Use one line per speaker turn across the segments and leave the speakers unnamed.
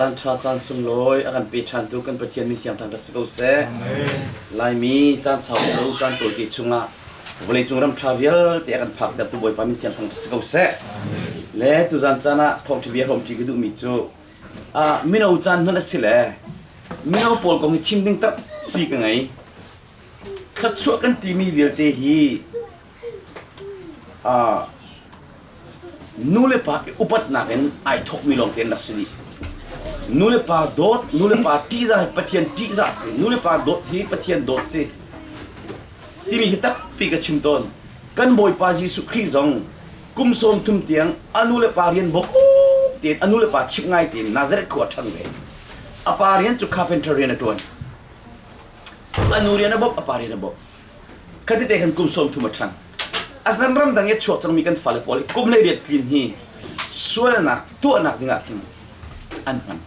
Caan ṭha caan sunglawi a kan pe ṭhantu kan Pathian min thiang thangṭhat si ko seh. Laimi caan sau lo caan tawite chungah vawleicung ram ṭha vialte a kan phaktertu Bawipa min thiang thangṭhat si ko seh. Le tuzan caan ah thawngṭha bia hrawmṭi ka duhmi cu mino caan hmanh a si le mino pawl kong hi chim ding tampi ka ngei. Thluachuah kan timi vialte hi Nu le pa i upatnak in ai thawkmi lawngte an rak si dih. Nu le pa dawt, nu le pa ṭihzah hi Pathian ṭihzah a si. Nu le pa dawt hi Pathian dawt si. Timi hi tampi ka chim tawn. Kan Bawipa Jesuh Khrih zong kum 30 tiang a nu le pa rian bawk tein a nu le pa chimh ngai tein Nazareth khua a ṭhang ve. A pa rian cu carpenter rian a ṭuan. A nu rian a bawmh, a pa rian a bawmh. Khatite khan kum 30 a ṭhang. Asinain ramdang i a chuak cangmi kan fale pawl i kum 18 tlin hi sualnak tuahnak dingah khin an hman.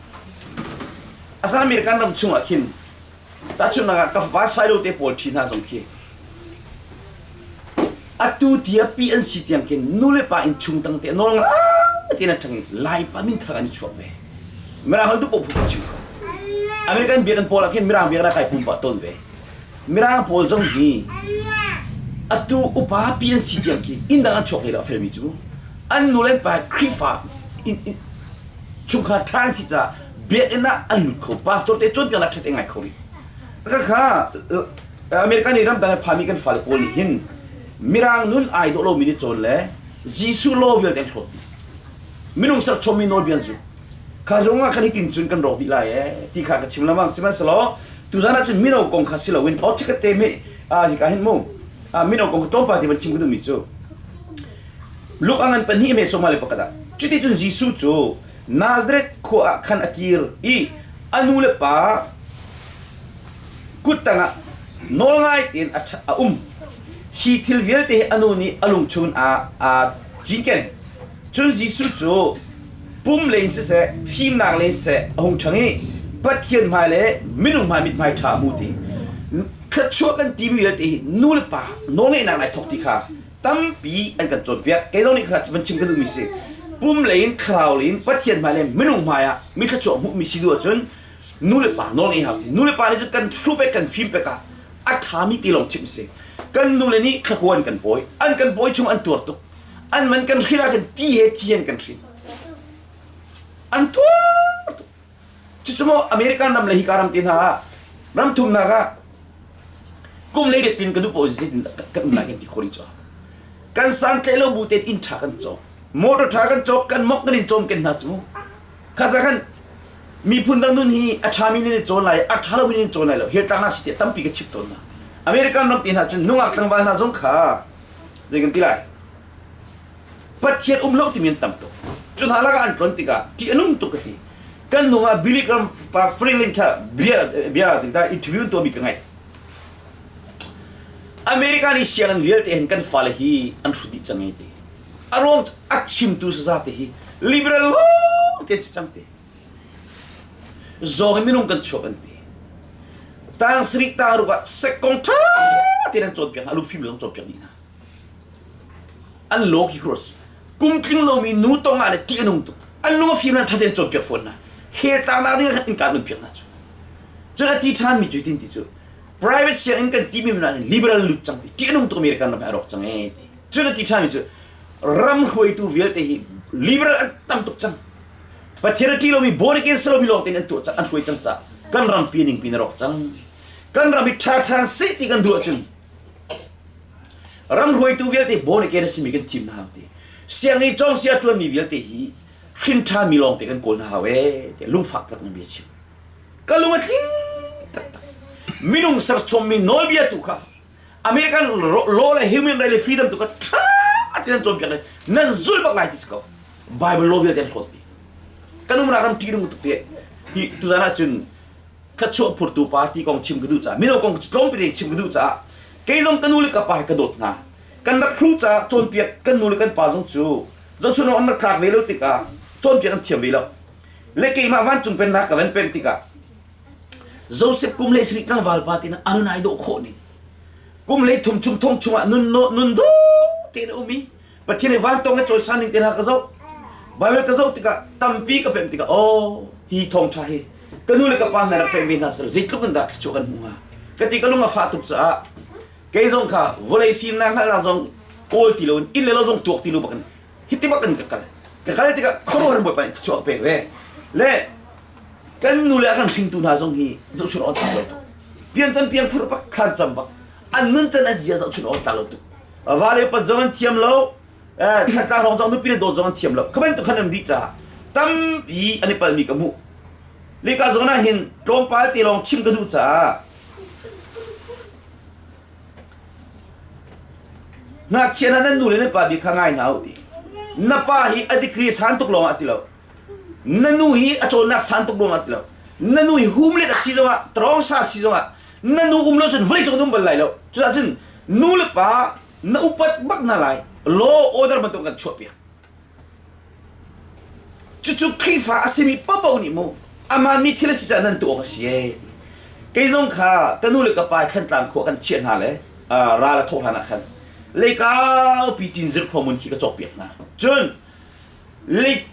Asinain American ram chungah khin tahchunhnak ah ka fapa Silo te pawl ṭhi hna zong khi atu tia pi an si tiang khin nu le pa in chung tang te nawl ngai tein a ṭhang i Laipa minthang an i chuak ve. Mirang holh duh paoh phu chim ko. American biakinn pawl ah khin Mirang biakinn ah kai pum pah tawn ve. Mirang pawl zong hi atu upa pi an si tiang khi inn dang an chuak hlei lo a felmi cu an nu le an pa Khrihfa chungkhar ṭha an si caah biakinn ah an lut kho pastor te cawnpiaknak ṭha te ngai kho rih khakha America nih ramdang i phami kan fale pawl nih hin Mirang nun ai dawh lomi nih cawn le Jesuh law vialte an hlawt dih minung serchommi nawlbia an zul kha zong ah khan hitin cun kan rawk dih lai ee ti kha ka chim lengmang sihmanhsehlaw tuzan ah cun mino kong kha si loin aw chikat te mi hika hin mu mino kong kha tlawmpal te van chim ka duhmi cu Luke a ngan pahnih me sawma le pakhat ah cuti cun Jesuh cu Nazareth khua ah khan a kir i a nu le pa kut tangah nawlngai tein a um hi thil vialte hi a nu nih a lung chung ah aa cinken cun Jesuh cu pum lei in siseh fimnak lei in siseh a hung ṭhang i Pathian hmai le minung hmai mithmai ṭha a hmu ti thluachuah kan timi vialte hi nu le pa nawlngeihnak nai thawk ti kha tampi an kan cawnpiak kei zong nih kha van chim ka duhmi si pum lei in thlarau lei in Pathian hmai le minung hmai ah mi thluachuah hmuhmi si duh ahcun nu le pa nawl ngei hau ti nu le pa nih cun kan thlu pek kan fim pek ah a ṭhami ti lawng chimh si kan nu le nih thlakua an kan pawi an kan pawi chung an tuar tuk an man kan hrin ah khan ti he thi an kan hrin an tuar tuk cucu maw American ram le hika ram te hna ah ram thumnak ah kum lei ret tin ka duh paoh zeitin kan um lai kan ti khawh rih cu kan san tle lo bu tein inn ṭha kan cawk motor ṭha kan cawk kan mok kan in cawm ken hna cu kha ca khan miphun dang nun hi a ṭhami nin i cawn lai a ṭha lomi nin cawn lai lo hel tlangnak si tiah tampi ka chip tawn hna American ram te hna cun nungak tlangval hna zong kha zei kan ti lai Pathian um lo timi an tam tuk cu hna lakah an tlon tikah ṭih a nung tuk ka ti kan nung ah Billy Graham pa Franklin kha bia bia zingta interview tuahmi ka ngaih America nih sianginn vialte hin kan fale hi an hrut dih cang ei ti a ruang a chimtu saza te hi liberal lawng te si cang ti zawng in minung kan chuak an ti tang sarih tang ruk ah sekkong ṭha tein an cawnpiak hna a lungfim lawng cawnpiak dih hna an law khi cross kum tling lomi nu tong ah le ṭih a nung tuk an lung a fim nan ṭha tein cawnpiak fawn hna hell tlangnak ding ah innka nun piak hna cu cun a ti ṭhan mi cu tin ti cu private sianginn kan ti mi hna liberal lut cang ti ṭih a nung tuk American ram hi a rawk cang ee ti cun a ti ṭhan mi cu ram hruaitu vialte hi liberal an tam tuk cang Pathian a ṭih lomi born again si lomi lawng tein an tuah cang an hruai cang caah kan ram pi ning pin a rawk cang kan ram hi ṭha ṭhan seh ti kan duh ahcun ram hruaitu vialte born again a simi kan thim hna hau ti sianginn cawng sia ṭuanmi vialte hi hrin ṭhami lawng te kan kawl hna hau ee tiah lungfak tak na bia chim ka lung a tling taktak minung serchommi nawlbia tu kha American law le human right le freedom tu kha ṭha tein an cawnpiak le nan zul bak lai ti si ko Bible law vialte an hlawt dih kan umnak ram ṭih tuk te hi tuzan ah cun thluachuah phurtu pa ti kong chim ka duh caah mino kong tlawmpi tein chim ka duh caah kei zong ka nu le ka pa he ka dawt hna kan rak hru caah cawnpiak kan nu le kan pa zong cu zohchun an rak tlak ve lo tikah cawnpiak an thiam ve lo le keimah vancung pennak ka van pemh tikah Joseph kum le sarih tlangval pa tina anun ai dawh khawh ning kum le thum chung thong chungah nun nun do tein a um i Pathian i vantong a cawisan ning te hna ka zoh Bible ka zoh tikah tampi ka pemh tikah oh hi Hi thawngṭha hi ka nu le ka pa hna rak pek ve hna seh zeitluk in dah thluachuah kan hmuh hnga? Ka ti ka lung a fah tuk caah kei zong kha vawlei fimnak hngalhnak zong kawl ti loin inn le lo zong tuak ti lo bakin hiti bakin ka kal. Ka kal tikah khuaruahhar Bawipa nih thluachuah a pek ve. Le kan nu le a kan hringtu hna zong hi zohchun awk tlak lo tuk. Pian piang thur bak thlan cam bak an nun can an zia zohchun awk tlak lo tuk. Va le pa zong an thiam lo, thlatlang hrawng zong nupi le dawt zong an thiam lo. Kha bantuk khan an dih caah tampi an i palmi ka hmuh. Lika zawn ah hin tlawmpal te lawng chim ka duh caah ngakchia hna nan nu le nan pa bia kha ngai hna u ti. Na pa hi a degree san tuk lawng ah ti lo. Na nu hi a cawnnak san tuk lawng ah ti lo. Na nu hi hum let a si zongah, trawng sa si zongah na nu um lo cun vawlei cung an um bal lai lo. Cucaah cun nu le pa na upat bak hna lai. Law order bantuk kan chuahpiak. Cucu Khrihfa a simi paohpaoh nih mu amah mi thil a si caah nan tuah awk a si ee. Kei zong kha ka nu le ka pa Thlantlang khua kan chiah hna le ral a thawh hlan ah khan leikaupi ṭin zirkhua khi ka cawkpiak hna. Cun lei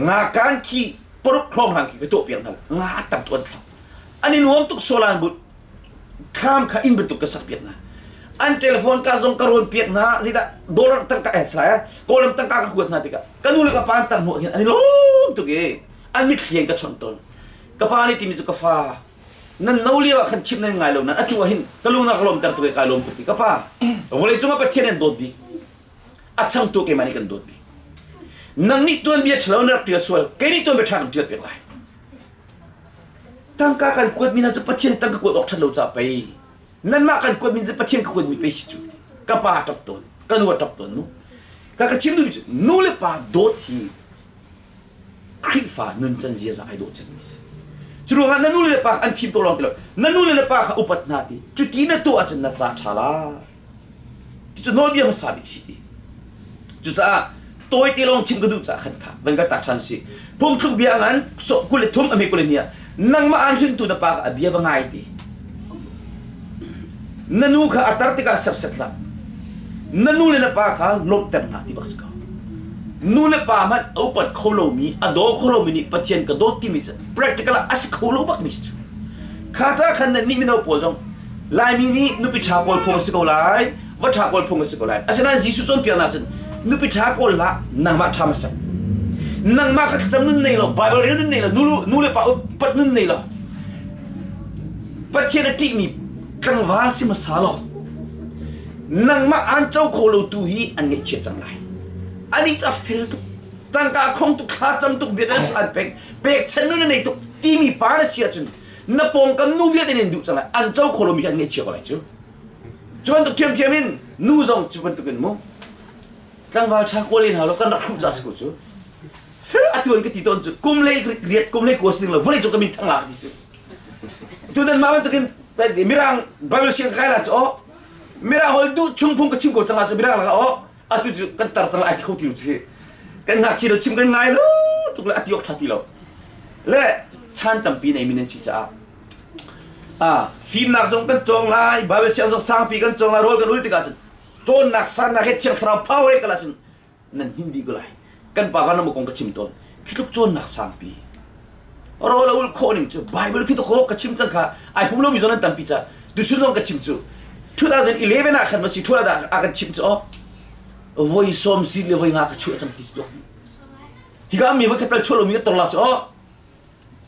ngakan khi paruk hrawng hlang khi ka tuahpiak hna. Nga a tam tuk an thlang. An i nuam tuk solan but thlam kha inn bantuk ka sak piak hna. An telephone ka zong ka rawn piak hna. Zeidah dollar tangka eh salai kawlam tangka ka kuat hna tikah ka nu le ka pa an tam hnuah hin an i lawm tuk i an mitthli in ka chawnh tawn. Ka pa nih timi cu ka fa nan no lio ah khan chimh nan ngai lo nan atu ah hin ka lung na ka lawmter tuk i kai lawm tuk ti ka pa vawlei cungah Pathian an dawt bik a changtu keimah nih kan dawt bik nang nih tuanbia ṭhalo na rak ṭial sual kei nih tuanbia ṭha kan ṭial piak lai Tangka kan kuatmi hna cu Pathian tangka kuat awk ṭhat lo caah pei nanmah kan kuatmi cu Pathian ka kuatmi pei si cu ka pa a ṭap tawn ka nu a ṭap tawn mu ka ka chim duhmi cu nu le pa dawt hi Khrihfa nuncan ziaza ai dawh cemmi si cu ruangah na nu le pa an fim tuk lawng ti lo na nu le pa kha upat hna ti cuti na tuah ahcun na ca ṭha la Cucu nawlbia hmasa bik si ti. Cucaah tawite lawng chim ka duh caah khan kha van ka tak ṭhan si. Phungthluk bia ngan 23 a hme 22 ah nangmah aan hringtu na pa kha a bia va ngai ti. Na nu kha a tar tikah serset hlah. Na nu le na pa kha lawmhter hna ti bak si ko. Nu le pa hmanh a upat kho lomi, a daw kho lomi nih Pathian ka dawt timi cu practical ah a si kho lo bakmi si cu. Kha ca khan nan nih mino pawl zong Laimi nih nupi ṭha kawl phung a si ko lai, va ṭha kawl phung a si ko lai. Asinain Jesuh cawnpiaknak cun nupi ṭha kawl hlah, nangmah ṭha hmasa. Nangmah kha thlacam nun nei lo, Bible rel nun nei lo, nu le pa upat nun nei lo. Pathian a ṭihmi tlangval si hmasa law nangmah aan co kho lo tu hi an ngaihchia cang lai. Anih cu a fel tuk, tangka khong tuk, thlacam tuk, biakinn phan peng, pekchan nun a nei tuk timi pa na si ahcun na pawngkam nu vialte nih an duh cang lai an co kho lomi hi an ngaihchia ko lai cu cu bantuk ṭhiamṭhiam in nu zong cu bantuk in mu tlangval ṭha kawl in hau lo kan rak hruh ca si ko cu fel atu an ka ti tawn cu kum lei riat kum lei kua si ding lo vawlei cung ka min thang la ka ti cu tu nan mah bantukin mirang bible siang kai la cu oh mirang hol duh chung phung ka chim ko cang la cu mirang la oh atu cu kan tar cang lai ti kho ti lo cu kan ngakchia lo chim kan ngai lo tuk le ati awk ṭha ti lo le chan tampi nei mi nan si caah ah fimnak zong kan cawng lai bible siang zong sangpi kan cawng lai rawl kan ul tikah cun cawnnak sannak he thiang thlarau power he kala cun nan hin dih ko lai kan pa van kong ka chim tawn khi tluk cawnnak sangpi rawl a ul khawh ning cu bible khi to ka chim cang kha ai pum lomi zong nan tampi ca tuchun zong ka chim cu 2011 ah khan ma si thua dah a kan chim cu oh voi som si le voi nga ka chuah cang ti cu hika mi voi khat tal chuah lomi ka tong la cu oh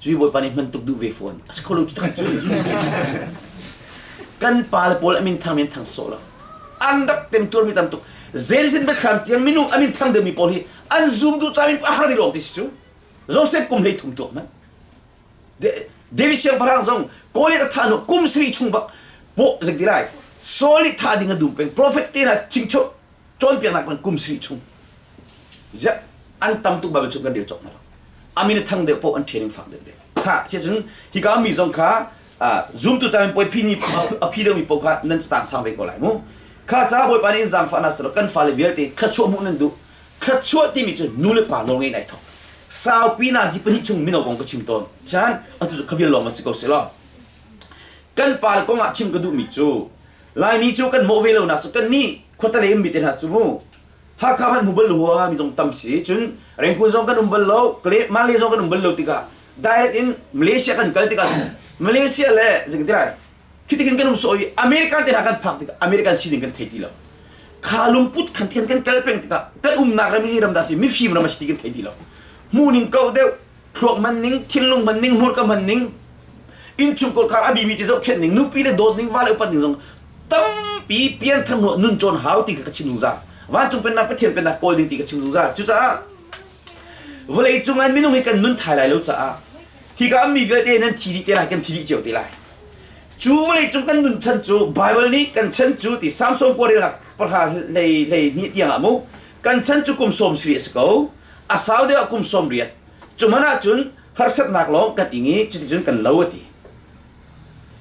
cui bawipa nih hman tuk duh ve fawn a si kho lo cu cu kan pa le pawl amin thang men thang sawh lo an rak tem tur mi tam tuk zelsin biathlam tiang minung amin thang deuh mi pawl hi an zoom duh ca min a har mi lawng ti si cu Joseph kum hlei thum tuak man David siangpahrang zong Goliath a thah hnu kum sarih chung bak po zik ti lai Saul nih thah ding a dum peng prophet te hna chingcho cawnpiaknak man kum sarih chung ziah an tam tuk Bible chung kan rel cawk hna lo amin a thang deuh poh an training fak deuh deuh kha sia cun hika mi zong kha zumtu caan poi phi ni a phi deuh mi poh kha nan stang sang ve ko lai mu kha ca bawipa nih in zaangfah na selo kan fale vialte thluachuah hmuh nan duh Thluachuah timi cu nu le pa nawl ngei nai thawk. Saupi nazi pahnih chung mino kong ka chim tawn. Chan atu cu khavial lawng ma si ko seh law. Kan pa le kong ah chim ka duhmi cu Laimi cu kan mawh ve lo nak cu kan nih khuatale um mi te hna cu mu Hakha hmanh hmu bal lo hua mi zong tam si cun Rengkun zong kan um bal lo Kale Male zong kan um bal lo tikah Direct in Malaysia kan kal tikah Malaysia le zeitin lai khitikin kan um so i American te hna kan phak tikah American sining kan thei ti lo. Kha lungput khan tian kan kal peng tikah kan umnak ram hi ram dah si mifim ram a si ti kan thei ti lo. Hmu ning ko deuh thluak man ning thinlung man ning hmurka man ning innchungkhar kar a bimi ti zohkhenh ning nupi le dawt ning va le upat ning zong tampi pianthar nun cawn hau ti kha ka chim zungzal. Vancung pennak Pathian pennak kawl ding ti ka chim zungzal. Cucaah vawlei cung ah minung hi kan nun thai lai lo caah hika mi vialte nan thi dih te lai, kan thi dih cio te lai. Cu vawlei cung kan nun chan cu Bible nih kan chan cu ti Samson kuarelnak pahra hlei hlei hnih tiang ah mu kan chan cu kum sawm sarih a si ko, a sau deuh ah kum 80. Cu hmanh ahcun harsatnak lawng kan ing i cuticun kan lo a ti.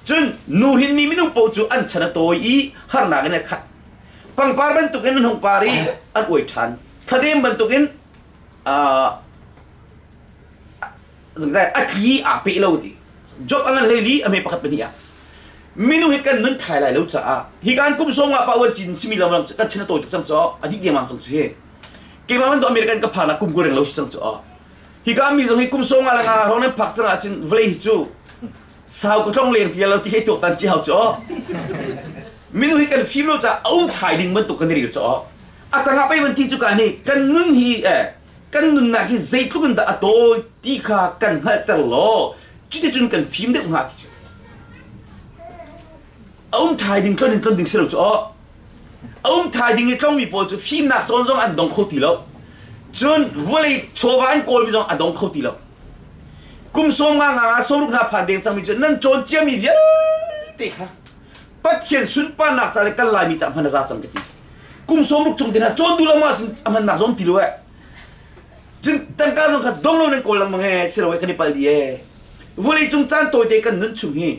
Cun nu hrinmi minung paoh cu an chan a tawi i harnak in a khat. Pangpar bantukin an hung par i an uai ṭhan. Thladem bantukin a tli aa peh lo ti. Job a ngan hlei a hme pakhat pahnih ah. Minung hi kan nun thai lai lo caah hi kan kum sawm nga pa uan cin simi lo kan chan a tawi tuk cang cu a dih dengmang cang cu hi. Keimah bantuk American ka phak kum ku reng lo si cang cu. Hika mi zong hi kum sawm nga le nga hrawng nan phak cang ahcun vawlei hi cu sau ka tlong leng ti lo ti hei tuaktan ci hau cu. Minung hi kan fim lo caah a um thai ding bantuk kan i rel cu. A tangah pei van ti cu ka nih kan nun hi eh kan nunnak hi zeitluk in dah a tawi ti kha kan hngalhter law cuticun kan fim deuh hnga ti cu. A um thai ding tlon in tlon ding si lo cu aw. A um thai ding i tlongmi pawl cu fimnak cawn zong an dong kho ti lo. Cun vawlei chawva an kawlmi zong a dong kho ti lo. Kum sawm nga nga nga sawruk hna phan deng cangmi cu nan cawn ciami vialte kha Pathian sunparnak ca le kan Laimi ca hman a za cang ka ti. Kum 60 chung te hna cawn duh lo ma cun a hmannak zong ti lo eh. Cun tangka zong kha dong lo nan kawl lengmang he si lo eh kan i pal di eh. Vawlei cung caan tawite kan nun chung hi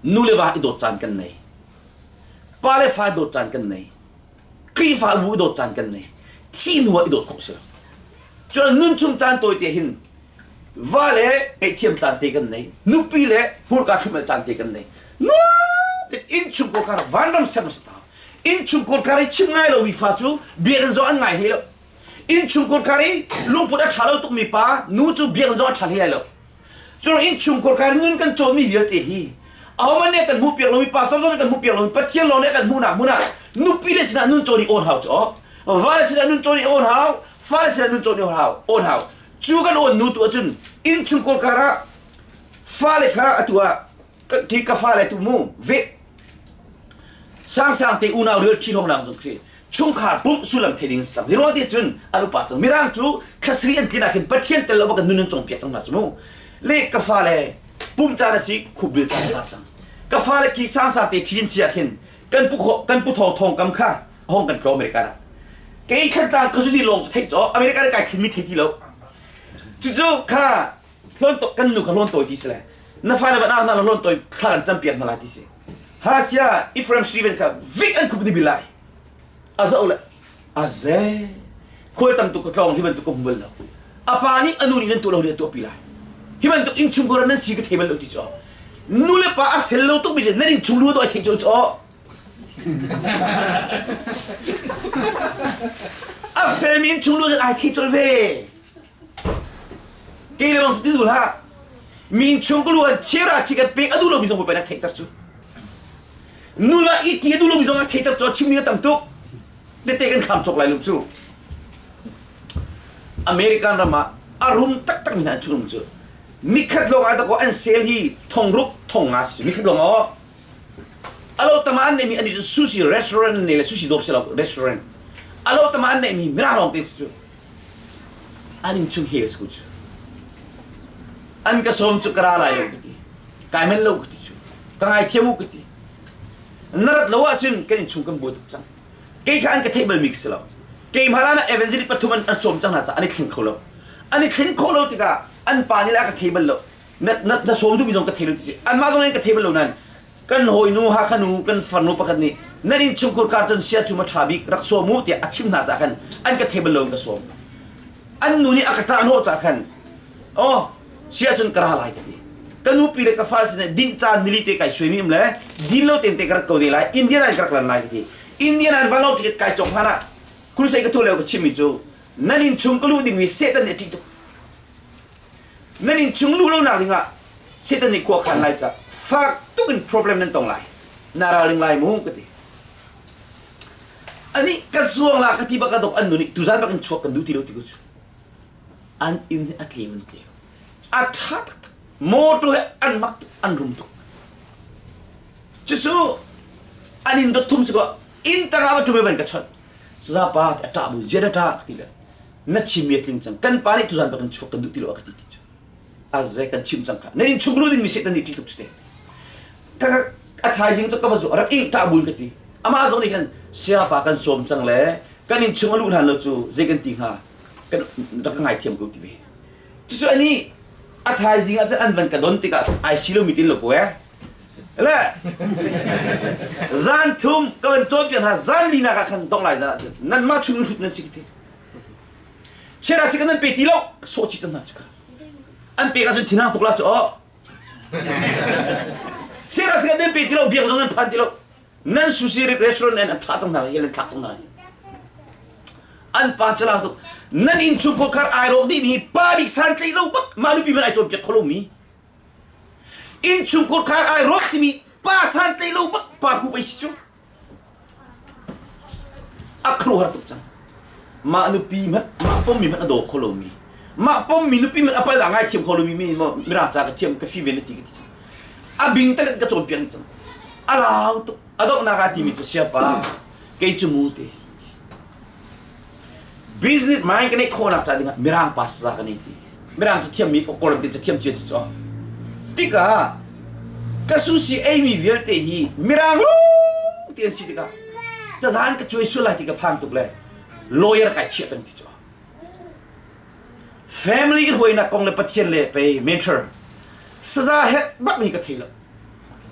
nu le va i dawt caan kan nei. Pa le fa dawt caan kan nei. Khrihfabu i dawt caan kan nei. Thih hnu ah i dawt khawh si lo. Cun nun chung caan tawite hin va le ngaihthiam caan te kan nei. Nupi le hmurka thlum caan te kan nei. Nuam innchungkhar kar vanram sem a si ta. Innchungkhar kar i chim ngai lomi fa cu biakinn zong an ngai hlei lo. Innchungkhar kar i lungput a ṭha lo tukmi pa nu cu biakinn zong a ṭha hlei lai lo. Cun innchungkhar kar nun kan cawnmi vialte hi ahohmanh nih kan hmuh piak lomi pastor zong nih kan hmuh piak lomi Pathian lawng nih kan hmuhnak hmun ah nupi le sinah nun cawn i awn hau cu va le sinah nun cawn i awn hau fa le sinah nun cawn i awn hau awn hau cu kan awn nu tu ahcun innchungkhar kar ah fale kha atu ah khi ka fale tu mu ve Sangsang te unau rial ṭhi hrawng lang zong khi chungkhar pumh sullam thei ding cang. Zero ti cun an upa cang. Mirang cu thlasri an tlin ah khin Pathian tel lo bak nun an cawng piak cang hna cu mu. Le ka fale pumh caan a si khupbil caan a za cang. Ka fale khi sangsang te ṭhi in si ah khin kan pu kan pu thawng thawng kam kha hong kan tlo America ah. Kei Thantlang ka zuni lawng cu theih caw America kai khin mi thei ti lo. Cucu kha hlawn to kan nu kha hlawn tawi ti si le na fale van ah hna la hlawn tawi thla kan cam piak hna lai ti si. Hasia Ephraim Stephen kha vik an khup ni lai. A zoh le a ze khual tam tuk ka tlawng hi bantuk ka hmu bal lo. A pa nih a nu nih nan tuah lo nih a tuah pi lai. Hi bantuk innchungkhar nan si ka thei bal lo ti cu. Nu le pa a fel lo tuk mi nan innchung lu to ai thei cu cu. A fel mi innchung lu ai thei col ve. Kei le bang cu ti duh hlah. Mi innchung ka lu an chera chi kan pek a duh lomi zong bawipa nih a theihter cu. Nula i ti a duh lomi zong a theihter cu a chimmi a tam tuk. Tete kan kham cawk lai lo cu. American ram ah a rum taktak mi hna an chung cu. Nikhat lawng ah dakaw an sale hi thong ruk thong nga si. Nikhat lawng ah alo tama an neimi ani cu sushi restaurant an nei le sushi dawr si lo restaurant. Alo tama an neimi mirang lawng te si cu. An innchung he a si ko cu. An ka sawm cu ka ra lai lo ka ti. Kai manh lo ka ti cu. Ka ngaithiam u ka ti. Na rat lo ahcun kan innchung kan buai tuk cang. Kei kha an ka theih balmi ka si lo. Keimah hlan ah evangelist pathum an sawm cang hna caah an i thleng kho lo. An i thlen khawh lo tikah an pa nih le a ka thei bal lo. Na, na, na sawm duhmi zong ka thei lo ti si. Anmah zong nih ka thei bal lo nain kan hawinu Hakha nu kan farnu pakhat nih nan innchungkhur kar cun sia cu ma ṭha bik rak sawm u tiah a chim hna caah khan an ka thei bal lo in ka sawm. An nu nih a ka ṭahhnawh caah khan aw sia cun ka ra lai ka ti. Ka nupi le ka fale sinah dinh caan nili te kai suaimi um le din lo ten te ka rat ko ne lai Indian an ka rak lan lai ka ti. Indian an vanlawng ticket kai cawk hlan ah crusade ka tuah lio ka chimmi cu nan innchung ka luh dingmi Satan nih a ṭih tuk. Nan inn chung luh lonak dingah Satan nih khua khan lai ca fak tuk in problem nan tong lai. Na ralring lai mu ka ti. Ani ka zuang la ka ti bak a dok an nu nih tuzan bak in chuak kan duh ti lo ti ko cu. An inn a tleu an tleu. A ṭha taktak. Motor he an mak tuk an rum tuk. Cucu an inn dot thum si ko inn tangah va ṭum van ka chawnh. Sazapa a ṭah bu zian a ṭah ka ti le na chim mi a tling cang. Kan pa nih tuzan bak in chuak kan duh ti lo a ka ti ti cu. Aze kan chim cang kha. Nan inn chung lu ding mi Satan nih ṭih tuk cu te. A thaizing cu ka va zu rak ing ṭah bun ka ti. Amah zong nih khan siapa kan sawm cang le kan inn chung a luh hlan lo cu zei kan ti hnga kan rak ka ngaithiam ko ti ve. Cucu ani a thaizing ah cun an van ka don tikah ai si lo mi tin lo ko eh. Le zan thum ka van cawnpiak hna zan linak ah khan dong lai zan ah cun nanmah chung hlut nan si ka ti. Chiara si kan nan pe ti lo sawh chih cang hna cu ka. An pek ahcun thinhang tuk la cu aw. Chiara si kan nan pe ti lo biak zong nan phan ti lo. Nan sushi restaurant an thah cang hna lai, an thlak cang hna lai. An pa cu tuk. Nan inn chung khar ai rawk dih mi pa bik san tlei lo bak mah nupi man ai cawnpiak kho lo mi. Inn chung khar ai rawk timi pa san tlei lo bak pa hu bai si cu. A khuaruahhar tuk cang. Mah nupi hmanh, mah pommi hmanh a daw kho lomi, mah pommi nupi hmanh a pal ah ngaithiam kho lomi mi maw mirang ca ka thiam ka fi ve na ti ka ti cang. A bing talet ka cawnpiak ni cang. A lau tuk. A donghnak ah timi cu siapa kei cu mu ti. Business mind ka neih khawhnak ca dingah mirang pa saza ka nei ti. Mirang cu thiammi Kawlram tin cu thiam cia cu. Tikah ka sushi eimi vialte hi mirang lawng ti an si tikah tazaan ka cuai sual lai ti ka phang tuk le lawyer kai chiah peng ti cu. Family i hruainak kong le Pathian le pei mentor saza hek bak mi ka thei lo.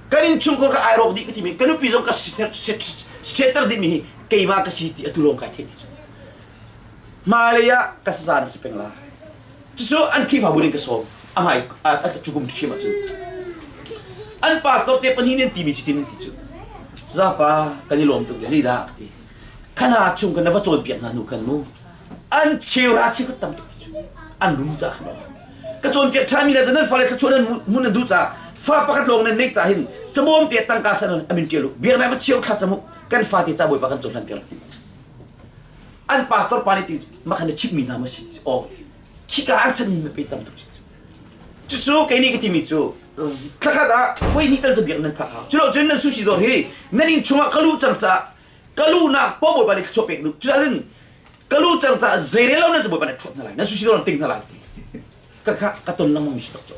Kan innchungkhar ka ai rawk dih ka timi ka nupi zong ka straighter dih mi hi keimah ka si ti atu lawng kai thei ti cu. Hmailei ah ka saza na si peng lai. Cucu an Khrihfabu ning ka sawm. A hmai a cukum ṭhiam ahcun. An pastor te pahnih nih an timi cu tin an ti cu. Zapa kan i lawm tuk zeidah ka ti. Khana chung kan na va cawnpiak hna hnu khan mu. An cheura chi tam tuk ti cu. An rum ca khan ka cawnpiak ṭhanmi le nan fale thluachuah nan hmun nan duh ca fa pakhat lawng nan neih ca hin cabawm te tangka san amin ṭial u biaknak va cheu thla camu kan fate ca bawipa kan cohlan piak ti an pastor pa nih ti makhan na chimmi hna ma si aw khika an san ning pe tam tuk cucu kei nih ka timi cu thlakhat ah voi hnih tal cu biak nan phak hau culo cun nan sushi dawr hi nan inn chungah ka lu cang ca ka lu nak po bawipa nih thluachuah pek duh cucun ka lu cang ca zeirel lo nan cu bawipa nih thuat hna lai nan sushi dawr ting hna lai ti ka kha ka ton lengmang mi si tak cu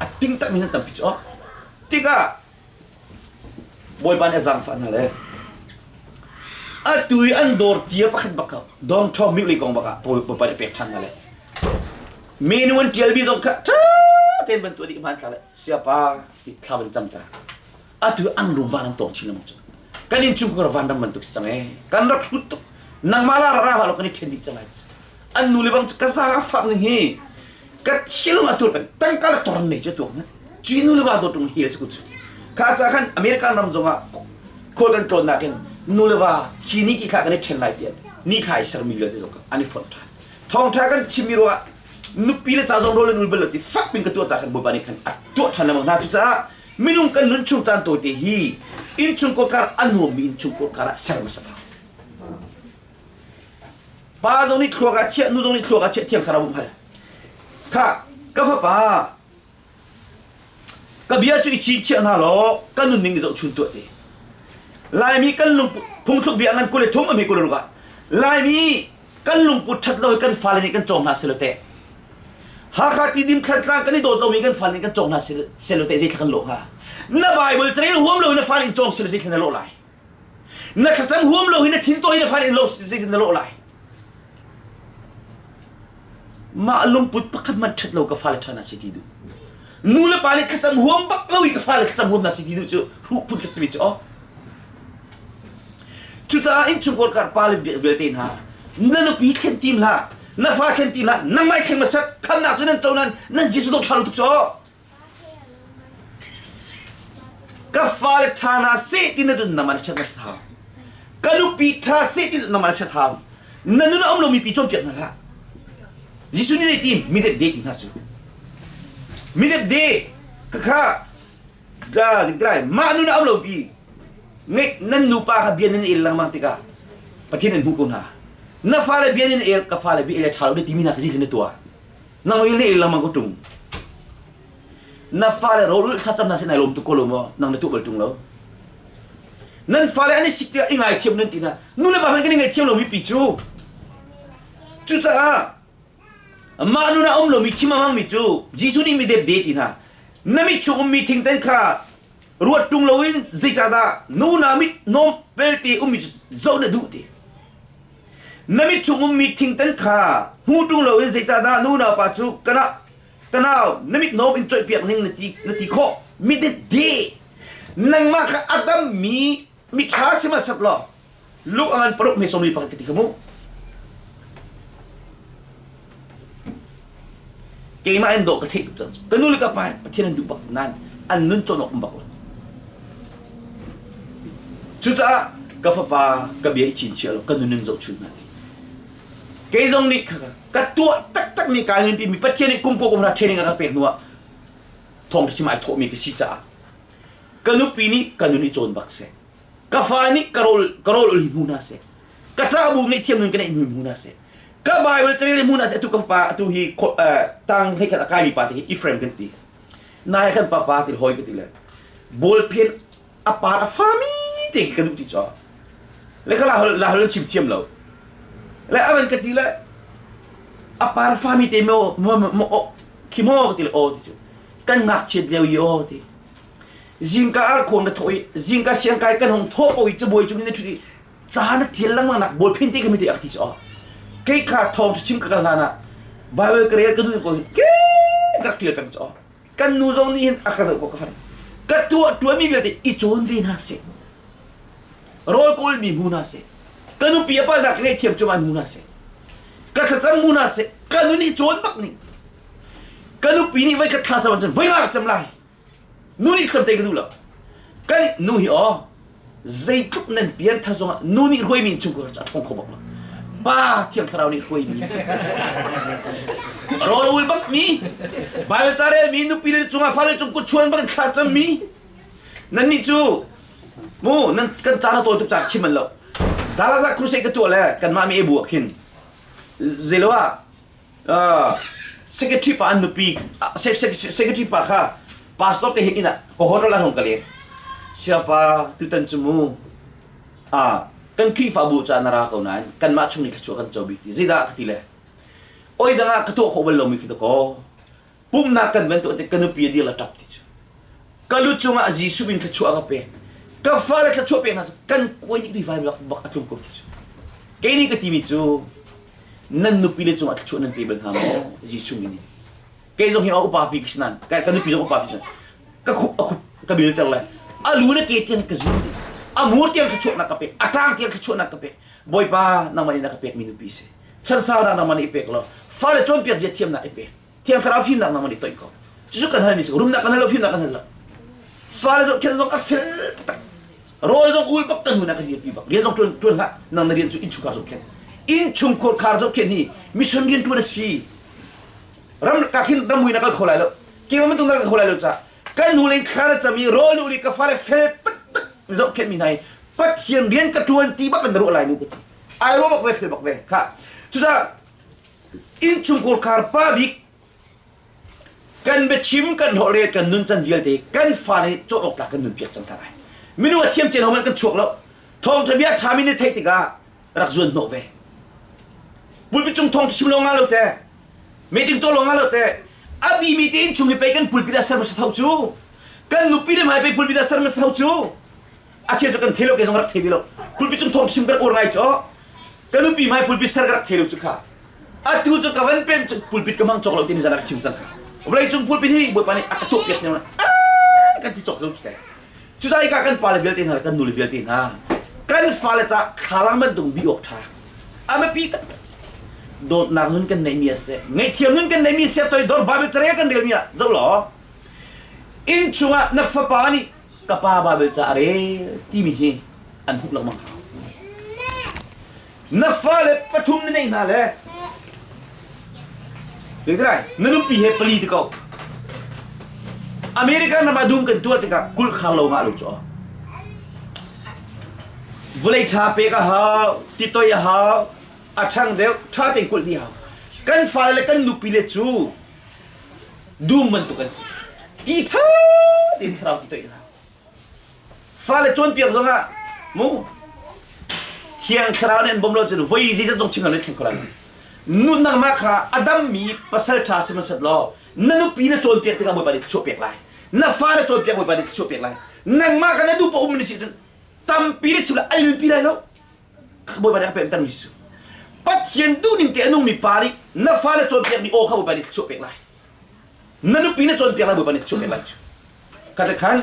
a ting tak mi nan tampi cu tikah Bawipa nih a zaangfah hna le atu i an dawr tia pakhat bak dawng ṭhawng mih lei kong bak ah Bawipa nih a pek ṭhan hna le menu an ṭialmi zong kha ṭha tein van tuah dih hmanthlak le siapa thla van cam ta atu an rum van an tawng chin lengmang cu kan inn chung vanram bantuk si cang ee kan rak hlut tuk nangmah la ra ra lo kan i ṭhen dih cang lai an nu le bang cu ka zaang a fak ning hi ka thilung a tur peng tangka le toran nei cu tuak na cui nu le va dawt tung hi su cu kha ca khan American ram zongah khual kan tlawn nakin nu le va khi ni ki thla kan i ṭhen lai tiah ni thla i sermi vialte zong an i fonh ṭhan thawngṭha kan chimmi ruangah nupi le ca zong rawl in ul bal lo ti fak pin ka tuah ca khan Bawipa nih khan a tuah ṭhan lengmang hna cucaah minung kan nun chung caan tawite hi innchungkhar kar a nuammi innchungkhar kar ah ser hmasa Pa zong nih thluak ah chiah, nu zong nih thluak ah chiah thiang thlarau um hal. Kha ka fapa ka bia cu i chinchiah hna law ka nunning i zohchun tuah te. Laimi kan lung phungthluk bia ngan kule thum ami kule ruk ah Laimi kan lungput ṭhat lo hi kan fale nih kan cawng hna silo teh. Hakha Tidim Thlantlang kan i dawt lomi kan fale nih kan cawng hna silo teh zeithla kan lawh hnga. Na Bible carel huam lo in na fale in cawng silo zeithla na lawh lai. Na thlacam huam lo hi na thin tawi na fale in lo zeitin na lawh lai? Mah lungput pakhat man ṭhat lo ka fale ṭha na si ti duh. Nu le pa nih thlacam huam bak lo i ka fale thlacam huam na si ti duh cu hruh phun ka si cu aw. Cucaah innchungkhar kar pa le vialte hna na nupi thlen tim hlah na fa thlen tim hlah nangmah i thleng hmasat khamnak cu nan co nan nan Jesuh dawt ṭha lo tuk cu aw. Ka fale ṭha hna seh ti na dun na man ṭhat na hau. Ka nupi ṭha seh ti na man ṭhat hau. Na nun a um lomi pi cawnpiak hna hlah. Jesuh nih zei ti mi det de ti hna cu. Midepde ka kha da zikdrai mah nun a um lo pi ngeih nan nupa kha bia nan el lengmang tikah Pathian an hmuh ko hna. Na fale bia nan el ka fale bia el a ṭha lo timi hna kha zeitin na tuah? Nang el el lengmang ko ṭung. Na fale rawl thlacam hna seh nai lawm tuk ko lo maw? Nang na tuah bal ṭung lo. Nan fale an i sik tikah i ngaithiam nan ti hna. Nu le pa hmanh kan i ngaihthiam lomi pi cu. Cucaah mah nun ah um lomi chim a hmangmi cu Jesuh nih mi depde ti hna. Na mit chung ummi thingtan kha ruat ṭung loin zeicahdah nu na mit hnawm pelte ummi cu zoh na duh ti. Na mit chung ummi thingtan kha hmu ṭung loin zeicahdah nu na pa cu kana ka nau na mit hnawm in coihpiak ning na ti na ti khawh. Mi depde nangmah kha a dammi miṭha si hmasat law Luke a ngan paruk me 41 ka ti kha mu. Keimah in dawh ka theih tuk cang. Ka nu le ka pa Pathian an duh bak nain an nun cawn awk um bak lo. Cucaah ka fapa ka bia i chin chia lo ka nun in zohchun hna ti. Kei zong nih ka tuah taktak mi kai nunpi mi Pathian nih kum ko kum hna training a ka pek hnu ah thawng chim ai thawh mi ka si caah ka nupi nih ka nun i cawn bak seh. Ka fa nih ka rawl ka rawl ul hi hmu hna seh. Ka ṭah bu ngaihthiam nun ka neih hnu hmu hna seh. Ka Bible carel hi hmu hna seh. Atu ka fapa atu hi tang hleikhat a kaimi pa te hi Ephraim kan ti. Nai kan papa ti hoi ka ti le. Ballpen a par a fami te khi ka duh ti cho. Le ka la la hol chim thiam lo. Le avan ka ti le a par fami te mo mo mo khi mo ka ti le o ti chu. Kan ngakchiat lio i o ti. Zingka arkhuang na thawh i zingka siangkai kan hong thawh ko i cabuai cung in na ṭhut i ca na ṭial lengmang nak bawlphen te kha mi te ak ti cu kei kha thawng chim ka kal hlan ah Bible ka rel ka duh ko ke ka rak ṭial peng cu kan nu zong nih hin a ka zoh ko ka fan ka tuah ṭuanmi vialte i cawn ve hna seh rawl kawlmi hmu hna seh ka nupi a palnak ka ngaihthiam cu man hmu hna seh ka thlacam hmu hna seh ka nun i cawn bak ning ka nupi nih voi khat thla cam ahcun voi nga ka cam lai Nu nih samte ka duh lo. Kan nu hi aw zeitluk nan pian thar zongah nu nih hruaimi in chungkhar cu a ṭhawng kho bak lo. Pa Thiang Thlarau nih hruaimi. Rawl ul bak mi, Bible ca relmi, nupi le cungah fale cung kut chuan bak in thla cammi. Nan nih cu mu nan kan caan a tawi tuk caah chim an lo. Dalaza crusade ka tuah le kanmah mi ebu ah khin zeilo ah Secretary pa an nupi secretary pa kha pastor te he inn ah ka hotel an hong ka leng. Siapa tutan cu mu ah kan Khrihfabu ca na ra ko nain kanmah chung nih thluachuah kan co bik ti zeidah ka ti le oi dang ah ka tuah khawh bal lomi khi dakaw pumhnak kan van tuah tik ka nupi a dir la ṭap ti cu ka lu cungah Jesuh min thluachuah ka pek ka fale thluachuah pek hna kan kuai dik revival bak a tlung ko ti cu kei nih ka timi cu nan nupi le cungah thluachuah nan pe bal hna maw Jesuh min in kei zong hi a upa pi ka si nain ka nupi zong upa pi si ka khup a khup ka bil ter le a lu le ke tiang ka zun dih a mur tiang thluachuahnak ka pek a tang tiang thluachuahnak ka pek Bawipa nangmah nih na ka pek mi nupi si chansau na nangmah nih i pek law fale cawnpiak zia thiamnak i pek Thiang Thlarau fimnak nangmah nih toih ko. Cucu kan halmi si rumnak kan hal lo fimnak kan hal lo. Fale zohkhenh zong a fel taktak. Rawl zong ul bak kan hun a kan dirpi bak. Rian zong tuan tuan hlah. Nang na rian cu innchungkhar zohkhenh. Innchungkhar khar zohkhenh hi mission rian tuan a si. Ram ka khin ramui na kal kho lai lo. Keimah bantuk na kal kho lai lo ca. Kan nu le thla na cam i rawl ul i ka fale fel taktak zohkhenh mi hna hi Pathian rian ka tuan ti bak in na ruah lai nu ka ti. Ai ruah bak ve fel bak ve. Kha. Cucaah Innchungkhar khar pa bik kan biachim kan holhrel kan nuncan vialte kan fale nih cawn awk tlak kan nunpiak cang hna lai. Minung a thiam cen homan kan chuak lo. Thawngtha bia ṭhami nih theih tikah rak zuan hnawh ve. Pulpit cung thawng chim lo nga lo te. Meeting tuah lo nga lo te. A bimi te innchung hi pei kan pulpit ah ser hmasa tho cu. Kan nupi le hmai pei pulpit ah ser hmasa tho cu. A cheu cu kan thei lo ke zong rak thei ve lo. Pulpit cung thawng chim kan ur ngai cu. Ka nupi hmai pulpit ser ka rak thei lo cu kha. Atu cu ka van pem cu pulpit ka hmang cawk lo ti ni zan ka chim cang kha. Vawlei cung pulpit hi Bawipa nih a ka tuah piak cang kan ti cawk lo cu te. Cucaah ka kan pale vialte hna le kan nule vialte hna kan fale ca thlalang bantuk bi awk ṭha. A biapi taktak. Dawtnak nun kan neihmi a si. Ngaihthiam nun kan neihmi a si. Toidor Bible carel kan relmi ah zoh law inn chungah na fapa nih ka pa Bible ca a rel timi hi an hmuh lengmang hau. Na fale pathum na neih hna le Lengterai, na nupi he pali ti ko. American ram ah dum kan tuah tikah kulh khar lo ngah lo cu. Vawlei ṭha pek a hau, titoi a hau, a ṭhang deuh, ṭha tein kulh dih hau. Kan fale le kan nupi le cu dum bantuk an si. Ti ṭha tein thlarau titoi a hau. Fale cawnpiak zongah mu thiang thlarau nih an bawm lo cun voi zeizat zong chim lo thleng ko lai. Nu nangmah kha a dammi pasal ṭha si hmasat law na nupi na cawnpiak tikah Bawipa nih thluachuah pek lai. Na fa na cawnpiak Bawipa nih thluachuah pek lai. Nangmah kha na duh paoh um na si cun tampi na chim lai an nunpi lai lo. Bawipa nih a pemtermi si. Pathian duhning te a nungmi pa nih na fa na cawnpiakmi aw kha Bawipa nih thluachuah pek lai. Na nupi na cawnpiak lai Bawipa nih thluachuah pek lai cu. Kha khan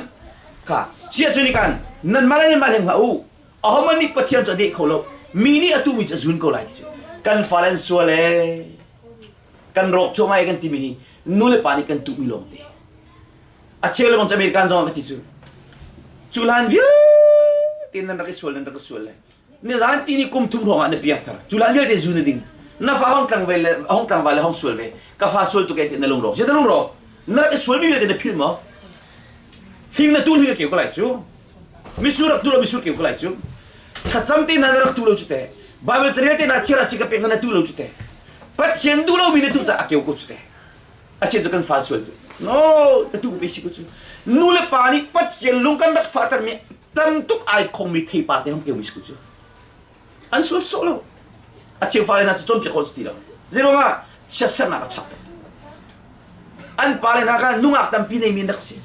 kha chia cu ni kan nan mah le nan mah hleng hlah u. Ahohmanh nih Pathian cu a deh kho lo. Mi nih a tuhmi cu a zun ko lai ti cu. Kan fale an sual ee. Kan rawk cuahmah ee kan timi hi nu le pa nih kan tuhmi lawngte. A cheu le bang cu American zong ah ka ti cu. Cu hlan vialte nan rak i sual nan rak i sual le nizan ti ni kum thum hrawng ah na piang thar. Cu hlan vialte zu na ding. Na fa hong tlang ve le hong tlangval le hong sual ve. Ka fa sual tuk e ti na lungrawk. Zei na lungrawk? Na rak i sual mi vialte na philh maw? Hling na tu hling a keu ko lai cu. Misur rak tu lo misur keu ko lai cu. Thlacam te hna na rak tu lo cu te. Bible carel te hna chiara chi ka pek hna na tu lo cu te. Pathian duh lomi na tu caah a keu ko cu te. A cheu cu kan fa sual cu. No, ka tu pe si ko cu. Nu le pa nih Pathian lung kan rak fahter mi tam tuk ai khongmi theipar te hong keu mi si ko cu. An sual sawh lo. A cheu fale hna cu cawnpiak khawh si ti lo. Zeiruangah chiatsernak a chap. An pale hna kha nungak tampi neimi an rak si.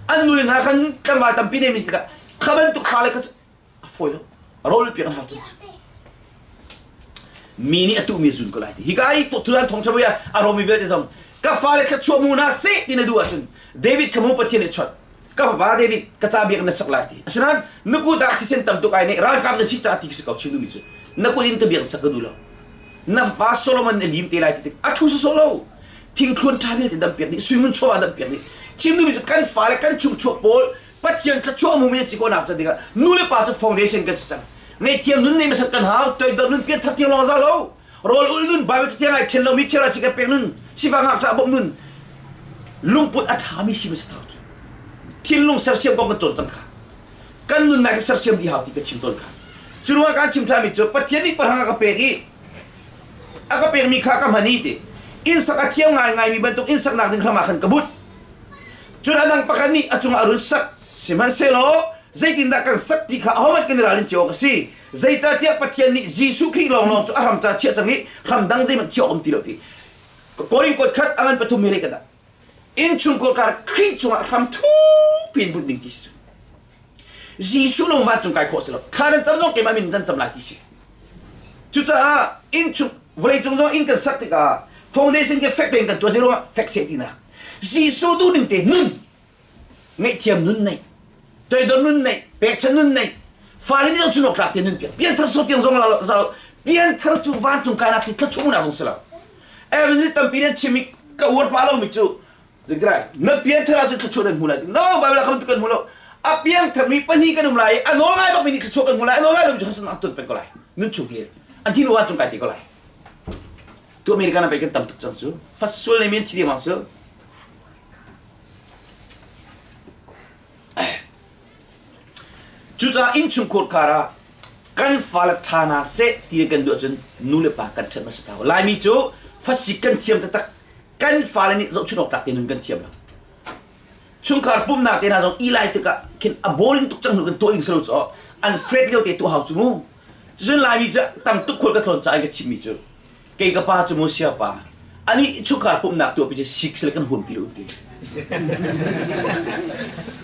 An nule hna khan tlangval tampi neimi si tikah kha bantuk fale kha a fawi lo. Rawl piak an hau cang cu. Mi nih a tuhmi a zun ko lai ti. Hika i tuan thong chabuya a romi vialte zong ka fale thluachuah mu hna seh ti na duh ahcun David kha mu Pathian nih chawt ka fapa David ka ca biak na sak lai ti. Asinain na kut ah thisen tam tuk ai nih ralkap na si caah ti si ko chim duhmi cu na kut in ka biak sak ka duh lo. Na fapa Solomon na lim te lai ti tik a thu sawsawh lo. Thingthluan ṭha vialte dam piak dih, suimun chawva dam piak dih. Chim duhmi cu kan fale kan chungchuak pawl Pathian thluachuah hmumi na si khawhnak ca dingah nu le pa cu foundation kan si cang. Ngaihthiam nun nei hmasat kan hau, toidor nun pianthar tiang lawng za lo. Rawl ul nun, Bible cathiang ai ṭhen lomi chiara si kan pek nun, sifak ngakṭah bawmh nun, lungput a ṭhami si hmasa thau cu. Thinlung sersiam kong kan cawn cang kha. Kan nunnak hi sersiam dih hau ti ka chim tawn kha. Cu ruangah kaan chim ṭhanmi cu Pathian nih pahrang a ka pek i a ka pekmi kha ka hman i ti. Inn sak a thiam ngaingaimi bantuk inn saknak ding hram ah khan ka but. Cun a dang pakhat nih a cungah a run sak. Sihmanhsehlaw zeitindah kan sak ti kha ahohmanh kan i ralrin cio awk a si. Zeicahtiah Pathian nih Jesuh Khrih lawnglawng cu a hram ca chiah cang i hram dang zeihmanh chiah awk um ti lo ti. Korin kuat khat a ngan pathum he lei ka dah. Innchungkhar kar Khrih cungah hram thupi in bunh ding ti si. Jesuh lung vancung kai khawh si lo. Thla nan cam zong keimah min nan cam lai ti si. Cucaah innchung vawleicung zong inn kan sak tikah foundation ke fek tein kan tuah zei ruangah fek seh tinak. Jesuh duhning te nun ngaihthiam nun nei toidor nun nei pekchan nun nei fale nih zong chun tlak te nun piak pianthar so tiang zong la za pianthar cu vancung kainak si thluachuahnak zong si lo evangelist tampi nih chim i ka uar pa lo mi cu Zeitirai na pianthar ahcun thluachuah nan hmu lai no Bible ah kha bantuk kan hmu lo a piangthar mi pahnih kan um lai i a nawl ngai bak mi nih thluachuah kan hmu lai a nawl ngai lo mi cu hasan an ton peng ko lai nun chung hi an thi nu vancung kai te ko lai tu America na pei kan tam tuk cang cu fasual nei men thi ding cu Cucaah innchungkhar khar ah kan fale ṭha hna seh ti kan duh ahcun nu le pa kan ṭhat hmasa hau. Laimi cu fasik kan thiam taktak. Kan fale nih zohchunh awk tlak te nun kan thiam lo. Chungkhar pumhnak te hna zong i lai tikah khin a boring tuk cang hnu kan tuah ding si lo cu an fret lio te tuah hau cu mu. Cun Laimi cu tam tuk khual ka tlawn caah an ka chimhmi cu kei ka pa cu mu siapa ani chungkhar pumhnak tuahpi cu sik sile kan huam ti lo ti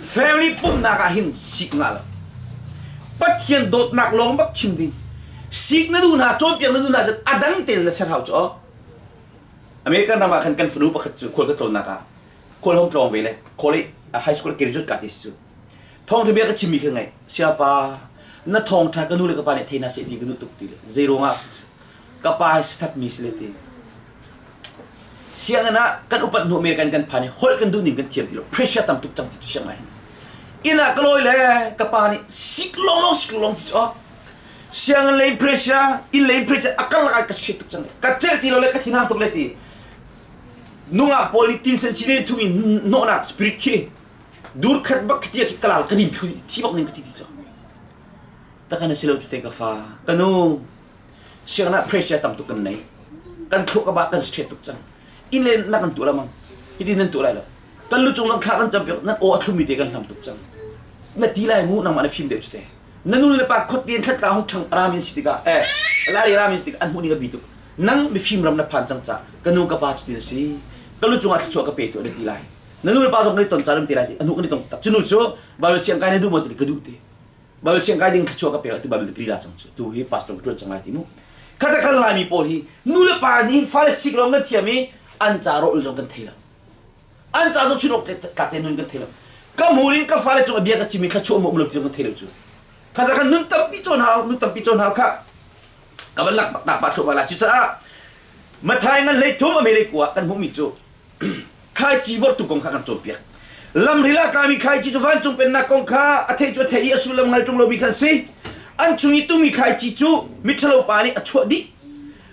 family pumhnak ah hin sik ngah lo Pathian dawtnak lawng bak chim ding sik na duh hna cawnpiak na duh hna cun a dang tein na ser hau cu American ram ah khan kan fanu pakhat cu khual ka tlawnnak ah khual hong tlawng ve le college high school graduate ka ti si cu thawngtha bia ka chimmi kha ngaih siapa na thawngtha ka nu le ka pa nih thei hna seh ti ka duh tuk ti le zei ruangah ka pa hi sathatmi si le ti sianginn ah kan upat hnu American kan phan i holh kan duh ning kan thiam ti lo pressure tam tuk cang ti cu siang lai inn ah ka lawi le ka pa nih sik long long sik long ti cu sianginn lei pressure inn lei pressure a karlak ah ka shit tuk cang ka celh ti lo le ka thinhang tuk le ti. Nungak pawl nih tinsen sine thumi hnawhnak spirit khi dur khat bak khi tia khi kalal ka dim thi bak ning ka ti ti cu. Takan a si lo cu te ka fa. Ka nu sianginn ah pressure tam tuk kan nei. Kan thluak ka ba kan stress tuk cang. Inn le na kan tuah la mang. Hiti nan tuah lai lo. Kan lu cung lang thla kan cam piak nan aw a thlumi te kan hlam tuk cang. Na ti lai mu nangmah na fim deuh cu te. Na nu le pa khot tein thlatla hung ṭhang ramin si tikah eh lari ramin si tikah an hmuh ning a bi tuk. Nang mifim ram na phan cang ca ka nu ka pa cu tin a si. Ka lu cungah thluachuah ka pe tuah na ti lai. Na nu le pa zong kan i ton caan um te lai ti a hnu kan i tong tak. Cu nu cu Bible siang kai na duh maw ti ka duh ti. Bible siang kai ding thluachuah ka pek lai tu Bible degree la cang cu. Tu hi pastor ka ṭuan cang lai ti mu. Khata kan Laimi pawl hi nu le pa nih fale sik lawng kan thiam i an ca rawh zong kan thei lo. An ca zong chun awk tlak te nun kan thei lo. Ka hmur in ka fale cung a bia ka chim i thluachuah um lo ti zong kan thei lo cu. Kha kan nun tampi cawn hau, nun tampi cawn hau kha. Ka van lak tak pah thluahmah lai. Cucaah Mathai ngan hlei thum a mele kua kan hmuhmi cu thlaici vorhtu kong kha kan cawnpiak. Lamril ah tlami thlaici cu vancung pennak kong kha a theih cu a theih i a sullam hngal ṭung lomi khan si. An chung i tumi thlaici cu miṭhalo pa nih a chuah dih.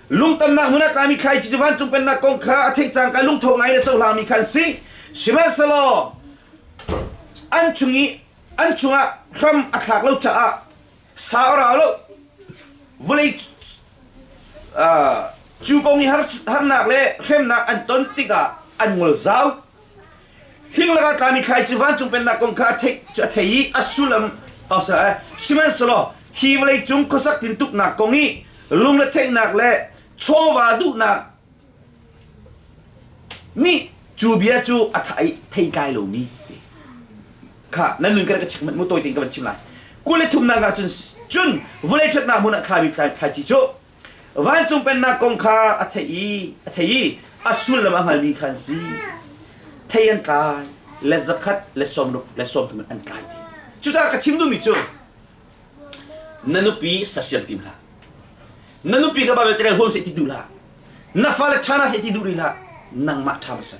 Lungtamnak hmun ah tlami thlaici cu vancung pennak kong kha a theih cangka lungtho ngai in a cohlangmi khan si. Sihmanhsehlaw an chung i an chungah hram a thlak lo caah sau a rau lo. Vawlei cu kong i harnak le hremnak an ton tikah an ngol zau. Hling lakah tlami thlai cu vancung pennak kong kha a theih cu a thei i a sullam sihmanhsehlaw hi vawlei cung khuasak tintuknak kong i lungretheihnak le chawva duhnak nih cu bia cu a thai thei tlai lomi ti kha nan nun ka ka chek mu tawi tein ka van chim lai 23nak ah cun cun vawlei ṭhatnak hmun ah thlami thlaici cu vancung pennak kong kha a theih i a thei i a sullam a hngalmi kha an si thei an tlai le zakhat le sawmruk le sawmthum an tlai ti cucaah ka chim duhmi cu na nupi sersiam tim hlah na nupi kha Bible carel huam seh ti duh hlah na fale ṭha hna seh ti duh rih hlah nangmah ṭha hmasa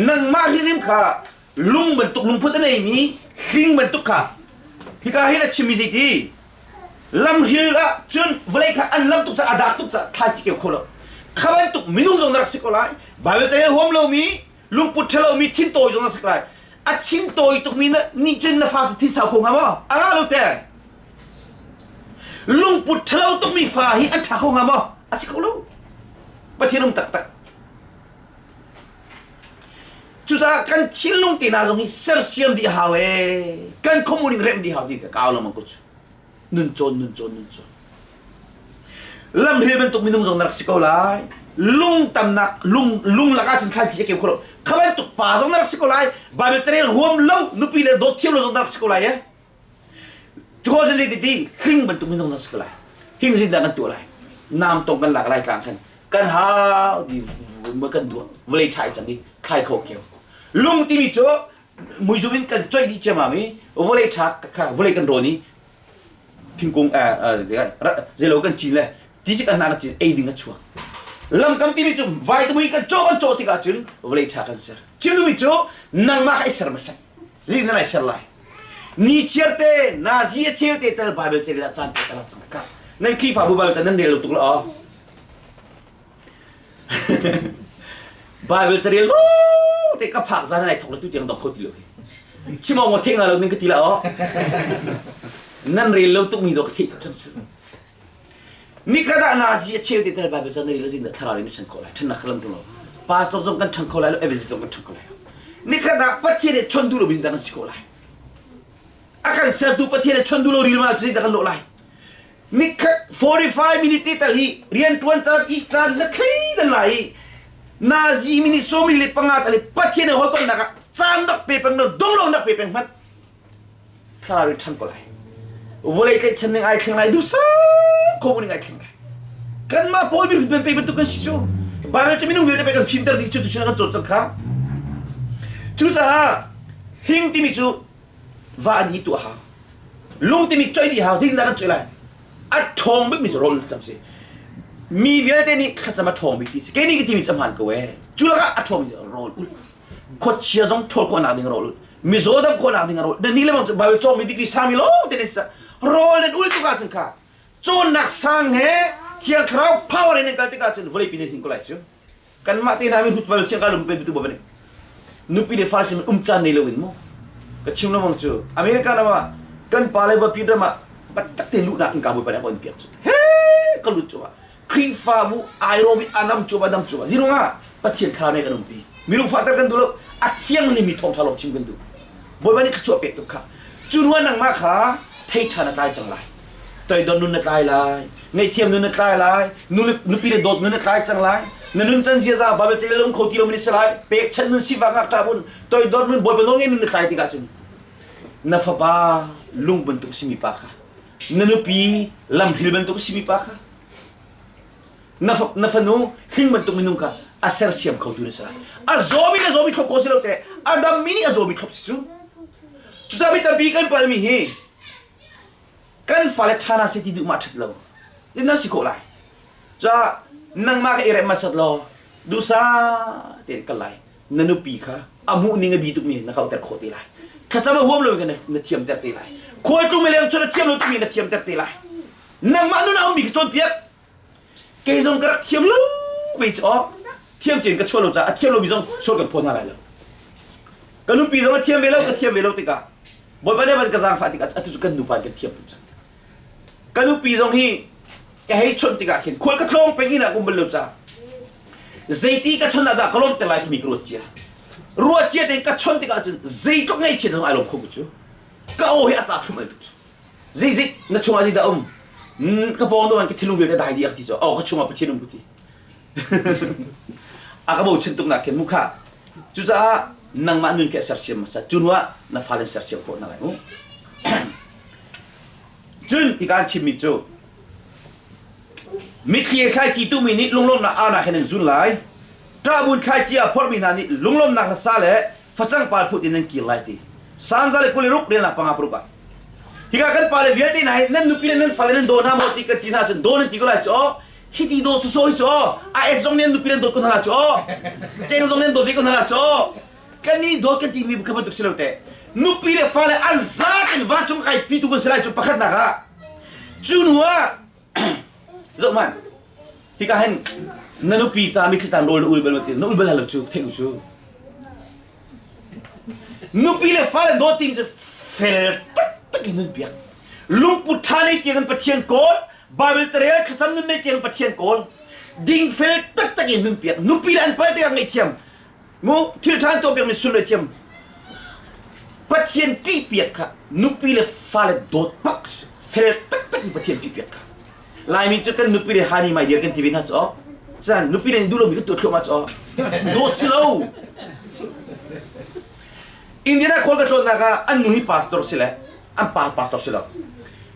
nangmah hrimhrim kha lung bantuk lungput a neimi hling bantuk kha hika hin a chimmi zeiti lamhril ah cun vawlei kha an lam tuk caah a dak tuk caah thlaici keu kho lo kha bantuk minung zong na rak si ko lai Bible carel huam lomi lungput ṭhalomi thintawi zong na si ko lai a thintawi tukmi na nih cun na fa cu thin sau kho hnga maw a ngah lo te lungput ṭhalo tukmi fa hi an ṭha kho hnga maw a si kho lo Pathian um taktak Cucaah kan thinlung te hna zong hi sersiam dih hau ee. Kan khuamu remh dih hau ti ka kau lengmang ko cu. Nun cawn, nun cawn, nun cawn. Lamhril bantuk minung zong na rak si ko lai. Lung tamnak, lung, lung lakah cun thlaici a keu kho lo. Kha bantuk pa zong na rak si ko lai. Bible carel huam lo, nupi le dawt thiam lo zong na rak si ko lai eh. Cu cun zei ti hling bantuk minung na si ko lai. Hling zin dah kan tuah lai. Nam tong kan lak lai tlang khan kan hau ti kan duah vawlei ṭha i cang i thlai kho keu. Lung timi cu muizum in kan coih dih ciammam i vawlei ṭha kha vawlei kan rawn i thingkung zeilo kan cin le tisik an hna kan cin ei ding a chuak. Lamkam timi cu vai tamui kan cawh kan cawh tikah cun vawlei ṭha kan ser. Chim duhmi cu nangmah kha i ser hmasa. Zei na lai ser lai. Ni chiar te nazi a cheu te tal Bible ce la caan te kala cang ka. Nan Khrihfabu Bible ca nan rel lo tuk la aw. Bible ca rel lo te ka phak zan ai thok le tu tiang dong kho ti lo hi. Chim awk ngo thek na lo ning ka ti la aw. Nan rel lo tuk mi do ka theih tuk cang cu. Nikhat ah nazi a cheu te tal Bible ca na rel zing dah thlarau in na ṭhan khawh lai ṭhannak kha lam ṭung lo pastor zong kan ṭhang kho lai lo evangelist zong kan ṭhang kho lai lo nikhat ah Pathian nih chon duh lo mi dah kan si khawh lai a kan sertu Pathian nih chon duh lo ril ma cu zeidah kan lawh lai nikhat 45 minute te tal hi rian ṭuan caan ih caan na thlei dan lai i nazi minute 45 tal hi Pathian nih hawikomhnak ah caan rak pe peng lo dong lo nak pe peng hmanh thlarau in ṭhan ko lai vawlei tlaihchan ning ai thleng lai duhsah kho ning ai thleng lai kanmah pawl mi hrut pe bantuk kan si cu Bible cu minung vialte pe kan fimter dih cu tuchun kan cawn cang kha cucaah hling timi cu va an i tuah hau lung timi choi dih hau zeitindah kan choi lai a ṭhawng bikmi cu rawl thlacam si mi vialte nih thlacam a ṭhawng bik ti si kei nih ka timi cu a hmaan ko ee cu lakah a ṭhawng cu rawl ul khuachia zong ṭhawl khawhnak ding rawl ul mizaw dam khawhnak ding rawl nan nih le bang cu Bible cawngmi degree sangmi lawng te nan si rawl nan ul tuk ahcun kha cawnnak sang he thiang thlarau power in nan kal tikah cun vawlei pi nan him ko lai cu. Kanmah te hna mi hut bal chiang ka lung pe tu ba nupi le fa sim um caan nei loin mu ka chim lengmang cu America ram ah kan pa le bapi ram ah taktak te luhnak in ka bawipa nih a piak cu he ka lut cu Khrihfabu airobi anam cu adam cu zirunga Pathian thlarau nih kan umpi minung fahter kan duh lo a thianglim mi thawngtha lawng chim kan duh Bawipa nih thluachuah pek tuk kha cu hnu ah nangmah kha thei ṭha na tlai cang lai toidor nun na tlai lai ngaihthiam nun na tlai lai nupi le dawt nun na tlai cang lai na nun can ziaza Bible cei le um kho ti lo mi si lai pekchanh nun sifak ngakṭah bun toidor nun Bawipa nawl ngei nun na tlai tikah cun na fapa lung bantuk simi pa kha na nupi lamhril bantuk simi pa kha na na fanu hling bantuk minung kha a sersiam kho tu na si lai a zawmi le zawmi thlop ko si lo te a dammi nih a zawmi thlop si cu cucaah mi tampi kan palmi hi kan fale ṭha na si ti duh ma ṭhat lo in na si khawh lai ca nangmah kha i rem hmasat law duhsa tein kal lai na nupi kha a hmuh ning a bi tukmi na kauhter khawh te lai thlacam a huam lo na na thiamter te lai khualtlung leng chun a thiam lo tukmi na thiamter te lai nangmah nun a ummi kha cawnpiak kei zong ka rak thiam lo ve cu awk thiam cin ka chuah lo caah a thiam lomi zong sual kan phaw hna lai lo ka nupi zong a thiam ve lo ka thiam ve lo tikah Bawipa nih van ka zaangfah tikah atu cu kan nupa kan thiam tuk cang ka nupi zong hi ka hei chawnh tikah khin khual ka tlawng peng in ah kum bal lo ca zeiti ka chawnh ah dah ka lawm te lai timi ka ruat cia ruat cia tein ka chawnh tikah cun zeitluk ngaihchiat zong ai lawm kho cu ka aw hi a ca thlum al tuk cu zei zei na chungah zei dah um ka pawng duan ka thinlung vialte dai dih a ti cu oh ka chungah Pathian um ku ti a ka bochan tuk nak khin mu kha cucaah nangmah nun khi a sersiam hmasa cu hnu ah na fale sersiam khawh hna lai mu cun hika an chimmi cu mitthli he thlaici tuhmi nih lunglawmhnak aunak he nan zun lai ṭahbun thlaici a phorhmi hna nih lunglawmhnak hlasa le facang pal phut in nan kir lai ti Salm 126 relnak panga paruk ah hika kan pale vialte hna hi nan nupi le nan fale nan daw hna maw ti kan ti hna cun daw nan ti ko lai cu hi ti daw sawsawh hi cu AS zong nih an nupi nan dawt ko hna la cu keng zong nih an dawt ve ko hna la cu kan ni dawt kan ti mi kha bantuk si lo te nupi le fale an zat in vancung kai pitu kan si lai cu pakhatnak ah cu hnu ah zoh hmanh hika hin na nupi ca mitthli tan rawl na ul bal ma ti na ul bal lo cu theih u cu Nupi le fale dawt tim cu fel taktak in nun piak. Lungput ṭha nei tiang in Pathian kawl, Bible carel thlacam nun nei tiang Pathian kawl. Dingfel taktak in nun piak. Nupi le an pal tikah ngaihthiam. Mu thil ṭha an tuah piak mi sunlawi thiam. Pathian ṭih piak kha nupi le fale dawt bak fel taktak in Pathian ṭih piak kha. Laimi cu kan nupi le hani mai dir kan ti ve hna cu aw. Cun nupi le duh lomi kan tuah thluahmah cu aw. Dawt si lo. Indiana khual ka tlawnnak ah an nu hi pastor si le an pa pastor si lo.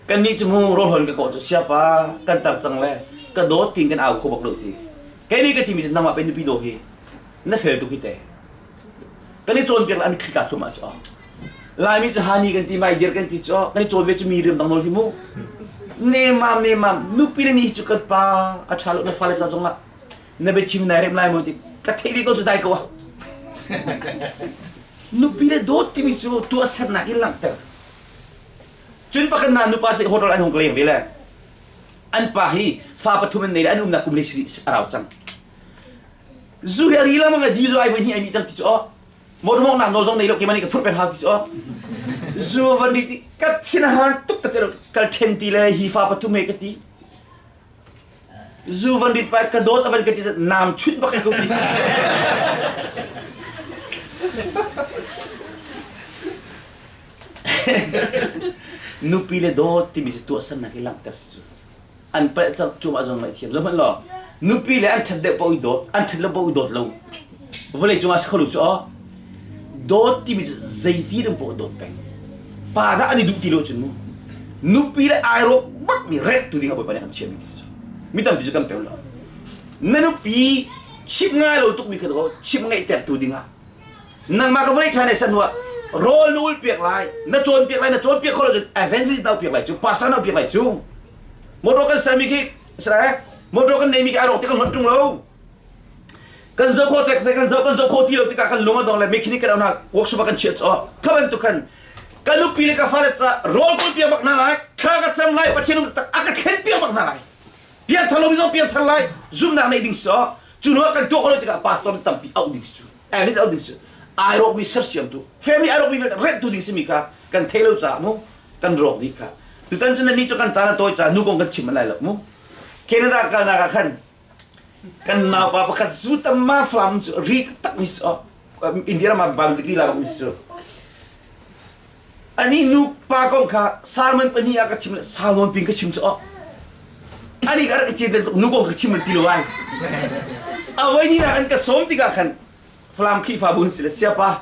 Kan nih cu mu rawlhon ka kawh cu siapa kan tar cang le ka dawt tiin kan au kho bak lo ti. Kei nih ka timi cu nangmah pe nupi daw hi na fel tuk hi te. Kan i cawnpiak le an mitthli tla thluahmah cu aw. Laimi cu hani kan ti, maidir kan ti cu kan i cawn ve cu mi riam dang nawl hi mu. Nemam nemam nupi le ni cu kan pa a ṭha lo na fale ca zongah na biachim nai rem lai mu ti ka theih ve ko cu dai ko ah. Nupi le dawt timi cu tuahsernak in langhter. Cun pakhat na nupa cu hotel an hung ka leng ve le an pa hi fa pathum an nei le an umnak kum le a rau cang. Zu hi a ri lengmang le di zu ai voi hnih ai mi cang ti cu aw. Motor mawngnak nawl zong nei lo keimah nih ka phurh peng hau ti cu aw. Zu van ri ti ka thin a han tuk ka cel kal then ti le hi fa pathum he ka ti. Zu van rit pa ka dawt a van ka ti nam chut bak si ko ti. Nupi le dawt timi cu tuahsernak i langhter si cu. An palh cang cumah zong ngaihthiam zoh hmanh law nupi le an ṭhat deuh paoh i dawt an ṭhat lo paoh i dawt lo vawlei cungah si kho lo cu aw dawt timi cu zeiti dang paoh dawt peng pa dah an i duh ti lo cun mu nupi le ai rawk bak mi rek tu ding ah bawipa nih a kan chiah mi ti mi tampi cu kan peu lo na nupi chimh ngai lo tuk mi kha chimh ngaihter tu ding ah nangmah ka vawlei ṭha ne san hnuah rawl na ul piak lai na cawn piak lai na cawn piak kho lo cun evangelist na piak lai cu pastor na piak lai cu motor kan sermi khi sare motor kan neimi khi ai rawk ti kan hlonh ṭung lo kan zoh kho tek kan zoh kan zoh kho ti lo tikah kan lung a dong le mechanic kan auh workshop ah kan chiah cu kha bantuk khan ka nupi le ka fale ca rawl kul piak bak hna lai thla ka cam lai pathian um tak a ka thlen piak bak hna lai pianthar lomi zong pianthar lai zumhnak nei ding si. Cu hnu ah kan tuah khawh tikah pastor tampi auh ding si cu. Elit auh ding si. Ai rawkmi sersiamtu, family ai rawkmi vialte remhtu ding simi kha kan thei lo caah mu kan rawk dih kha. Tutan cu nan nih cu kan caan a tawi caah nu kong kan chim lai lo mu. Canada kalnak ah khan kan naupa pakhat zu tamma flam cu ri taktak mi India ram ah Bible degree la mi si cu. Ani nu pa kong kha sermon pahnih ah ka chim le salmon pin ka chim cu oh. Ani ka rak i cin tuk nu kong ka chim ti lo ai. A voi ni na an ka sawm tikah khan Falam Khrihfabu in si le siapa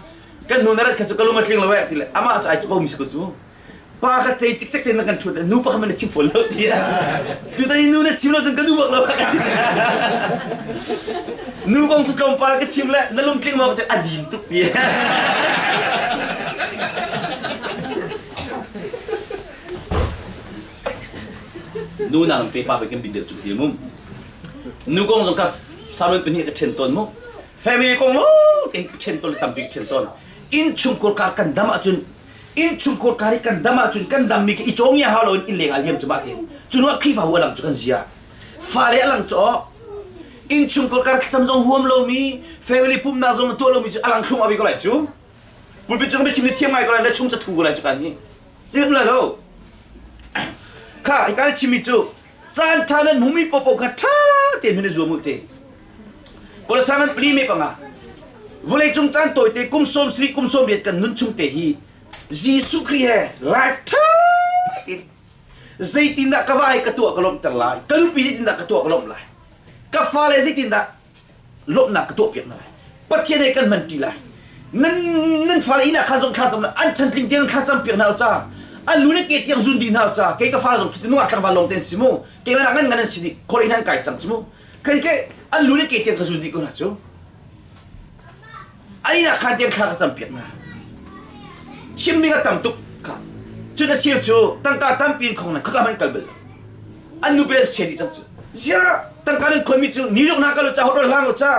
kan nu na rat kha cu ka lung a tling lo eh ti le amah cu ai capo mi si ko cu. Pa kha cei cikcek tein na kan ṭhut le nu pa kha man na chim fawn lo ti tutan i nu na chim lo cun ka nu bak lo nu kong cu tlawmpal ka chim le na lungtling maw ka ti a din tuk ti nu nang pe pa kan bin deuh cu ti mu nu kong zong ka samun pahnih ka ṭhen tawn mu family kong lo te ka ṭhen tawn tampi ka ṭhen tawn innchungkhur kar kan dam ahcun innchungkhur kar i kan dam ahcun kan dammi khi i cawng ya hau loin inn leng ah liam cu mah te cu hnuah Khrihfabu a lang cu kan zia fale a lang cu innchungkhur kar thlacam zong huam lomi family pumnak zong tuah lomi cu a lang thlum avi ko lai cu pulpit cung biachim ni thiam ngai ko lai na chung ca thu ko lai cu kan hi zim la lo kha hi kan chimmi cu caan ṭha nan hmumi popo kha ṭha tein hin i zuam u te Kolosa ngan pli me panga vawlei cung caan tawite kum sawm sri kum sawm riat kan nun chung te hi Jesuh Khrih he life ṭha tein zeitindah ka vai ka tuah ka lawmhter lai ka nupi zeitindah ka tuah ka lawmh lai ka fale zeitindah lawmhnak ka tuahpiak hna lai Pathian he kan hman ṭi lai nan nan fale inn ah khan zong thla cam an chantling tiang thla cam piak hna u ca an lu le ke tiang zun dih hna u ca kei ka fale zong khi nungak tlangval lawng te an si mu keimah ngan ngan an si dih khor inn an kai cang cu mu kai ke an lu le ke tiang ka zun dih ko hna cu an inn ah khan tiang thla ka cam piak hna chim ding a tam tuk kha cun a cheu cu tangka tampi in khong na khaka man kal bal lo an nupi le che dih cang cu ziah tangka nan khonmi cu New York na kal ca hotel hlang ca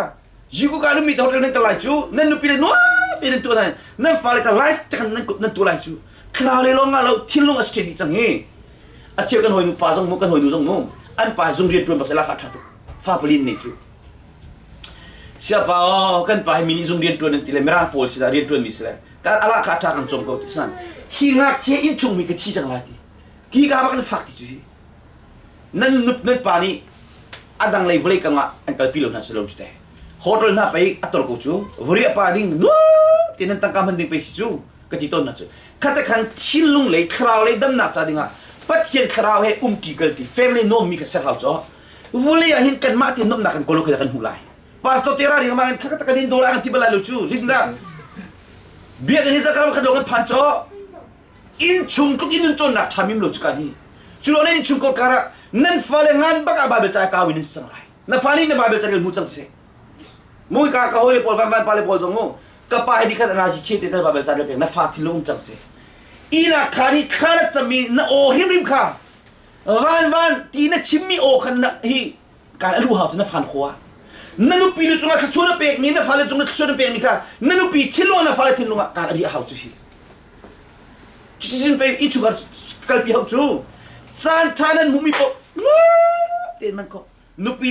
Jiku ka mi hotel nan kal lai cu nan nupi le nuam te nan tuah nan nan fale ka life te khan nan kut nan tuah lai cu thlarau le lawng lo thinlung a che dih cang hi a cheu kan hoi nu pa zong mu kan hoi nu zong mu an pa zung rian tuan bak se la kha tha tuk fa palin nei cu siapa o kan pa hi mi nih zung rian tuan an ti le mirang pawl si da rian tuan mi si le kan ala kha tha kan chom ko ti san hi ngakchia in chung mi ka thi cang lai ti ki ka bak fak ti cu hi nan nup nan pa nih a dang lei vawlei kang ah an kalpi lo hna cu lo cu te hotel hna pei a tor ko cu vawriah pa ding nuam te nan tangka hman ding pei si cu ka ti tawn hna cu khate khan thinlung lei thlarau lei damnak ca dingah Pathian thlarau he umti kalti family nuam mi kha ser hau cu vawlei ah hin kanmah te nuamnak kan kawl kha kan hmuh lai pastor te ra ring ma kan kha kan in dola kan ti balai lo cu zeitindah biakinn hi zakram khat lo kan phan cho Innchung tluk in nun cawnnak ṭha mim lo cu kan hi. Cu lo nan innchung kar ah nan fale ngan bak ah Bible ca kau in nan sang lai. Na fa nih na Bible ca rel hmu cang seh. Mui ka ka hawi le pawl van van pa le pawl zong mu ka pa hi nikhat ana si che te tal Bible ca rel peng na fa thinlung um cang seh. Ina kha nih thla na cami na aw hrimhrim kha van van ti na chimmi aw khan na hi kan alu hau cu na fan khua na nupi lu cungah thluachuah na pekmi na fale cungah thluachuah na pekmi kha na nupi thinlung na fale thinlung ah kan ari hau cu hi Cuticun pei innchungkhar kalpi hau cu caan ṭha nan hmuhmi paoh tein man ko nupi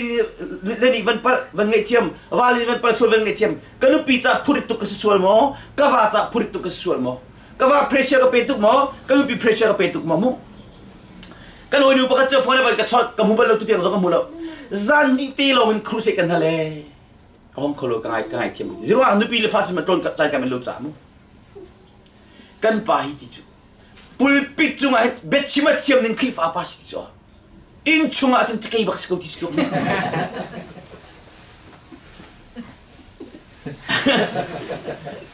le nih van palh van ngaihthiam va le van palh sual van ngaihthiam ka nupi ca phurit tuk ka si sual maw ka va ca phurit tuk ka si sual maw ka va pressure ka pe tuk maw ka nupi pressure ka pe tuk maw mu kan hawinu pakhat cu phone van ka chawt ka hmu bal lo tutiang zong ka hmu lo zan hnih te lawng in crusade kan hal e ka hong kho lo ka ngai ka ngai thiam ziruang nupi le fa sin ma tlawn ka cai ka men lo ca mu Kan pa hi ti cu pulpit cungah hin biachim a thiam ning Khrihfa pa si ti cu inn chungah cun cakei bak si ko ti si tuak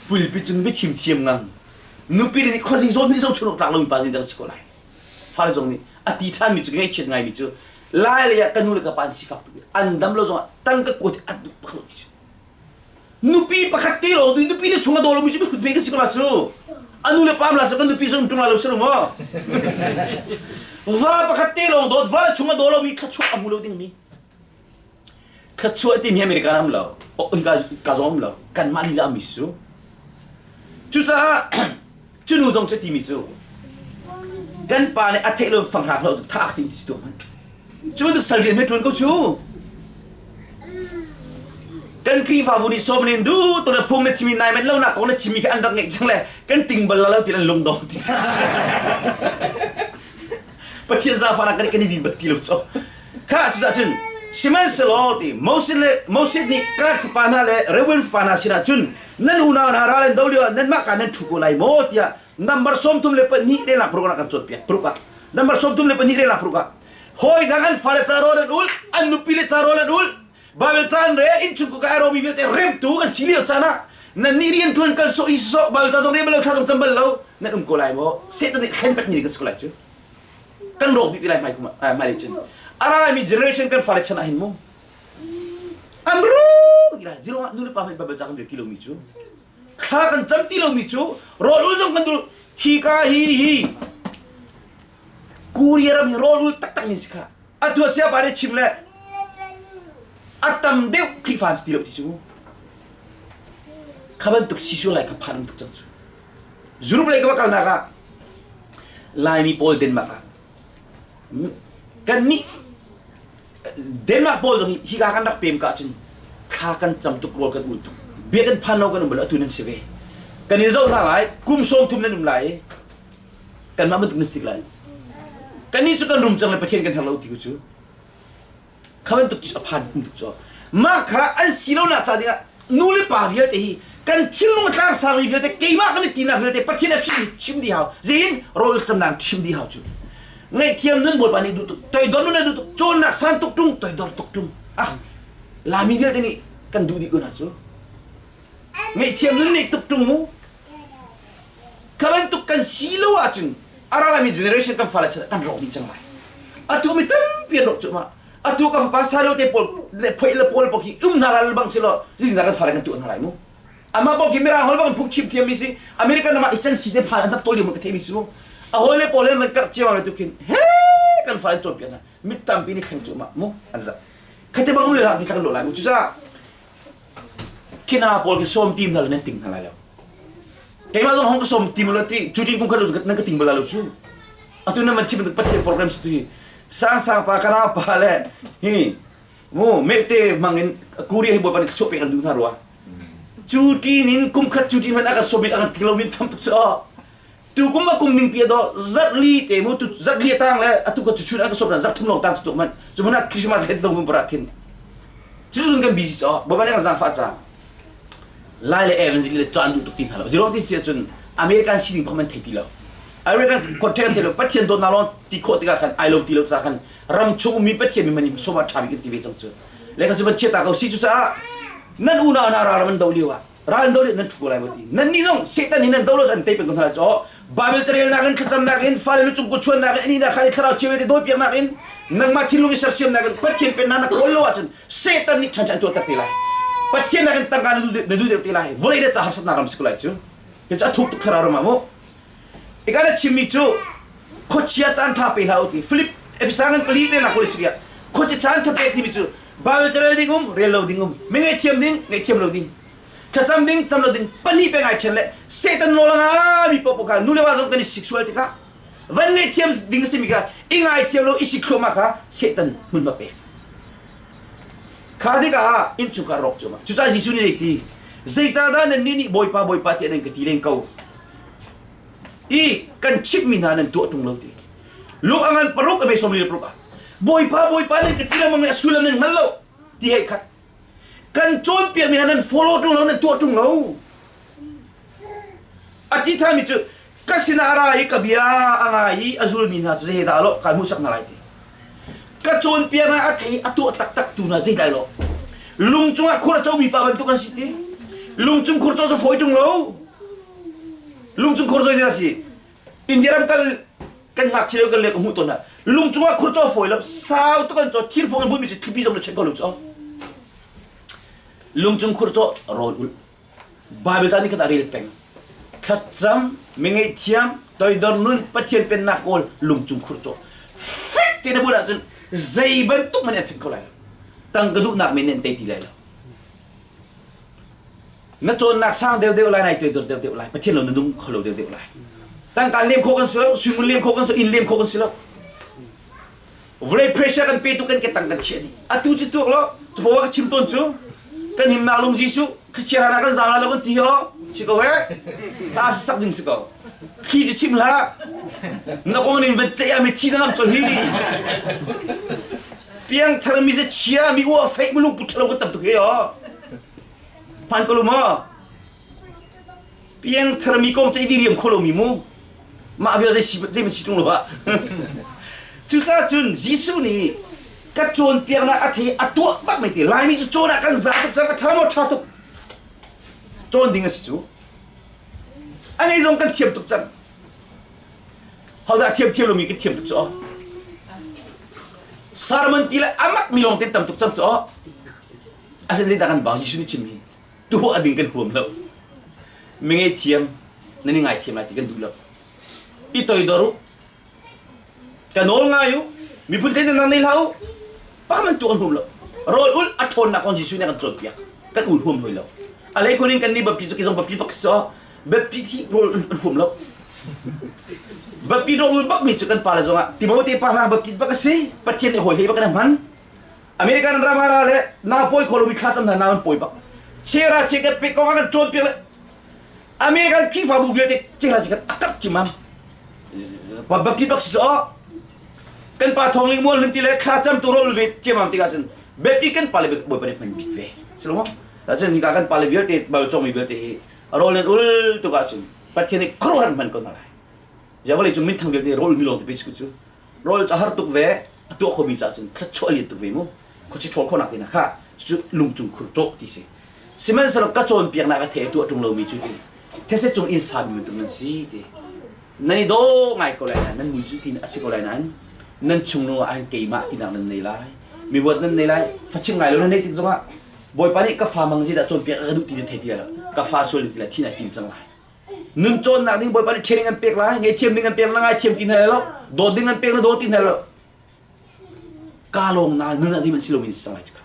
pulpit cung biachim thiam ngang nupi le nih khuazing zawn nih zo chun awk tlak lomi pa zing dah si ko lai fale zong nih a ti ṭhan mi cu ngaihchiat ngaimi cu lai lei ah ka nu le ka pa an sifak tuk an dam lo zongah tangka kuat an duh bak lo ti cu Nupi pakhat te lawng tu nupi le chung a daw lomi cu mihrut ve ka si ko la cu. A nu le pa la cu kan nupi zong ṭung la lo si lo maw? Va pakhat te lawng dawt va le chung a daw lomi thluachuah a hmu lo dingmi. Thluachuah timi American am lo. Ka ka zong am lo. Kanmah lila mi su. Cucaah cu nu zong cu timi cu kan pa nih a theih lo fanghrak lo thak ting ti tu hman. Cu bantuk sal rian he ṭuan ko cu. Kan Khrihfabu nih sawm nin du tu le phung na chimi nai men lo nak kong na chimi kha an rak ngeih cang le kan ting bal lo ti an lung dong ti. Pathian zaangfahnak kan kan i din bat ti lo cu. Kha cucah cun sihmanhsehlaw ti Moses le Moses nih Gad fapa hna le Reuben fapa hna sinah cun nan unau hna ral an do lio ah nanmah ka nan ṭhu ko lai maw tiah number 32 relnak program kan cawnpiak paruk ah number 32 relnak paruk ah hawi dang an fale ca rawl an ul an nupi le ca rawl an ul Bible caan re innchung ka romi vialte remtu kan si lio caan ah nan nih rian ṭuan kal sawh i sawh Bible ca zong rel bal lo thla zong cam bal lo nan um ko lai maw Satan nih hlen pekmi kan si ko lai cu kan rawk dih ti lai hmai kum ah hmailei cun a ra laimi generation kan fale chan ah hin mu an rawk ti lai zero ah nu le pa hmanh Bible ca kan rel ti lomi cu thla kan cam ti lomi cu rawl ul zong kan dul hi ka hi hi Korea ram hi rawl ul taktak mi si kha atu siapa nih chim le a tam deuh Khrihfa si ti lo ti cu kha bantuk si sual lai kha phan tuk cang cu Europe lei ka va kalnak ah Laimi pawl Denmark ah kan nih Denmark pawl zong hi hika kan rak pem ka ahcun thla kan cam tuk rawl kan ul tuk bia kan phan lo kan um bal atu nan si ve kan in zoh hna lai kum sawm thum nan um lai kanmah bantuk nan si lai kannih cu kan rum cang le Pathian kan herh lo ti ku cu Kha bantuk cu a phan tuk cu. Mah kha an si lonak ca dingah nu le pa vialte hi kan thinlung a tlang sangmi vialte keimah kan i tinak vialte Pathian a fim chim dih hau. Zeiin rawl camnak chim dih hau cu. Ngaihthiam nun Bawipa nih duh tuk, toidor nun a duh tuk, cawnnak san tuk ṭung, toidor tuk ṭung. Ah, Lami vialte nih kan duh dih ko hna cu. Ngaihthiam nun nih tuk ṭung mu. Kha bantuk kan si lo ahcun a ra laimi generation kan fale chan kan rawk dih cang lai. Atu mi tampi an rawk cuahmah. Atu ka fapa salo te pawl le phoi le pawl bak hi um hna la bang si law zeitindah kan fale kan tuah hna lai mu. Amah bak hi mirang hol bang phuk chim thiam mi si American ram ah i can si te phan an tap tol lio ka theih mi si mu. A hawi le pawl he van karh cio le tu khin he kan fale cawnpiak hna mit tampi nih thleng cuahmah mu an zak. Khate bang um le hlah si kan lo lai mu. Cucaah Khi hna pawl khi sawm tim hna nan ting hna lai lo. Keimah zong hong ka sawm tim lo ti cu tin kum khat lo nan ka ting bal lo cu. Atu nan van chim Pathian program si tu hi sang sang pa kana pa le hi mu mete mangin Korea hi bawipa nih chuah pek an duh hna rua. Cu tin in kum khat cu tin man aka sawm in aka ting lo min tham tuk cu Tu kum a kum ning pi do zat li te mu tu zat li tang le atu ka chun an ka sop zat thum long tang tu man chu mana Christmas het dong vun para khin cu cun kan busy cho baba ne kan zang fa cha lai le evangel le chan du tuk ti hna lo zero ti sia cun American sining pakman thei ti lo American contract thei lo Pathian dawt na lon ti khawh tikah khan ai lo ti lo ca khan ram chung mi Pathian mi mani soma tha bik in ti ve cang cu le ka chu ban chia ta ko si cu caah nan unau na ral man do liu ah ral an do nan thu ko lai maw ti nan nih zong Satan hi nan do lo an tei peng ko hna lai caw Bible carelnak in thlacamnak in fale lu cung kut chuannak in ani na khan thlarau chiu te dawi piaknak in nangmah thinlung i sersiamnak in Pathian pennak na kawl lo ahcun Satan nih ṭhan ṭhan tuah tak te lai Pathian nakin tangka na duh deuh te lai vawlei le ca harsatnak ram si ko lai cu hi cu a thuk tuk thlarau ram ah mu Ika na chimmi cu khuachia caan ṭha pe hlah u ti Philip Efesa ngan pali te na kul si khuachia caan ṭha pek timi cu Bible carel ding um rel lo ding um mi ngaihthiam ding ngaihthiam lo ding thlacam ding cam lo ding pahnih pe ngai ṭhen le Satan nawl a nga mi paoh kha nu le va zong kan i sik sual tikah van ngaihthiam ding a simi kha i ngaithiam lo i sik thluahmah kha Satan hmunhma pek kha tikah innchungkhar rawk cuahmah cucaah Jesuh nih zei ti zeicahdah nannih nih Bawipa Bawipa tiah nan ka ti len ko i kan chimhmi hna nan tuah ṭung lo ti luk a ngan paruk a me sawm li paruk ah Bawipa Bawipa nan ka ti lengmang i a sullam nan hngal lo ti hei khat kan cawnpiakmi hna nan follow ṭung lo nan tuah ṭung lo a ti ṭhami cu ka sinah a ra i ka bia a ngai i a zulmi hna cu zeidah lo kai hmuhsak hna lai ti ka cawnpiak hna a thei a tuah taktak tu hna zeidah lo lung cungah khur a comi pa bantuk an si ti lung cung khur co cu fawi ṭung lo lung cung khur co a si India ram kal kan ngakchia lio kan le ka hmuh tawn hna lung cungah khur co fawi lo sau tuk an co thir fung an bunmi cu thlipi zong na check ko lo cu lung cung khur co rawl ul Bible ca nih khat a rel peng thlacam mi ngaihthiam toidor nun Pathian pennak kawl lung cung khur co fek te na bul ahcun zei bantuk man an fek kho lai lo tang ka duhnak men an tei ti lai lo Na cawnnak sang deuhdeuh lai, nai toidor deuhdeuh lai. Pathian lo na nung kho lo deuhdeuh lai. Tangka lem khawh kan si lo, suimun lem khawh kan si lo, inn lem khawh kan si lo. Vawlei pressure kan pe tu kan ke tang kan chiah dih. Atu cu tuak lo, capo ka chim tawn cu. Kan himnak lung Jesuh thlichia hna kan zaang lai lo kan ti ho. Si ko he. Hla sak ding si ko. Thli cu chim hlah. Na kong in van ceih ah mi thi na ngam chol hi. Piangthar mi ze chia mi ua feih mi lungput ṭhalo kan tam tuk hi ho. Phan ko lu maw? Piangthar mi kong ceih di riam kho lomi mu. Mah vial zei si zei si ṭung lo ah. Cucaah cun Jesuh nih ka cawnpiaknak a thei a tuah bak mai ti Laimi cu cawn ah kan za tuk cang a ṭha maw ṭha tuk cawn ding a si cu a ngei zong kan thiam tuk cang hodah thiam thiam lomi kan thiam tuk cu sermon ti le amak mi lawng ten tam tuk cang cu asin zeidah kan bau Jesuh nih chimmi tuah ding kan huam lo mi ngei thiam nan i ngai thiam lai ti kan duh lo i toidor u ka nawl ngai u miphun thei nan nei hlah u pakhat man tu kan huam lo rawl ul a ṭhawnnak kong Jesuh nih a kan cawnpiak kan ul huam hoi lo a lei khun in kan nih bapti cu kizong bapti bak so bapti thi rawl an huam lo bapti rawl ul bak mi cu kan pa le zongah Timote pa hlang bapti bak a si Pathian nih hawi hlei bak kan hman American ramara le na pawi kho lomi thla cam hna na an pawi bak chera che kan pe kong kan cawnpiak le American Khrihfabu vialte chera che kan akap cimam baptist bak si so kan pa thong ling mual hun ti le thla cam tu rol ve cemam tikah cun biapi kan pa le bawipa nih hman bik ve silo ta cun hika kan pa le vialte bal cong mi vialte hi rol nen ul tukah cun Pathian nih khuaruahhar hman ko hna lai Javali cung minthang vialte rol mi lawng te pe cu rawl cu a har tuk ve a tuah khomi caah cun thluachuah lian tuk ve mu khuachi ṭhawl khawhnak te na kha cucu lungcung khur cawh ti si sihmanhsehlaw ka cawnpiaknak a the tuah ṭung lomi cu ti these cung inn sami bantuk nan si ti nan i daw ngai ko lai nain nan mui cu ti a si ko lai nain nan chung lung ah keimah tinak nan nei lai mi huat nan nei lai facing ngai lo nan nei tik zongah bawipa nih ka fa mang zi dah cawnpiak a ka duh ti na thei ti lai lo ka fa sual ti lai thi nai tim cang lai Nun cawnnak ding Bawipa nih training an pek lai, ngaihthiam ding an pek na ngaithiam ti hna lo, dawt ding an pek na dawt ti hna lo. Ka lawng na nun ah zeihmanh si lomi si cang lai kha.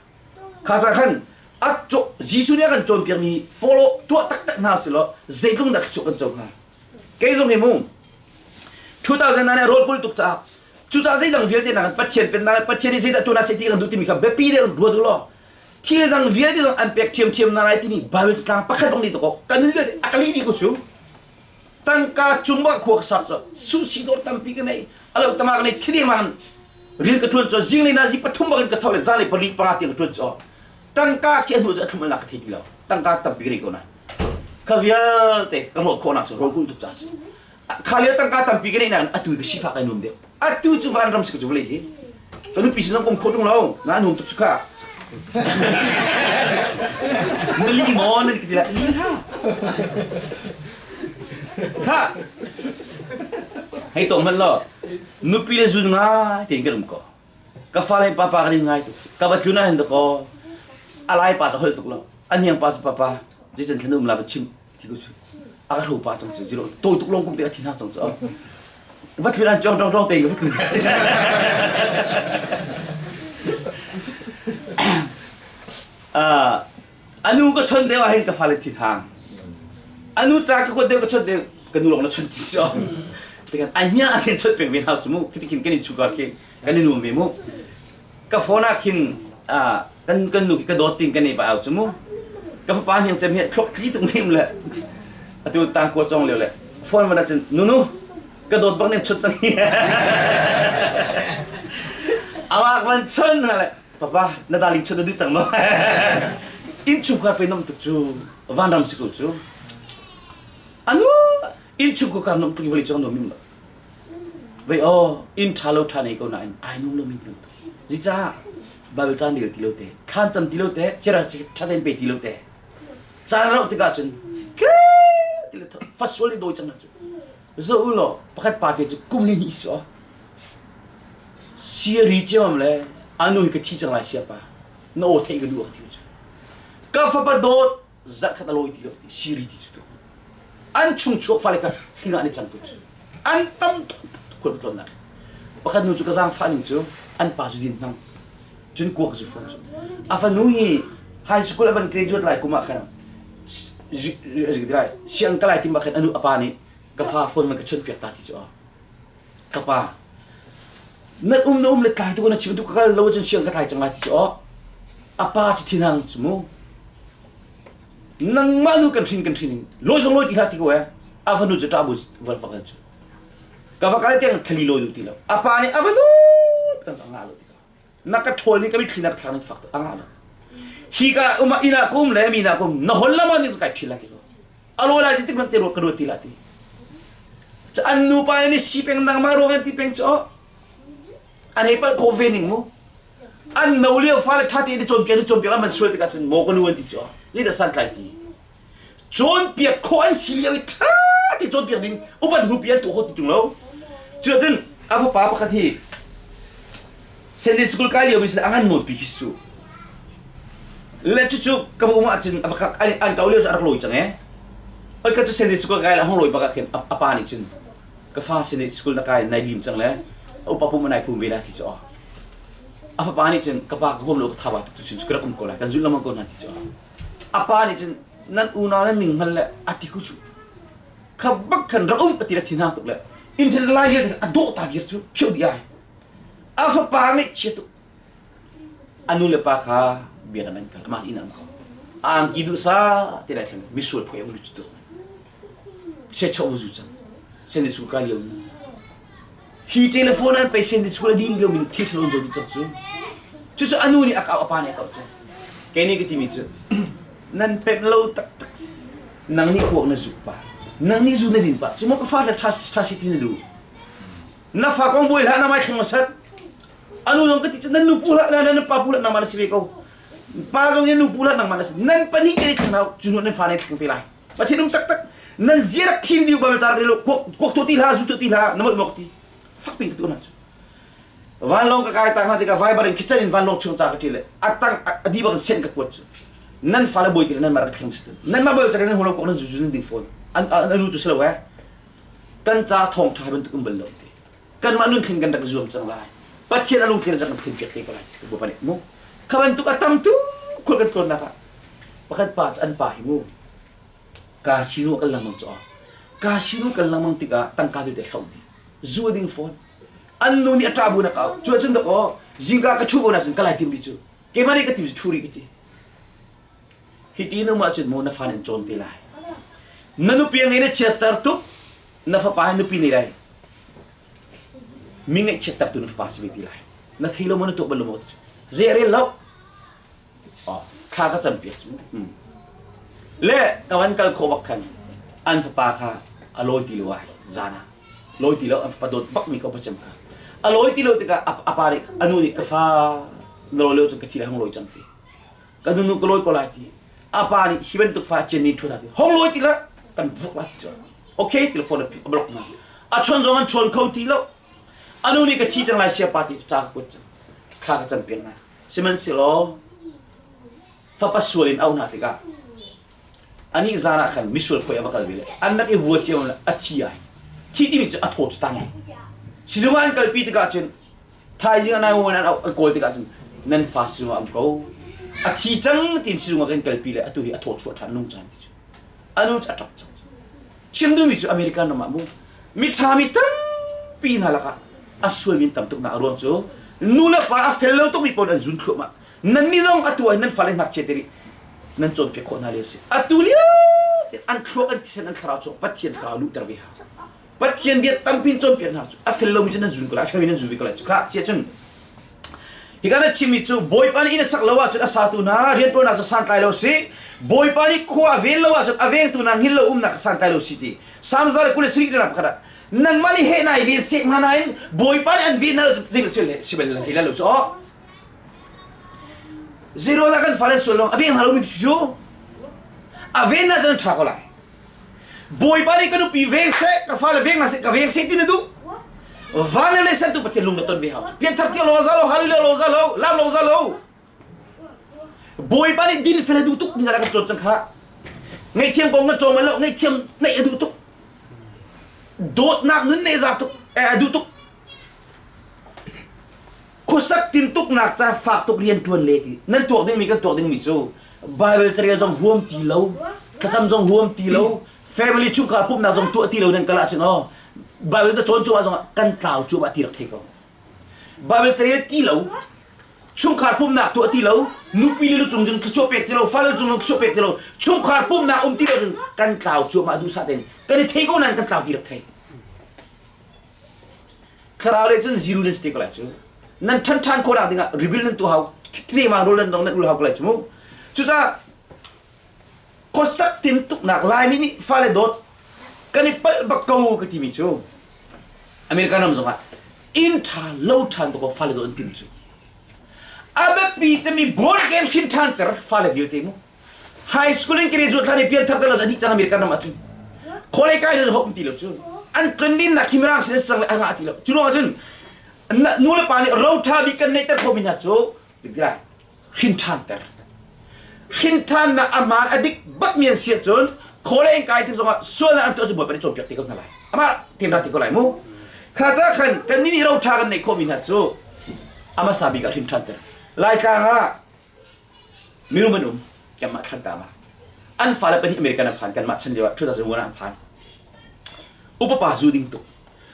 Kha ca khan a Jesuh nih a kan cawnpiakmi follow tuah taktak hna si law zeitlung dah thluachuah kan co hnga. Kei zong hi mu 2009 ah rawl pul tuk caah cucaah zeidang vialte nak Pathian pennak le Pathian nih zeidah tuah na seh ti kan duh timi kha biapi deuh in ruat u law thil dang vialte zong an pek ṭhiamṭhiam hna lai timi Bible catlang pakhat bang nih tuk kan nun vialte a ka lih dih ko cu tangka cung bak khua ka sak cu sushi dawr tampi ka nei alo tama ka nei thideng man ril ka ṭuan cu zinglei na zi pathum bak in ka tho le zan le pali panga tiang ka ṭuan cu tangka khi a hnu cu a thlum alak ka thei ti lo tangka tampi ka nei ko na kha vialte ka hlawt khawhnak cu rawl kulh tuk ca si kha lio tangka tampi ka neih nain atu ka sifak ai nuam deuh atu cu vanram si ka cu vawlei hi ka nupi sin zong kum kho tung lo na nuam tuk cu kha na li maw na ti la li ha ha hei tong man lo nupi le zun ngai tein kan um ko ka fale papa ka rin ngai tuk ka va tlun ah hin ko alai pa cu holh tuk lo aniang pa cu papa zeican thlan um la va chim ti ko cu a ka hro pa cang cu zero tawi tuk lawng kum te a thin hak cang cu va tlun an chong chong chong te va tlun anu ka chon deuh ah hin ka fale thin hang anu ca ka kuat deuh ka chon deuh ka nu lawng na chon ti so tikan ai nya a khin chon peng ve hau chu mu khiti khin kan in chukar khi kan in nuam ve mu ka phone ah khin kan kan nu khi ka dawt ting kan i va au chu mu ka fapa hniang cem hi thlok tli tuk nim le atu tang kua chong leo le phone van cun nunu ka dawt bak nen chut cang hi awak van chon ha le papa na darling chut na duh cang maw in chungkhar pe nom tuk cu vanram si ko cu anu in chungkhar nom tuk vali chong nom mim Vei aw, inn ṭha lo ṭha nei ko nain ai nung lomi tam tuk. Zica Bible caan rel ti lo te, thlan cam ti lo te, cera ṭha tein pe ti lo te. Caan rauh tikah cun ke ti le fasual i dawi cang na cu. Zo u law pakhat pa te cu kum li hnih so. Siari ciamam le anu hi ka thi cang lai sia pa. Na aw theih ka duh ak ti cu. Ka fapa dawt zarh khat a lawi ti lo ti siri ti cu tu an chung chuak fale kha hling ah an i cang tu cu an tam khual tlawnnak pakhat nu cu ka zaangfah ning cu an pa zu din hmang cun kuak zu fung cu a fanu hi high school a van graduate lai kum ah khan siang ka lai tim ah khan anu a pa nih ka fa phone man ka chon piak ta ti cu ka pa na um na um le tlai tu na chim tu ka kal lo cun siang ka tlai cang lai ti cu a pa cu thinang cu mu. Nangmah nu kan hrin kan hrin in lawi zong lawi ti hlah ti ko eh. A fanu cu ṭah bu va va kal cu. Ka va kal tiang thali lawi duh ti lo. A pa nih a va nu kan ngah lo ti ko. Na ka ṭhawl ni ka mitthli na ka thlak ning fak a ngah lo. Hi ka um ah inn ah ka um le mi inn ah ka um na hol lama ni kai ṭhil la ti ko. A lawi lai ti tik te ruat ka ruat ti la ti. An nu pa nih si peng nangmah ruang an ti peng cu an hei palh khawh ve ning mu an no lio fale ṭha tein i cawnpiak i cawnpiak an van sual tikah cun maw ka nu an ti cu zeidah santlai ti cawnpiak khawh an si lio i ṭha te cawnpiak ding upat hnu pi an tuah khawh ti ṭung lo cuahcun a fapa pakhat hi Sunday school kai lio mi sin a ngan nawn pi khi su le cucu ka va um ahcun an kau lio cu a rak lawi cang e oi ka cu Sunday school kai la hong lawi bak ah khin a pa nih cun ka fa sin i school na kai nai lim cang le upa pum nai pum ve la ti cu a fapa nih cun ka pa ka huam lo ka thaba tuk tu cun ka rak um ko lai kan zulh lengmang ko hna ti cu a pa nih cun nan unau nan ning hngal le a ti ku cu kha bak khan rak um ati la thin hang tuk le internet lai vialte a dawh ta viar cu phio di ai a fapa nih chia tuk A nu le pa kha biakinn an kal. Amah inn ah um ko. A angki duh sa te lai thlang misual phuai a vu lut tuk. Sechoh vu zu cang. Sunday school kai lio mi. Hi telephone an pei Sunday school a dih lo min thil thil on zo dih cang cu. Cucu a nu nih a kau a pa nih a kau cang. Kei nih ka timi cu nan pemh lo taktak si. Nang nih kuak na zuk pa. Nang nih zu na din pa. Cu maw ka fa le ṭha ṭha si ti na duh. Na fa kong buai hlah na mai thleng masat. Anu zong ka ti cu nan nu pu hlah nan nan pa pu hlah nangmah na si ve ko. Pa zong in nu pu hlah nangmah na si. Nan pahnih te thleng hau cu nan fa ne thleng te lai. Pathian um taktak nan ziarak thin diu bal car relo kuak kuak to ti hlah zu to ti hlah na mol mok ti. Fak pin ka tu na cu. Vanlawng ka kai tak na tikah Viber in kitchen in vanlawng chung ca ka ṭi le atang adi bak in sen ka kuat cu. Nan fale boi ti le nan mar ka thleng si Nan mah boi car nan holo kuak nan zu zu nan ding phone. An anu tu si lo eh. Kan ca thawng ṭha bantuk um bal lo ti. Kanmah nun thleng kan rak zuam cang lai. Pathian a lungthin rak kan thlen piak te ko lai ti ka nih mu. Kha bantuk a tam tu khul kan tlawnnak ah pakhat pa cu an pa hi mu casino kal lengmang cu casino kal lengmang tikah tangka vialte hloh dih zu a ding fawn an nu nih a ṭah bu na ka au cu ahcun dok aw zingka ka ṭhu ko na cun ka lai tim rih cu keimah nih ka tim cu ṭhu rih ka ti hi ti na um ahcun maw na fa nih an cawn te lai na nupi a ngei na chiatter tuk na fapa hi nupi nei lai mi ngaihchiat tertu na fapa si ve ti lai na thei lo maw na tuah bal lo maw zei a rel lo thla ka cam piak cu le ka van kal khawh bak khan an fapa kha a lawi ti lo ai zan ah lawi ti lo an fapa dawt bak mi ka pacem kha a lawi ti lo tikah a pa nih a nu nih ka fa na lawi lo cun ka thi lai hong lawi cang ti ka nunu ka lawi ko lai ti a pa nih hi bantuk fa cen ni thu ti hong lawi ti la kan vuk la ti cu okay telephone a block na a chon zong an chon kho ti lo anu nih ka thi cang lai sia pa ti ca ka kuat cang thla ka cam piak na sihmanhsehlaw fapa sual in au hna tikah ani zan ah khan misual khoi a va kal ve le an rak i vua cio le a thi ai thi timi cu a thaw cu tang sizung ah an kalpi tikah cun Thaizing ah 911 an auh an kawl tikah cun nan fa sizung ah um ko. A thi cang tiin sizung ah kan kalpi le atu hi a thaw chuah ṭhan nung caan ti cu. Anu cu a ṭap cang. Chim duhmi cu American ram ah mu miṭha mi tampi hna lakah a sualmi tam tuk nak a ruang cu nu le pa a fel lo tukmi pawl an zun thluahmah. Nannih zong atu ah nan fale ngakchia te rih nan cawnpiak khawh hna lio si. Atu lio an thluak an thisen an thlarau chung Pathian thlarau luhter ve hau. Pathian bia tampi in cawnpiak hna cu a fel lomi cu nan zun ko lai a felmi nan zun ve ko lai cu kha sia cun hi na chimmi cu Bawipa nih inn a sak lo ahcun a satu hna rianṭuannak cu santlai lo si Bawipa nih khua a ven lo ahcun a vengtu hna hngilh lo umnak santlai lo si ti Salm 127 na pakhat ah nangmah nih he nai ven sek hna nain Bawipa nih an ven hna lo zei si si bal hlei lo cu aw zero la kan fale sual long a veng hna lo mi cu a ven na cun ṭha ko lai Bawipa nih ka nupi veng seh, ka fale veng hna seh, ka veng seh ti na duh. Van le lei sertu Pathian lung na ton ve hau. Pianthar ti lo za lo, hallelujah lo za lo, lam lo za lo. Bawipa nih din fel a duh tuk ni kan cawn cang kha. Ngaihthiam kong kan cawng lo, ngaihthiam neih a duh tuk. Dawtnak nun neih za tuk, eh, a duh tuk. Khuasak tintuknak ca fak tuk rian ṭuan le ti. Nan tuak dingmi kan tuak dingmi cu Bible carel zong huam ti lo, thlacam zong huam ti lo, family chungkhar pumhnak zong tuah ti lo nan kal ahcun aw Bible na cawn cuahmah zongah kan tlau cuahmah ti rak thei ko. Bible carel ti lo. Chungkhar pumnak tuah ti lo, nupi le lucung cun thluachuah pek ti lo, fale cung thluachuah pek ti lo, chungkhar pumnak um ti lo cun kan tlau cuahmah duhsah tein kan i thei ko nain kan tlau ti rak thei. Thlarau le cun ziru nan si te ko lai cu. Nan ṭhan ṭhan khawh nak dingah rebuild nan tuah hau, te ma rol nan dong nan ul hau ko lai cu mu. Cucaah khuasak tintuknak Laimi nih fale dawt kan i palh bak ko ka timi cu American ram zongah inn ṭha lo ṭhan tuk fale dawt an tim cu. A biapi cemi born again hrin ṭhan ter fale vialte mu. High school in graduate thlan i pianthar te lo a dih cang American ram ahcun. Khawlei kai nan hop ti lo cu. An tlunlinnak hi mirang sin sang le a ngah ti lo. Cu ruang ahcun nu le pa nih ro ṭha bik kan neihter khomi hna cu lai hrin ṭhan ter. Hrin ṭhannak a hmaan a dik bakmi an si ahcun khawlei in kai tik zongah sualnak an tuah cu Bawipa nih cawnpiak te ko hna lai. Amah te hna ti ko lai mu. Kha ca khan kan nih ro ṭha kan neih khawhmi hna cu a hmasa bik ah hrin ṭhan ter. Laitlang ah Mirum an um kanmah Thlantlang ah. An fale pahnih American an phan kanmah chan lio ah 2001 ah an phan. Upa pa zu ding tuk.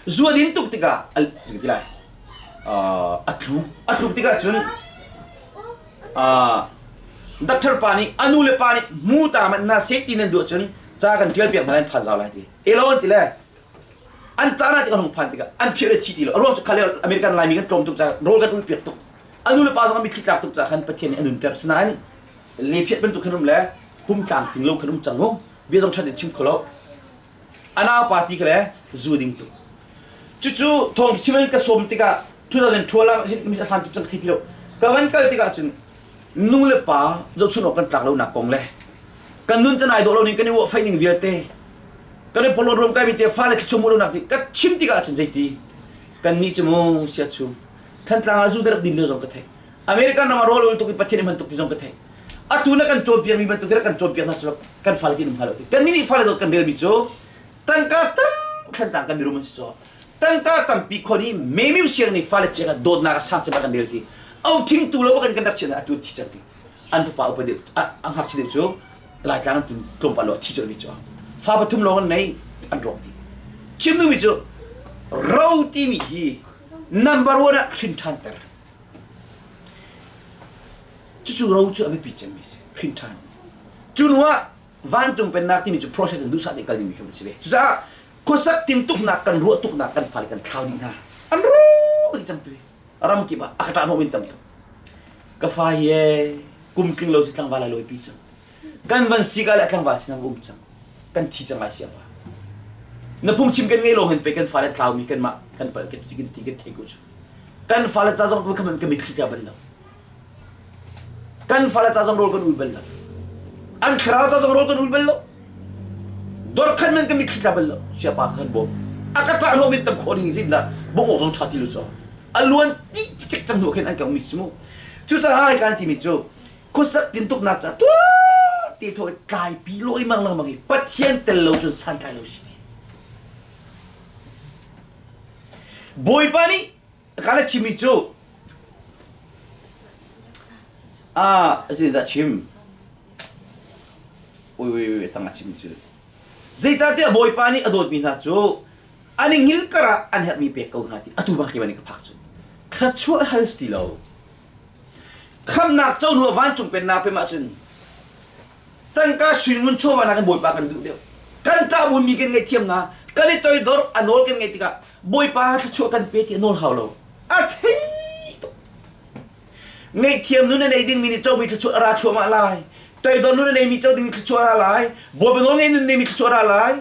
Zu a din tuk tikah al ti lai a tlu a tluk tikah cun doctor pa nih a nu le pa nih mu ta man na se ti nan duh cun ca kan tial piak hna lai phan zau lai ti elo an ti le an caan ah ti kan hung phan tikah an phiah le thi ti lo a ruang cu khale American Laimi kan tlawm tuk ca rawl kan ul piak tuk a nu le pa zong an mitthli tlak tuk caah khan Pathian nih a nunter sinain lephiat bantuk khan um le pum tlamtling lo khan um cang mu bia zong ṭhat in chim kho lo a naupa ti kha le zu ding tuk cucu thawng chim in ka sawm tikah 2012 ah mis a hlan tuk cang ka thei ti lo ka van kal tikah cun nu le pa zohchun awk kan tlak lonak kong le kan nun can ai dawh lo ning kan i uah fai ning vialte kan i polon rom kai mi te fale thluchum lo nak ti ka chim tikah cun zeiti kan nih cu mu sia chu Thantlang ah zu rak din lio zong ka theih. American ram ah rawl ul tuk i Pathian i hman tuk ti zong ka theih. Atu na kan cawnpiakmi bantuk in kan cawnpiak hna cu kan fale ti um hnga lo ti. Kan nih fale dawt kan relmi cu tangka tam Thlantlang kan mirum an si caw. Tangka tampi khon i memiu siang nih fale ciang ah dawtnak a sang cem ah kan rel ti. Au thing tu lo kan kan rak chiah atu thi cang ti. An fapa upa deuh a ngakchia deuh cu Laitlang an tlawmpal lo thi colh mi cu. Fa pathum lawng an nei an rawk ti. Chim duhmi cu ro timi hi Number one ah hrin ṭhanter. Cucu ro cu a biapi cemmi si. Hrin ṭhan. Cu hnu ah vancung pennak timi cu process in duhsah tein kal dingmi kha an si ve. Cucaah khuasak timtuknak kan ruah tuknak kan fale kan thlau dih hna. An ro dih cang tu. Ram kip ah a ka ṭah hnawh min tam tuk. Ka fa hi ee kum tling lo si tlangval ai lawipi cang. Kan van si ka le tlangval sin um cang. Kan thi cang lai sia pa. Na phungchim kan ngei lo hin pe kan fale tlaumi kan mah kan pal kan ti kan ti kan thei ko cu. Kan fale ca zong kan kan mitthli tla bal lo. Kan fale ca zong rawl kan ul bal lo. An thlarau ca zong rawl kan ul bal lo. Dor khan man kan mitthli tla bal lo. Sia pa kan bawm. A ka tla hnawh min tam khawh ding zin dah bawm awk zong tha ti lo cu. A luan ti cik cang hnu khin an ka mi si mu. Cucaah kan timi cu khuasak tintuknak ca tuah ti thaw tlaipi loi mang lengmang i Pathian tel lo cun santlai lo si ti. Bawipa nih ka na chimmi cu ah dah chim ui ui ui tang a chimmi cu zeicahtiah Bawipa nih a dawtmi hna cu an i ngil karah an herhmi pek ko hna ti atu bang keimah nih ka phak cu thluachuah hal si ti lo Khamhnak co hnu ah vancung pennak pem ahcun tangka suingun chawva nakin Bawipa kan duh deuh. Kan ṭahbunmi kan ngaihthiam hna, kan i toidor, a nawl kan ngaih tikah Bawipa thluachuah kan pe ti a nawl hau lo. A thei tuk. Ngaihthiam nun a nei dingmi nih comi thluachuah a ra thluahmah lai. Toidor nun a neimi co dingmi thluachuah a ra lai. Bawipa nawl ngei nun neimi thluachuah a ra lai.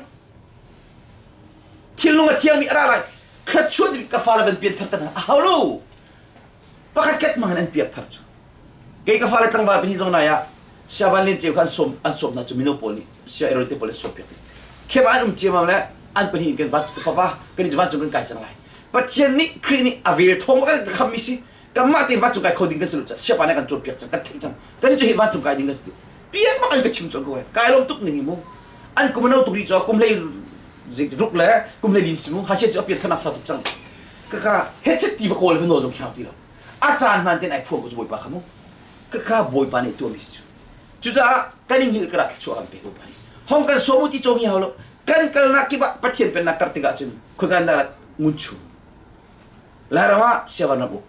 Thinlung a thiangmi a ra lai. Thluachuah ka fale van pian thar tan a hau lo. Pakhat khat hmang in an piak thar cu. Kei ka fale tlangval pahnih zong nai ah Siavan Lian Ceu kha an sawm an sawm hna cu mino pawl nih Sia Aaron te pawl an sawm piak ding. Khem an um ciammam le an pahnih in kan van papa kan i vancung kan kai cang lai. Pathian nih Khrih nih a vel thawng kan khammi si kanmah tein vancung kai kho ding kan si lo ca siapa nih kan cawnpiak cang kan theih cang kan cu hi vancung kai ding kan si ti piang bak in ka chim cang ko kai lawm tuk ning hi mu an kum no tuk ri cu kum hlei ruk le kum hlei lin si mu hasia cu a pian thanak sa tuk cang Kaka hechet ti va kawl va nawl zong khi hau ti lo. A caan hmaan ten ai phuang ko cu Bawipa kha mu. Kaka Bawipa nih tuahmi si cu. Cucaah kan in hngilh karah thluachuah kan pek Bawipa nih. Hong kan sawm u ti cawng hi hau lo. Kan kalnak kip ah Pathian pennak kar tikah cun khoika dah ngun chung. Lairam ah Siavan ram uk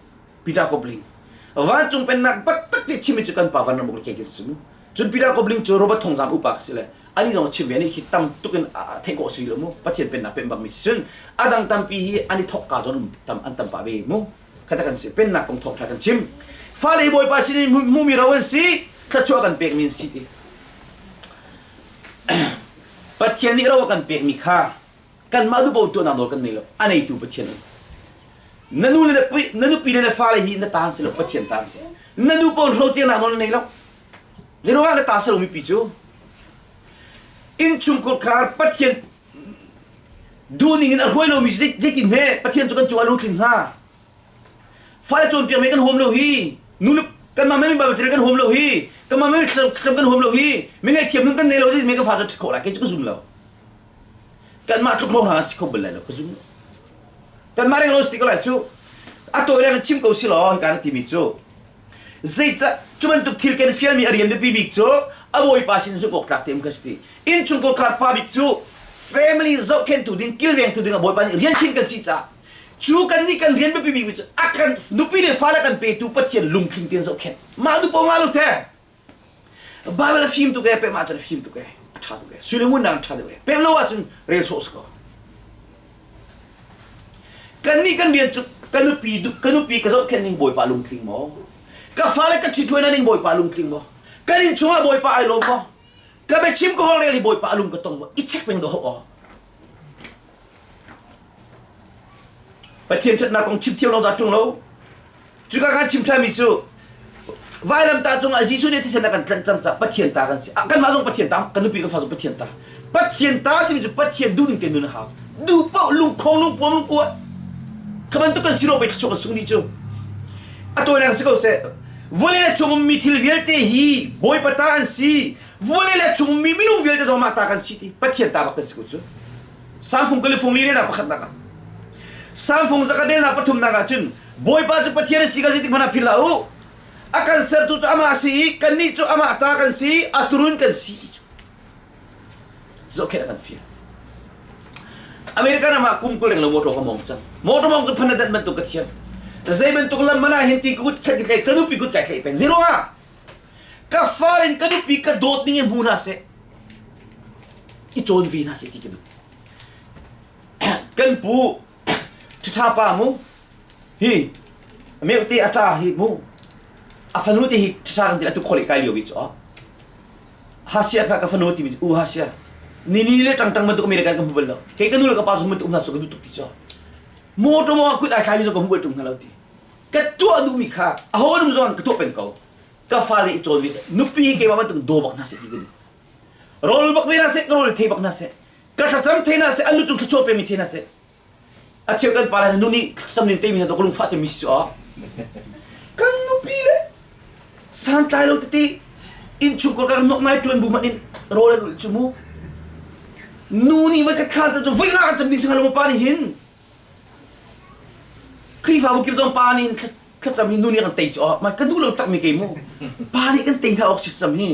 Peter Kopling. Vancung pennak taktak ti chimmi cu kan pa van ram ke kin si mu. Cun Peter Kobling cu Robert Thongzam upa ka si le ani zong chim ve nih hi tam tuk in theih khawh si lo mu. Pathian pennak pen bakmi si. Cun adang tampi hi an i thok ka zon tam an tam pa ve mu. Khata kan si pennak kong thawngtha kan chim. Fale Bawipa sin in hmumi ro an si, thluachuah kan pekmi an si ti. Pathian nih ro a kan pekmi kha kanmah duhpaoh tuahnak nawl kan nei lo. A neitu Pathian um. Na nu le na nupi le na fale hi na ta an si lo, Pathian ta an si. Na nu pawl hrocenak nawl na nei lo. Zeiruangah na ta si lomi pi cu innchungkhar khar Pathian duhning in a hruai lomi zeitin hme Pathian cu kan cung ah lungtling hnga? Fale cawnpiak me kan huam lo hi nu le kanmah men Bible kan huam lo hi kanmah men thlacam kan huam lo hi mi ngaihthiam nun kan nei lo zeitin me ka fa cu ṭhit khawh lai kei cu ka zum lo. Kanmah tluk hrawng hna si kho bal lai lo ka zum lo. Kanmah reng lo si ko lai cu a tawi reng chim ko si law hika na timi cu zeicah cu bantuk thil kan fialmi a rian biapi bik cu a bawipa sin zumh awk tlak te um kan si ti innchungkhar khar pa bik cu family zohkhenhtu ding kilvengtu ding a bawipa nih rian khin kan si caah cu kan nih kan rian biapi bik cu a kan nupi le fale kan petu Pathian lungthin tein zohkhenh mah duh paoh nga lo the Bible a fim tuk e peh mah cun a fim tuk e a ṭha tuk e sui le ngun nang ṭha deuh e pek lo ahcun rel sawh si ko Kannih kan rian cu ka nupi ka nupi ka zohkhenh ning Bawipa lungtling maw? Ka fale ka ṭhitruai ning Bawipa lungtling maw? Kan inn chungah Bawipa ai lawm maw? Ka biachim ka holhrel hi Bawipa a lung ka tong maw? I check peng dawh aw. Pathian ṭhatnak kong chim thiam lawng za ṭung lo. Cuka kan chim ṭhanmi cu vailamtah cungah Jesuh nih thisen a kan tlanh cang caah Pathian ta kan si. Kanmah zong Pathian ta, kan nupi kan fa zong Pathian ta. Pathian ta simi cu Pathian duhning te nun a hau. Duh paoh lungkhong lungpuam lungpua. Kha bantuk kan si ro pei thluachuah kan sung dih cu. A tawinak si ko seh. Vawlei le chung ummi thil vialte hi Bawipa ta an si. Vawlei le chung ummi minung vialte zong mah ta kan si ti. Pathian ta bak kan si ko cu. Samfung kalifung li relnak pakhatnak ah. Samfung zakat relnak pathumnak ah cun Bawipa cu Pathian a si ka zeitik hmanh ah philh hlah u. A kan sertu cu amah a si i kannih cu amah ta kan si, a turun kan si ti cu. Zohkhenh a kan fial. American ram ah kum 20 reng lo motor ka mong cang. Motor mong cu phan dat bantuk ka thiam. Zei bantuk lam mana hin ti ka kut khat ka nupi kut kai thlei peng. Zero ah ka far in ka nupi ka dawt ning in hmu hna seh. I cawn ve hna seh ti ka duh. Kan pu ṭha pa mu hi meuh te a ṭa hi mu a fanu te hi ṭha kan ti atu khole kai lio vi cu hasia kha ka fanu ti mi u hasia ni ni le tang tang bantuk American ka hmu bal lo kei ka nu le ka pa cu bantuk um hna su ka duh tuk ti cu motor mo kut ai thlai mi zong ka hmu bal tung hna lo ti ka tuah duh mi kha a ho num zong ka tuah peng ko ka fale i cawn vi nupi keimah bantuk daw bak hna seh ti ka duh rawl bak ve hna seh ka rawl thei bak hna seh ka thlacam thei hna seh an nu cung thluachuah pe mi thei hna seh a cheu kan pa le nu nih sam nin te mi hna ka lungfah cem mi si cu kan nupi le santlai lo tete innchung ko kan nok ngai tuan bu man in rawl an ulh cu mu nu nih voi ka thla cu voi nga kan cam ding singa lo pa nih hin Khrihfabu kip zong pa nih thlacam hi nu nih kan tei cu ma ka duh lo tak mi kei mu pa nih kan tei hna awk si thlacam hi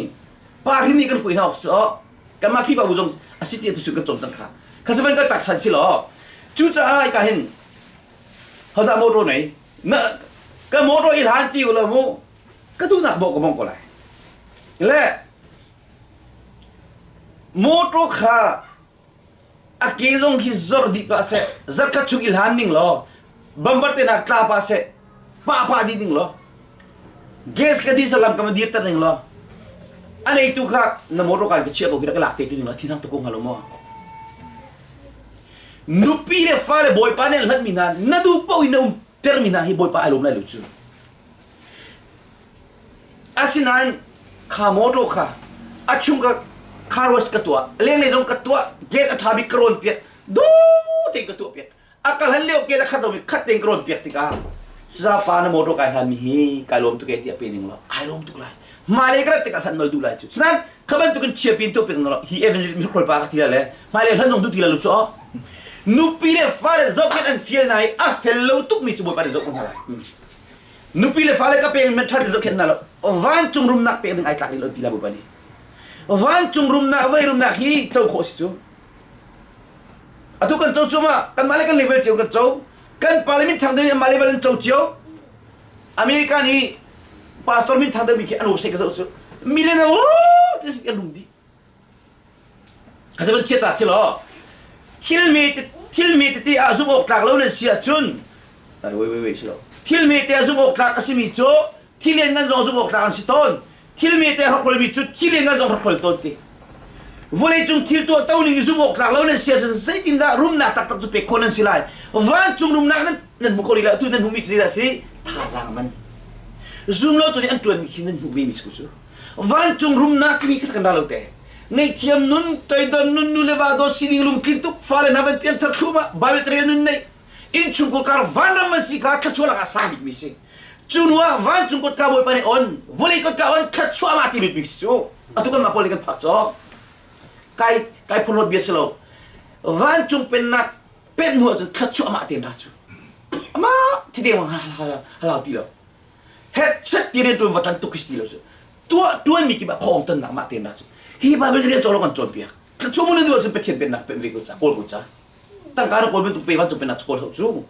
pa hrim nih kan hui hna awk si kanmah Khrihfabu zong a si ti tu kan cawm cang kha kha si van kan tak than si law cucaah ka hin hodah motor nei na ka motor i hlan ti u lo mu ka duhnak bo ka mong ko lai le motor kha A ke zong khi zor dih pah seh, zarkhat chung i hlan ning law, bambar te nak tla pah seh, pah pah dih ning law, gas ka diesel lam ka ma dir ter ning law, a neitu kha na motor car ka chiah ko khi ka lak te ti ning law thin hang tuk ko hnga lo maw? Nupi le fale bawipa nih an hlat mi hna na duh paoh in na um ter mi hna hi bawipa ai lawm lai lo cu. Asinain kha motor kha a chung ka car wash ka tuah lenglei zong ka tuah gate a ṭha bik ka rawn piak dawh tein ka tuah piak a ka hlan lio gate a khat lomi khat tein ka rawn piak tikah saza pa na motor kai hlan mi hi kai lawm tuk e tiah pe ning law ai lawm tuk lai hmailei ka rat tikah hlan nol duh lai cu sinain kha bantukin chia pin tuah piak na hi evangelist mi pa ka ti lai le hmailei hlan zong duh ti lai lo cu nupi le fale zohkhenh an fial hna i a fel lo tukmi cu bawipa nih zoh ko hna lai Nupi le fale ka pek men ṭhat zohkhenh hna lo. Vancung rumnak pek ding ai tlak rih lo ti la Bawipa nih. Vancung rumnak vawlei rumnak hi co khawh si cu. Atu kan co cu ma kanmah le kan level cio kan co. Kan parliament thang ding mah level in co cio. America nih pastor min thang deuhmi khi an website ka zoh cu million lo te an lung dih. Ka van chia ca thil aw. Thil me thil me tete ah zumh awk tlak lo nan si ahcun wait wait wait si lo. Thil me te ah zumh awk tlak a simi cu thil lianngan zong zumh awk tlak an si tawn. Thil me te hrokhol cu thil lianngan zong hrokhol tawn ti. Vawleicung thil tuah to ning zumh awk tlak lo nan si ahcun zeitindah rumnak taktak cu pek khawh nan si lai? Vancung rumnak nan nan hmu kho rih lo. Atu nan hmuhmi cu zeidah a si? Thazaang man. Zum lo tu nih an ṭuanmi khi nan hmuh vemi si ko cu. Vancung rumnak timi kha kan ra lo te. Ngaihthiam nun, toidon nun, nu le va dawt sining lungtlin tuk, fale hna van pianthar thluahmah, Bible carel nun neih, innchungkhar kar vanram an si kha thluachuah lakah sang bikmi si. Cu hnu ah vancung kotka Bawipa nih on, vawlei kotka on thluachuah mah ti bik si cu. Atu kan mah pawl nih kan phak cawk. Kai kai phunlawt bia si lo. Vancung pennak pemh hnu ahcun thluachuah mah tein ra cu. Amah thi deng halau ti lo. Het ti rian ṭuan va ṭan tuk khi si ti lo cu. Tuah ṭuanmi kip ah khawng tonnak mah tein ra cu. Hi Bible rian cawk lo kan cawnpiak. Thluachuah mun nu ahcun Pathian pennak pemh ve ko ca, kawl ko ca. Tangka na kawl bantuk pe vancung pennak cu kawl hau cu.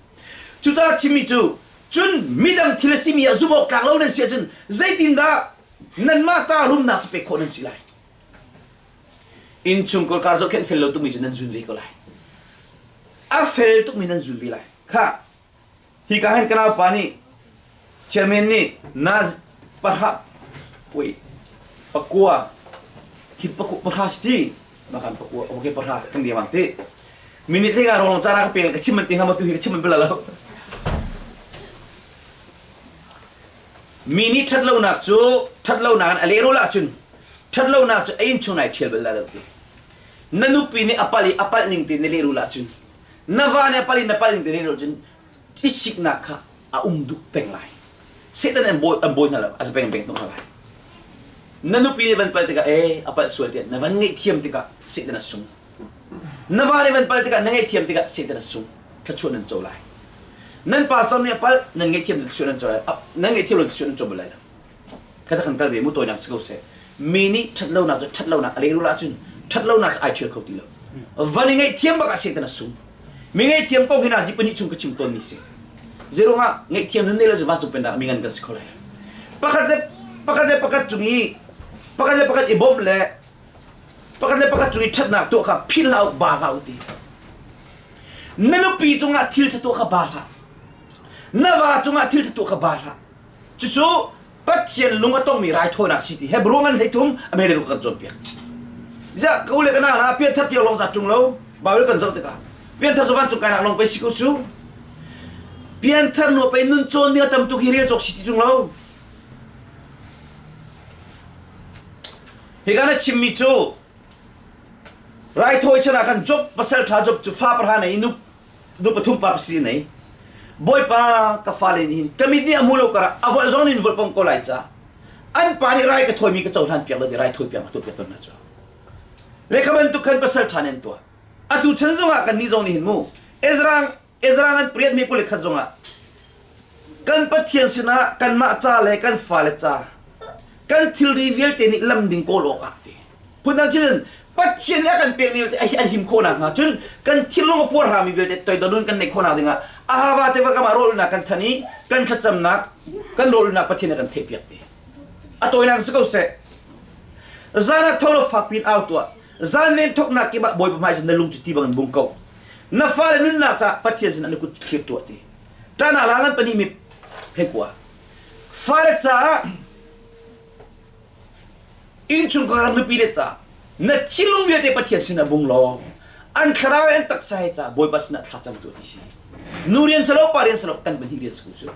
Cucaah chimmi cu cun midang thil a simi ah zumh awk tlak lo nan si ahcun zeitindah nanmah ta rumnak cu pek khawh nan si lai? Innchungkhar kar zohkhenh fel lo tukmi cu nan zun ve ko lai. A fel tukmi nan zun ve lai. Kha hika hin ka naupa nih chairman nih na pahra wait pakua khi pakua pahra si ti makan pakua okay pahra kan dia bang ti minute le nga rong cara ka pel ka chim man ti nga ma tu hi ka chim man bela lo mi nih ṭhat lonak cu ṭhat lonak in a lehrul ahcun ṭhat lonak cu a innchung ai ṭhial bal lai lo ti. Na nupi nih a palh i a palh ning tein na lehrul ahcun na va nih a palh i na palh ning tein na lehrul ahcun i siknak kha a um duh peng lai. Satan an bawi an bawi hna lo a peng peng hnawh hna lai. Na nupi nih van palh tikah ee a palh sual tiah na van ngaihthiam tikah Satan a sung. Na va nih van palh tikah na ngaihthiam tikah Satan a sung. Thluachuah nan co lai. Nan pastor nih a palh nan ngaihthiam thluachuah nan co lai. Nan ngaihthiam lo thluachuah nan co bal lai lo. Kata kan kal ve mu tawinak si ko seh. Mi nih ṭhatlonak cu ṭhatlonak a lehrul ahcun ṭhatlonak cu ai ṭhial kho ti lo. Van i ngaihthiam bak ah Satan a sung. Mi ngaihthiam kong hi nazi pahnih chung ka chim tawnmi si. Zeirungah ngaihthiam nan nei lo cu vancung pennak mi ngan kan si kho lai lo. Pakhat le pakhat le pakhat cung i pakhat le pakhat i bawmh le pakhat le pakhat cung i ṭhatnak tuah kha philh hlah u ba hlah u ti. Na nupi cungah thil ṭha tuah kha ba hlah. Na va cungah thil ṭha tuah kha ba hlah. Cucu Pathian lung a tongmi raithawinak si ti Hebrew ngan 13 a mele kan cawnpiak. Ziah ka u le ka nau hna pianthar tiang lawng zat ṭung lo Bible kan zoh tikah pianthar cu vancung kainak lawng pei si ko cu. Pianthar nu pei nun cawn ding a tam tuk hi rel cawk si ti ṭung lo. Hika na chimmi cu raithawi chan ah khan Job pasal ṭha Job cu fa pahra nei nu nu pathum pa pasarih nei. Bawipa ka fale nih hin ka mit nih a hmu lo karah a volh zong in volh pong ko lai ca. An pa nih rai ka thawimi ka cohlan piak lo ti rai thawi piak ma tuah piak tawn hna cu. Le kha bantuk khan pasal ṭha nih an tuah. Atu chan zongah kan nih zong nih hin mu Ezra Ezra ngan pariat me 21 zongah kan Pathian sinah kanmah ca le kan fale ca kan thilri vialte nih lam ding kawl awkah ti phundang cun Pathian nih a kan pekmi vialte an him khawh nakhnga cun kan thinlung a puarhrami vialte toidor kan neih khawh nak dingah Ahava tiva kam ah rawlulnak kan than i kan thlacamnak kan rawlulnak Pathian nih a kan theihpiak ti a tawinak si ko seh zan ah tho law fak piin au tuah zan ven thoknak kip ah Bawipa hmai cun na lung cu ti bangin bung ko na fale nunnak caah Pathian sin an i kut thlir tuah ti ṭana la ngan pahnih mi hleikua fale caah innchungkhar nupi le caah na thinlung vialte Pathian sinah bung law an thlarau an taksa he caah Bawipa sinah thla cam tuah ti si nu rian salo pa rian salo kan pahnih rian si cu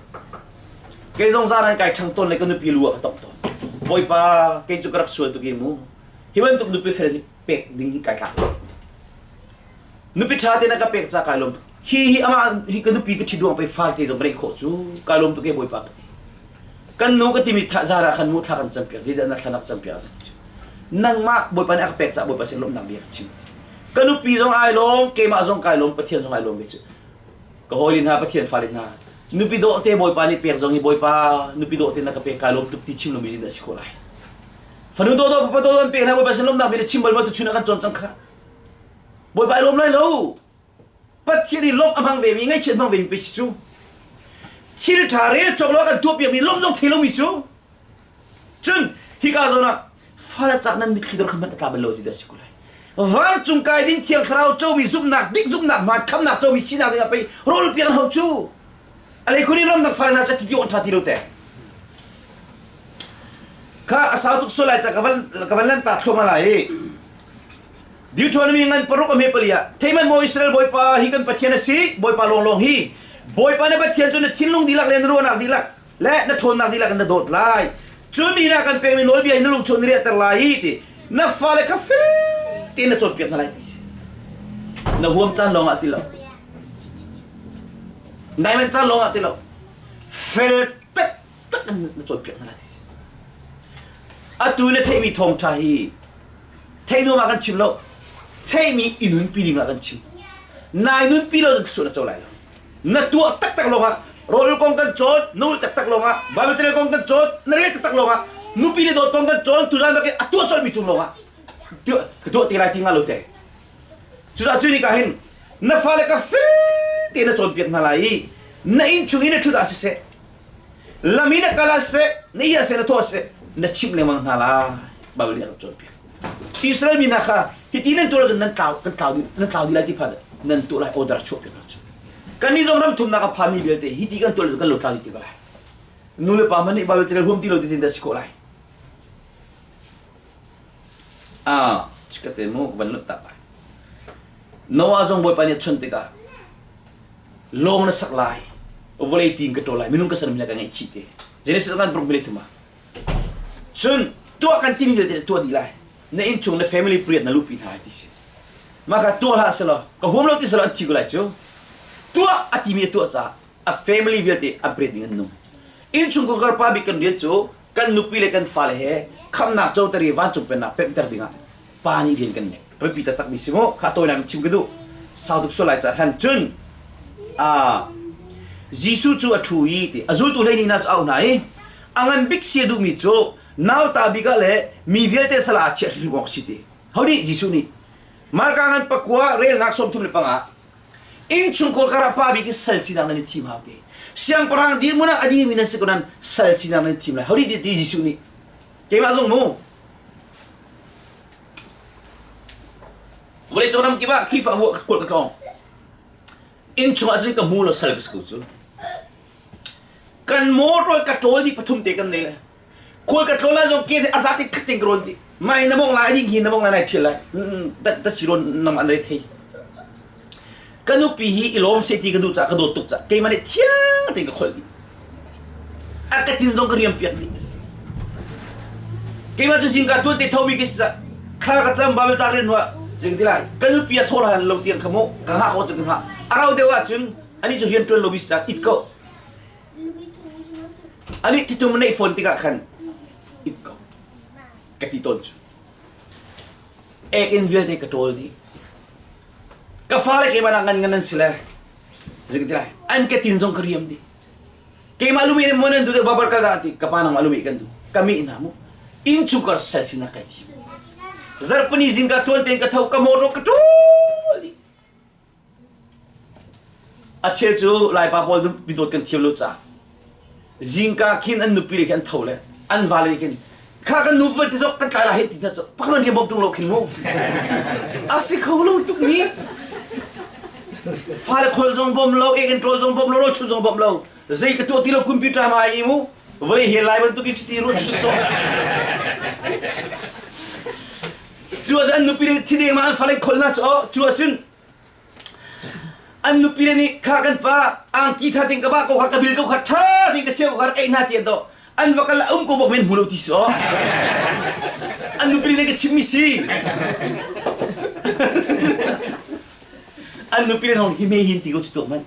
kei zong zan an kai ṭhang tawn le ka nupi lu ah ka tong tawn Bawipa kei cu ka rak sual tuk i mu hi bantuk nupi fel hi pek ding hi kai tlak lo Nupi ṭha te na ka pek ca kai lawm tuk. Hi hi amah hi ka nupi ka ṭhi duang pei fal te zong ka neih khawh cu kai lawm tuk e Bawipa ka ti. Kan nu ka timi tha zara khan mu thla kan campiak di na thla na ka campiak ka ti cu. Nangmah Bawipa nih a ka pek ca Bawipa sin lawmhnak bia ka chim. Ka nupi zong ai lawm, keimah zong kai lawm, Pathian zong ai lawm ve cu. Ka hawile hna, Pathian fale hna, nupi dawh te Bawipa nih pek zong hi Bawipa nupi dawh te na ka pek kai lawm tuk ti chim lomi zin a si khawh lai. Fanu dawh dawh fapa dawh dawh an pek hna Bawipa sin lawmhnak bia na chim bal ma tuchun ah kan cawn cang kha. Bawipa ai lawm lai lo. Pathian i lawmh a hmang vemi, ngaihchiat hmang vemi pei si cu. Thil ṭha rel cawk lo a kan tuahpiakmi lawmh zong thei lomi cu. Cun hika zawn ah fale cah nan mitthli dor khan hmanh a tla bal lo ti dah si ko lai. Vancung kai ding thiang thlarau comi zumhnak dik zumhnak hmaan khamnak comi sinak ding ah pei rawl piak an hau cu. Alei khun in ramdang fale hna cu ti an ṭha ti lo te. Kha a sau tuk sual lai ca ka van ka van lan ta thluahmah lai i Deuteronomy ngan paruk a hme pali ah theiman maw Israel Bawipa hi kan Pathian a si Bawipa lawnglawng hi Bawipa na Pathian cu na thinlung dihlak le na ruahnak dihlak le na ṭhawnnak dihlak in na dawt lai cun nihin ah kan pekmi nawlbia hi na lung chung na riahter lai i ti na fale kha fel tein na cawnpiak hna lai ti si na huam caan lawng ah ti lo nai man caan lawng ah ti lo fel taktak in na cawnpiak hna lai ti si atu na theihmi thawngṭha hi theih nuam ah kan chim lo theihmi i nunpi ding ah kan chim nai nunpi lo cun thluachuah na co lai lo na tuah taktak lawngah rawl kong kan cawn na ulh taktak lawngah Bible channel kong kan cawn na rel taktak lawngah nupi le dawt kong kan cawn tuzan bak a tuah colhmi cung lawngah ka tuah te lai ti nga lo te cucaah cu ni ka hin na fale ka fel te na cawnpiak hna lai i na inn chung i na ṭhut ah siseh lam i na kal ah siseh na iya seh na thawh siseh na chimh lengmang hna lai Bible nih a kan cawnpiak Israel mi hna kha hiti nan tuah ahcun nan tlau kan tlau nan tlau dih lai ti phan nan tuah lai order chuah piak hna cu kannih zong ram thumnak a phanmi vialte hiti kan tuah kan lo tlau dih ti ko lai nu le pa hmanh nih Bible carel huam ti lo ti cin dah si khawh lai ah chikate mu van lut tak lai Noah zong Bawipa nih a chawnh tikah lawng na sak lai vawlei tin ka ṭawl lai minung ka ser mi ka ngaihchih te Genesis kan bruk mile thuma Cun tuah kan timi vialte tuah dih lai. Na innchung na family priat na luhpi hna lai ti si. Mah kha tuah hlah selaw ka huam lo ti selaw an thi ko lai cu. Tuah a timi a tuah caah a family vialte an priat ding an nung. Innchungkhar pa bik kan rian cu kan nupi le kan fale he khamnak coter i vancung pennak pemhter dingah pa nih rian kan ngei. A biapi taktak mi si mu. Kha tawinak in chim ka duh. Sau tuk sual lai caah khan cun ah Jesuh cu a ṭhu i ti a zultu 12 hna cu a auh hna i a ngan bik si a duhmi cu nauta bik ah le mi vialte sal ah chiah hrimhrim awk si ti. Ho nih? Jesuh nih. Marka ngan pakua relnak 35 innchungkhar karah pa bik i sal sinak nan i thim hau ti. Siangpahrang dirhmun ah a dirmi nan si ko nan sal sinak nan i thim lai. Ho nih ti Jesuh nih. Keimah zong mu. Vawleicung ram kip ah Khrihfabu ah ka kuat ka tlawng. Inn chungah cun ka hmu lo sal ka si ko cu. Kan motor ka ṭawl dih pathum te kan nei le. Khual ka tlawn lai zong ke a zat in khat tein ka rawn dih. Mai na mong lai ding hi na mong lai nai ṭhial lai. Da si rawn nang an rei thei. Ka nupi hi i lawm seh ti ka duh caah ka dawt tuk caah keimah nih thiang tein ka kholh dih. A ka tin zong ka riam piak dih. Keimah cu zingka tuan te thomi ka si caah thla ka cam Bible ta rian hnuah zei ka ti lai ka nupi a thaw hlan lo tiang kha mu ka hngah khawh cu ka hngah. A rau deuh ahcun ani cu rian ṭuan lomi si caah it ko. Ani thitum neih fawn tikah khan it ko ka ti tawn cu. Ek in vialte ka ṭawl dih. Ka fale keimah nak ngan ngan an si le zei ka ti lai an ka tin zong ka riam dih. Keimah lumi in mon an duh babar kal dah ti ka pa nangmah lumi kan duh ka mi hna mu inn chungkhar sal sinak kai thim. Zarhpini zingka tuan tein ka tho ka motor ka ṭul dih. A chel cu Laipa pawl nupi dawt kan thiam lo caah zingka khin an nupi le khi an tho le an vale khin kha kan nu ti zok kan tlai la hei ti hna cu pakhat rian bawm ṭung lo khin mu a si kho lo tuk mi fale khol zong bawm lo ek in ṭawl zong bawm lo rawl chun zong bawm lo zei ka tuah ti lo computer ma ai mu vawlei he lai bantuk in cuti ruah cu so cu ah cun an nupi le thi deng ma an fale khol na cu cu ah cun An nupile nih kha kan pa angki ṭha tein ka bah ko kha ka bil ko kha ṭha tein ka cheu ko kha ei hna ti an to an va kal um ko bak men hmu lo ti si aw an nupile nih ka chimmi si an nupile hong hi me hin ti ko cu tuk man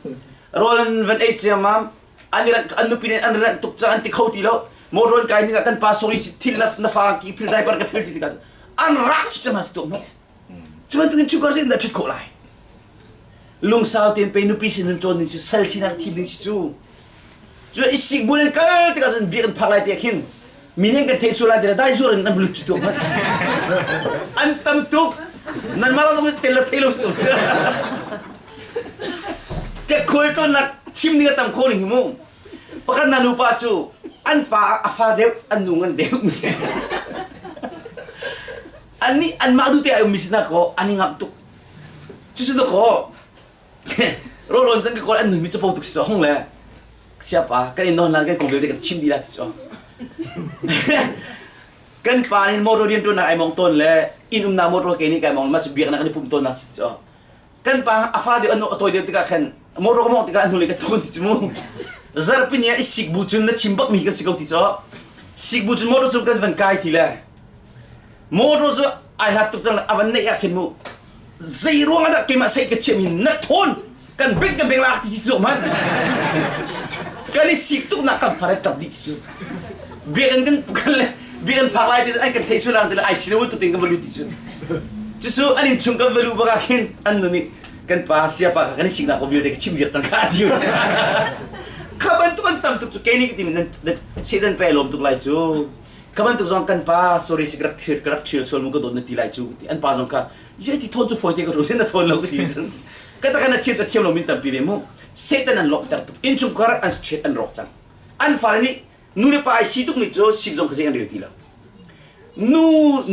rawl an van ei ciammam an i an nupile an ranh tuk ca an ti kho ti lo motor an kai ning ah kan pa sorry thil na na fa angki phil diaper ka phil ti tikah an rak chi cang ha si tuk man Cu bantukin chungkhar zeitin dah ṭhut khawh lai? Lungsau tein pei nupi sin nun cawn ding si sal sinak thim ding si cu. Cu i sik buin an kal tikah cun biak an phak lai tiah khin mi nih an kan theih sual lai tiah dai zuar in an va lut cu tuah hmanh. An tam tuk. Nanmah zong tel lo thei lo si ko si. Khual tlawnnak chim ding a tam kho ning hi mu. Pakhat na nupa cu. An pa a fa deuh, an nu ngan deuh mi si. An nih anmah duh te ai ummi si na kaw an i ngamh tuk. Cucu na kaw rawlawn cun ka kawl an nun mi capo tuk si hong le siapa kan in nawn lan kan kong vialte kan chim dih la ti cu. Kan pa nih motor rian ṭuannak ai mong tawn le inn umnak motor ke nih kai mong ma cu biaknak kan i pumh tawnnak si cu. Kan pa a fa deuh a nu a tawi deuh tikah khan motor ka mawngh tikah a hnulei ka thun ti cu mu. Zarhpi ni ah i sik bu cun na chim bak mi kan si ko ti cu. Sik bu cun motor cung kan van kai ti le motor cu ai hlat tuk cang a van neih ah khin mu zei ruang ah dah keimah sei ka chiah mi na thawn kan beng kan beng lak ti cu man kan i sik tuk nak kan far tap dih ti cu biakinn kan kan le biakinn phak lai ti an kan theih sual ti le ai silo tu ting kan va lut ti cu cucu an in chung kan va lu bak ah khin an nu nih kan pa siapa kha kan i siknak ko vialte ka chim viak cang kha ti kha bantuk an tam tuk cu kei nih ka ti nan Satan pe lawm tuk lai cu kha bantuk zong kan pa sorry si ka rak thil ka rak thil sual mu ka dawt na ti lai cu ti an pa zong kha zei ti thawn cu fawi te ka ru na thawn lo ka ti cun ka ta kan a chiat a thiam lo min tampi ve mu Satan an lawmhter tuk innchungkhar an straight an rawk cang an fale nih nu le pa ai si tuk mi cu sik zong kha zei an rel ti lo nu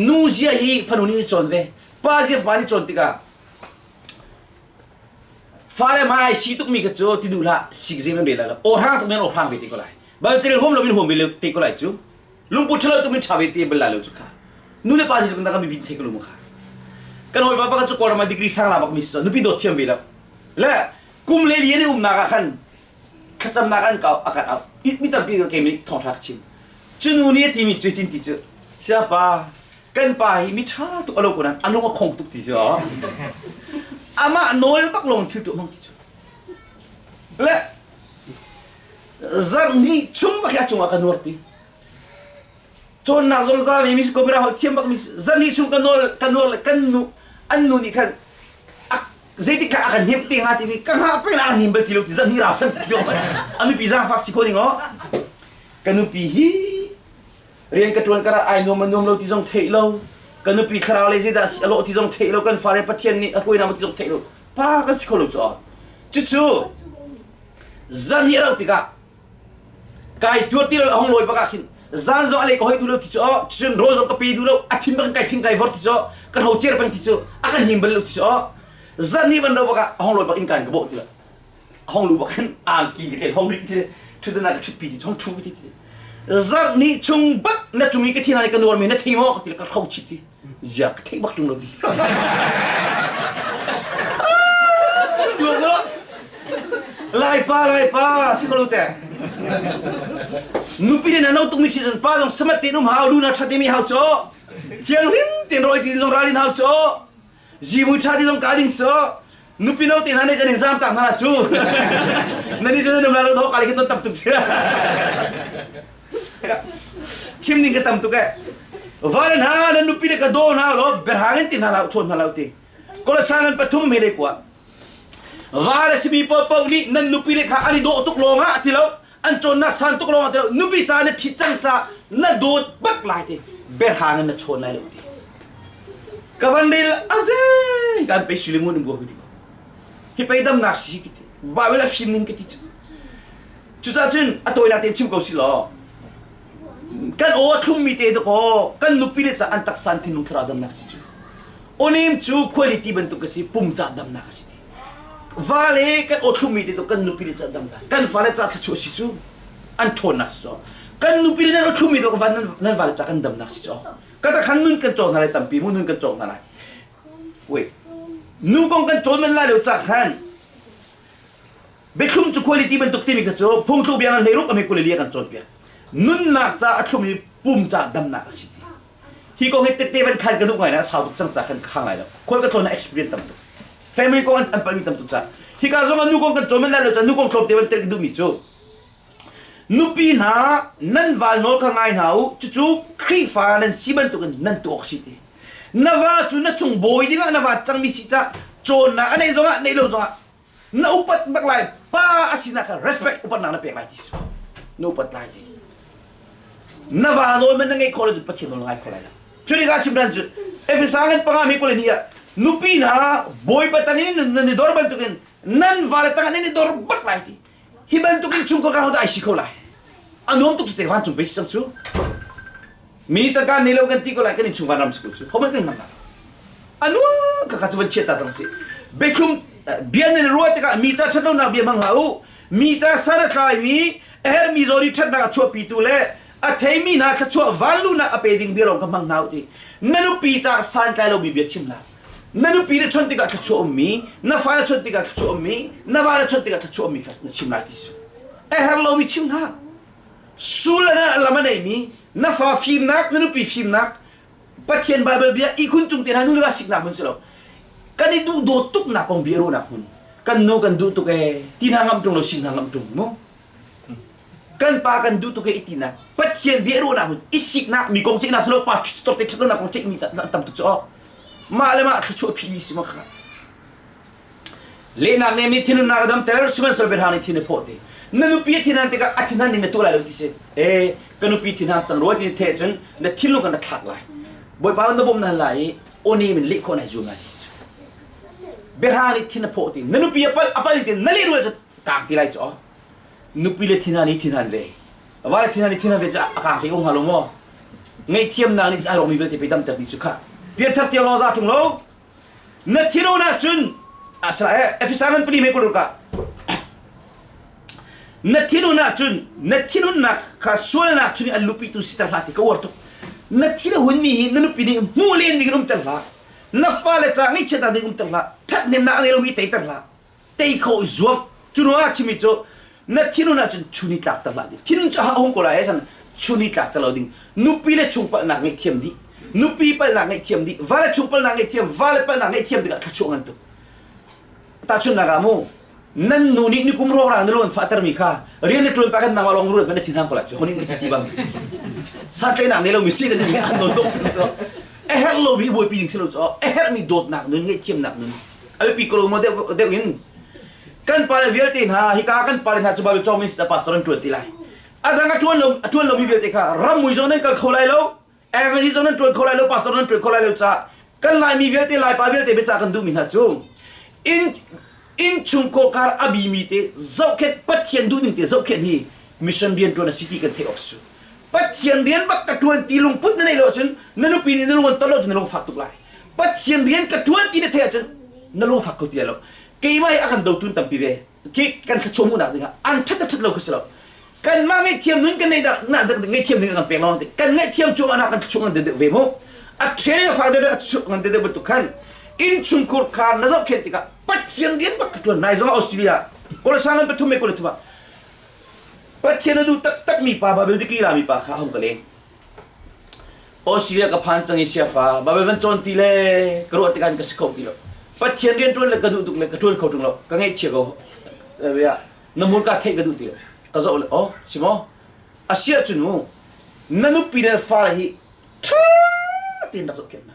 nu zia hi fanu nih cawn ve pa zia fapa nih cawn tikah fale hmai ai si tuk mi kha cu ti duh hlah sik zei nan rel lai lo aw hrang tuk men aw hrang ve te ko lai bal cel huam lo in huam ve te ko lai cu lungput ṭhalo tuk in ṭha ve te bal lai lo cu kha nu le pa si tuk na ka mi bin thei ko lu kha kan hawi pa pakhat cu kawlram ah degree sang la bak mi si nupi dawt thiam ve lo le kum le lian i umnak ah khan thlacamnak an kau a kan au mi tampi ke mi thawngṭha ka chim cu nu nih a timi cu tin ti cu siapa kan pa hi mi ṭha tuk a lo ko nain a lung a khong tuk ti cu amah nawl bak lawng thil tu hmang ti cu le zarh hnih chung bak hi a cungah ka nuar ti cawnnak zong za ve mi ko mira thiam bak mi zarh hnih chung ka nuar ka nuar le kan nu an nu nih khan zeitik kha a kan hnemh te hnga timi ka hngah peng a hnem bal ti lo ti zarh hnih rau san ti lo a nupi zaangfak si kho ding aw ka nupi hi rian ka ṭuan karah ai nuam a nuam lo ti zong theih lo ka nupi thlarau lei zeidah a lawh ti zong theih lo kan fale Pathian nih a hruainak ti zong theih lo pa kan si kho lo cu cucu zan hi a rauh tikah kai tuar ti lo a hong lawi bak ah khin zan zong a lei ka hoi duh lo ti cu cun rawl zong ka pe duh lo a thin bak kai thing kai vor ti cu ka hro cer peng ti cu a kan him bal lo ti cu zan hi van ro bak ah a hong lawi bak in kan ka bawh ti lo a hong lu bak khin angki ka tel hong ri ti thutana ka thutpi ti hong thu ti ti zarh ni chung bak na cung i ka thin ai ka nuar mi na thei maw ka ti ka hro chit ti zia ka theih bak tung lo ti tuar ko laipa laipa si ko lo te nupi ne na no tuk mi chi zon pa zong samat te num hau lu na thate mi hau cho thianghlim ten roi ti zong ralin hau cho zimui tha ti zong ka ding so nupi no te hna nih cun in zam tak hna cu na ni cun nam la lo ka le ton tam tuk sia chim ning ka tam tuk e vale hna na nupi le ka do hna lo berhang in ti hna lo chawn hna lo ti kolasan an pathum me le kwa vale simi po po nih nan nupi le kha an i dawh tuk lawng ah ti lo an cawnnak san tuk lawng ah ti lo nupi ca na ṭhit cang ca na dawt bak lai ti berhang in na chawn lai lo ti ka van rel aze kan pe sui le ngun in ti hi pei damnak si ki ti Bible a fim ning ka ti cu cucaah cun a tawinak tein chim ko si law kan aw a thlummi te dakaw kan nupi le ca an taksa an thinlung thlarau damnak si cu onim cu quality bantuk ka si pum ca damnak a si ti va le kan aw thlummi te kan nupi le ca damnak kan fale ca thluachuah si cu an ṭhawnnak si cu kan nupi le nan aw thlummi te van nan va le ca kan damnak si cu ka ta khan nun kan cawk hna lai tampi mu nun kan cawk hna lai wait nu kong kan cawn men lai lo ca khan Biathlum cu quality bantuk timi kha cu phungthluk bia ngan hleiruk a hme 22 kan cawnpiak. Nunnak ca a thlum i pum ca damnak a si ti. Hi kong hi tette van khan ka duh ngai na sau tuk cang ca khan ka khang lai lo. Khual ka tlawn na experience tam tuk. Family kong an palmi tam tuk ca. Hika zong ah nu kong kan cawn men lai lo ca nu kong tlawm te van tel ka duhmi cu nupi hna nan val nawl kha ngai hna u cucu Khrihfa nan si bantukin nan tuah awk si ti. Na va cu na cung bawi dingah na va cangmi si ca cawnnak a neih zongah neih lo zongah na upat bak lai pa a sinak kha respect upatnak na pek lai ti si na upat lai ti na va nawl man na ngeih khawh lo pathian nawl ngai kho lai lo cu ni ka chim ran cu Efesa ngan panga mi kule ni ah nupi hna bawipa tang in nan i dor bantukin nan vale tang in i dor bak lai ti hi bantukin chungkhar kan hodah ai si kho lai. A nuam tuk cu te vancung pe si cang cu. Mi tangka nei lo kan ti ko lai kan innchung vanram si ko cu. Homan kan hmang lai. A nuam ka kha cu van chiat ta cang si. Biathlum bia nan ruah tikah mi ca ṭhat lonak bia hmang hlah u. Mi ca san a tlaimi a hermi zawn i ṭhatnak a chuahpitu le a theimi hna thluachuah vanlunak a pe ding bia lawng kha hmang hna u ti. Na nupi ca santlai lomi bia chim hlah. Na nupi na chawnh tikah thluachuah ummi, na fa na chawnh tikah thluachuah ummi, na va na chawnh tikah thluachuah ummi kha na chim lai ti su. A herh lomi chim hlah. Sul a lam a neimi na fa fimnak, na nupi fimnak, Pathian Bible bia ihkhun cung te hna nu le va siknak hmun si lo. Kan i duh dawt tuknak kong bia ruahnak hmun. Kan nu kan duh tuk ee, ti hna ngam ṭung lo, sing hna ngam ṭung mu. Kan pa kan duh tuk ee itinak. Pathian bia ruahnak hmun i siknak mi kong ceihnak si lo, pa ṭhut te ṭhat lonak kong ceihmi tam tuk cu aw. Mah le mah thluachuah phi si ma kha. Lehnak nih mi thinhunnak a damter, sihmanhsehlaw biahrang nih thin a phawh ti. Na nupi a thinhan tikah a thinhan ning na tuah lai lo ti si. E, ka nupi thinhang cang rua ti the cun na thinlung kan na thlak lai. Bawipa na bawm na lai i aw nem in leh khawh nai zuam lai ti si. Biahrang nih thin a phawh ti. Na nupi a pal a pal ti na leh rua cun kang ti lai cu. Nupi le thinhan i thinhan ve. Va le thinhan i thinhan ve cu a kang te ko hnga lo maw? Ngaihthiamnak nih ai rawkmi vialte pe damter dih cu kha. Pianthar tiang lawng za ṭung lo. Na thinhun ahcun asala Efesa ngan pali me kul ka na thinhun ahcun na thinhunnak kha sualnak chung i an lupi tu siter hlah ti ka uar tuk. Na thin a hunmi hi na nupi nih hmuh len ding in umter hlah. Na fale ca ngaihchiatnak ding umter hlah. Ṭhathnemnak a ngei lomi teiter hlah. Tei kho i zuam. Cu hnu ah chimi cu na thinhun ahcun chun i tlakter hlah ding. Thinhun cu a hung ko lai he san chun i tlakter lo ding. Nupi le chung palhnak ngaihthiam dih. Nupi palhnak ngaihthiam dih. Va le chung palhnak ngaihthiam, va le palhnak ngaihthiam tikah thluachuah ngan tuk. Tahchunhnak ah mu nan nu nih nikum ruangrang na lu an fahtermi kha rian na ṭuan pa khan nangmah lawng ruat na thinhang ko lai cu honin ka ti bang santlaihnak nei lomi si na nih an nawn dawk cang cu a herh lomi buaipi ding si lo cu a herhmi dawtnak nun ngaihthiamnak nun a biapi ko lo maw deuh deuh in kan pale vialte hna hika kan pale hna cu Bible cawng min pastor an ṭuan ti lai a dang a ṭuan lo a ṭuan lomi vialte kha rammui zong nan kal kho lai lo evangelist zong nan ṭuan kho lai lo pastor nan ṭuan kho lai lo caah kan laimi vialte laipa vialte biacah kan duhmi hna cu inn innchungkhar kar a bimi te zohkhenh Pathian duhning te zohkhenh hi mission rian ṭuan a si ti kan theih awk su Pathian rian bak ka ṭuan ti lungput na neih lo ahcun na nupi nih na lung an ton lo cun na lung fak tuk lai Pathian rian ka ṭuan ti na theih ahcun na lung fak kho ti lai lo keimah hi a kan dotun tampi ve khi kan thluachuah hmuhnak dingah an ṭhat a ṭhat lo ka si lo kanmah ngaihthiam nun kan neih dah na ngaihthiam ding kan pek lawng ti kan ngaihthiam cu ana kan thluachuah ngan deuh ve mu a ṭhen a fa deuh a chuah ngan deuh bantuk khan innchungkhur kha na zohkhenh tikah Pathian rian bak ka ṭuan nai zong Australia kawlsang an pathum me kawle thuma Pathian a duh taktak mi pa Bible degree la mi pa kha hong ka leng Australia ka phan cang i siafa Bible van cawn ti le ka ruah tikah ka si kho ti lo Pathian rian ṭuan le ka duh tuk le ka ṭuan kho ṭung lo ka ngaihchia ko na hmurka theih ka duh ti lo ka zoh le oh si maw a si ahcun mu na nupi le fale hi ṭha tein rak zohkhenh hna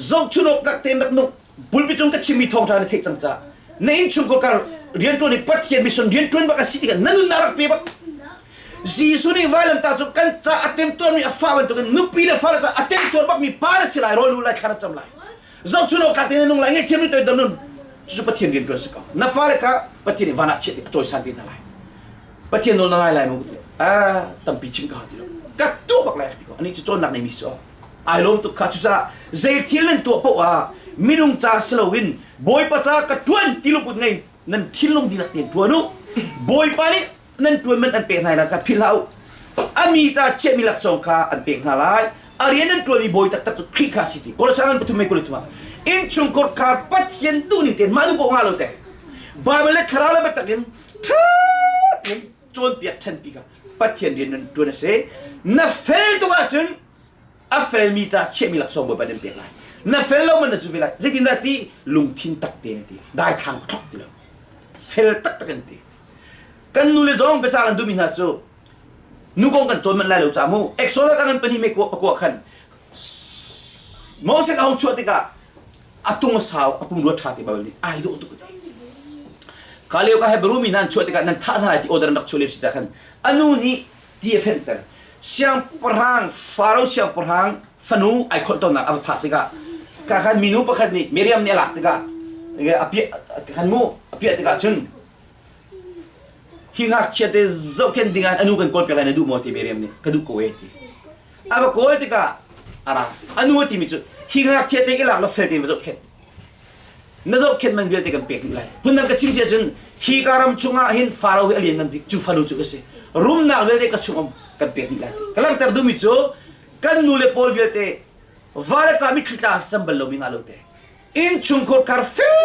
zohchun awk tlak tein rak nung pulpit cung ka chimmi thawngṭha na theih cang caah na innchungkhar kar rianṭuan i Pathian mission rianṭuan bak a si tikah na nunnak rak pe bak Jesuh nih vailamtah cu kan ca a temtuarmi a fa bantukin nupi le fale ca a temtuar bakmi pa na si lai rawl u lai thla na cam lai zohchun awk tlak tein na nung lai ngaihthiam ni toidor nun cucu Pathian rianṭuan si ko na fale kha Pathian nih van ah chiah ti a cawisan te hna lai Pathian nawl na ngai lai maw a tampi chim ka ti lo ka tuah bak lai ti ko ani cu cawnnak nei mi si ai lawm tuk kha cucaah zei thil nan tuah paoh ah minung ca si loin Bawipa ca ka ṭuan ti lungput ngei nan thinlung dihlak tein ṭuan u Bawipa nih nan ṭuan man an pek hna lai kha philh hlah u a mi ca chiahmi laksawng kha an pek hna lai a rian an ṭuanmi bawi taktak cu Khrih kha a si ti Kolosai ngan pathum mei 23 ah innchungkhar kha Pathian duhning tein mah duh paoh ngah lo te Bible le thlarau le biatak in ṭha tein cawnpiak ṭhenpi kha Pathian rian nan ṭuan a si. Na fel tuk ahcun a felmi ca chiahmi laksawng Bawipa nih an pek lai. Na fel lo man na cu ve lai. Zeitindah ti lungthin tak tein ti daithlang thlok ti lo. Fel taktak in ti. Kan nu le zong biacah kan duhmi hna cu nu kong kan cawn manh lai lo ca mu. Exodus a ngan pahnih me kua pakua khan Moses a hung chuah tikah a tung a sau a pumrua ṭha te Bible nih ai dawh tuk a ti. Kha lio ka Hebrew mi hna an chuah tikah nan thah hna lai ti order an rak chuah lio si ta khan a nu nih ti a fenhter. Siangpahrang Faro siangpahrang fanu ai kholh tawnnak a va phak tikah ka khan minu pakhat nih Miriam nih a lak tikah a piah khan mu a piah tikah cun. Hi ngakchia te zohkhenh ding ah anu kan kawl piak lai na duh maw ti Miriam nih ka duh ko e ti. A va kawl tikah a ra. Anu a timi cu hi ngakchia te i lak law fel tein va zohkhenh. Na zohkhenh man vialte kan pek dih lai. Phundang ka chim si ahcun hi ka ram chungah hin Faro hi a lianngan bik cu fanu cu ka si. Rumnak vialte ka chung um kan pek dih lai ti. Ka langhter duhmi cu kan nu le pawl vialte va le ca mitthli tla cam bal lomi ngah lo te. Innchungkhur khar fel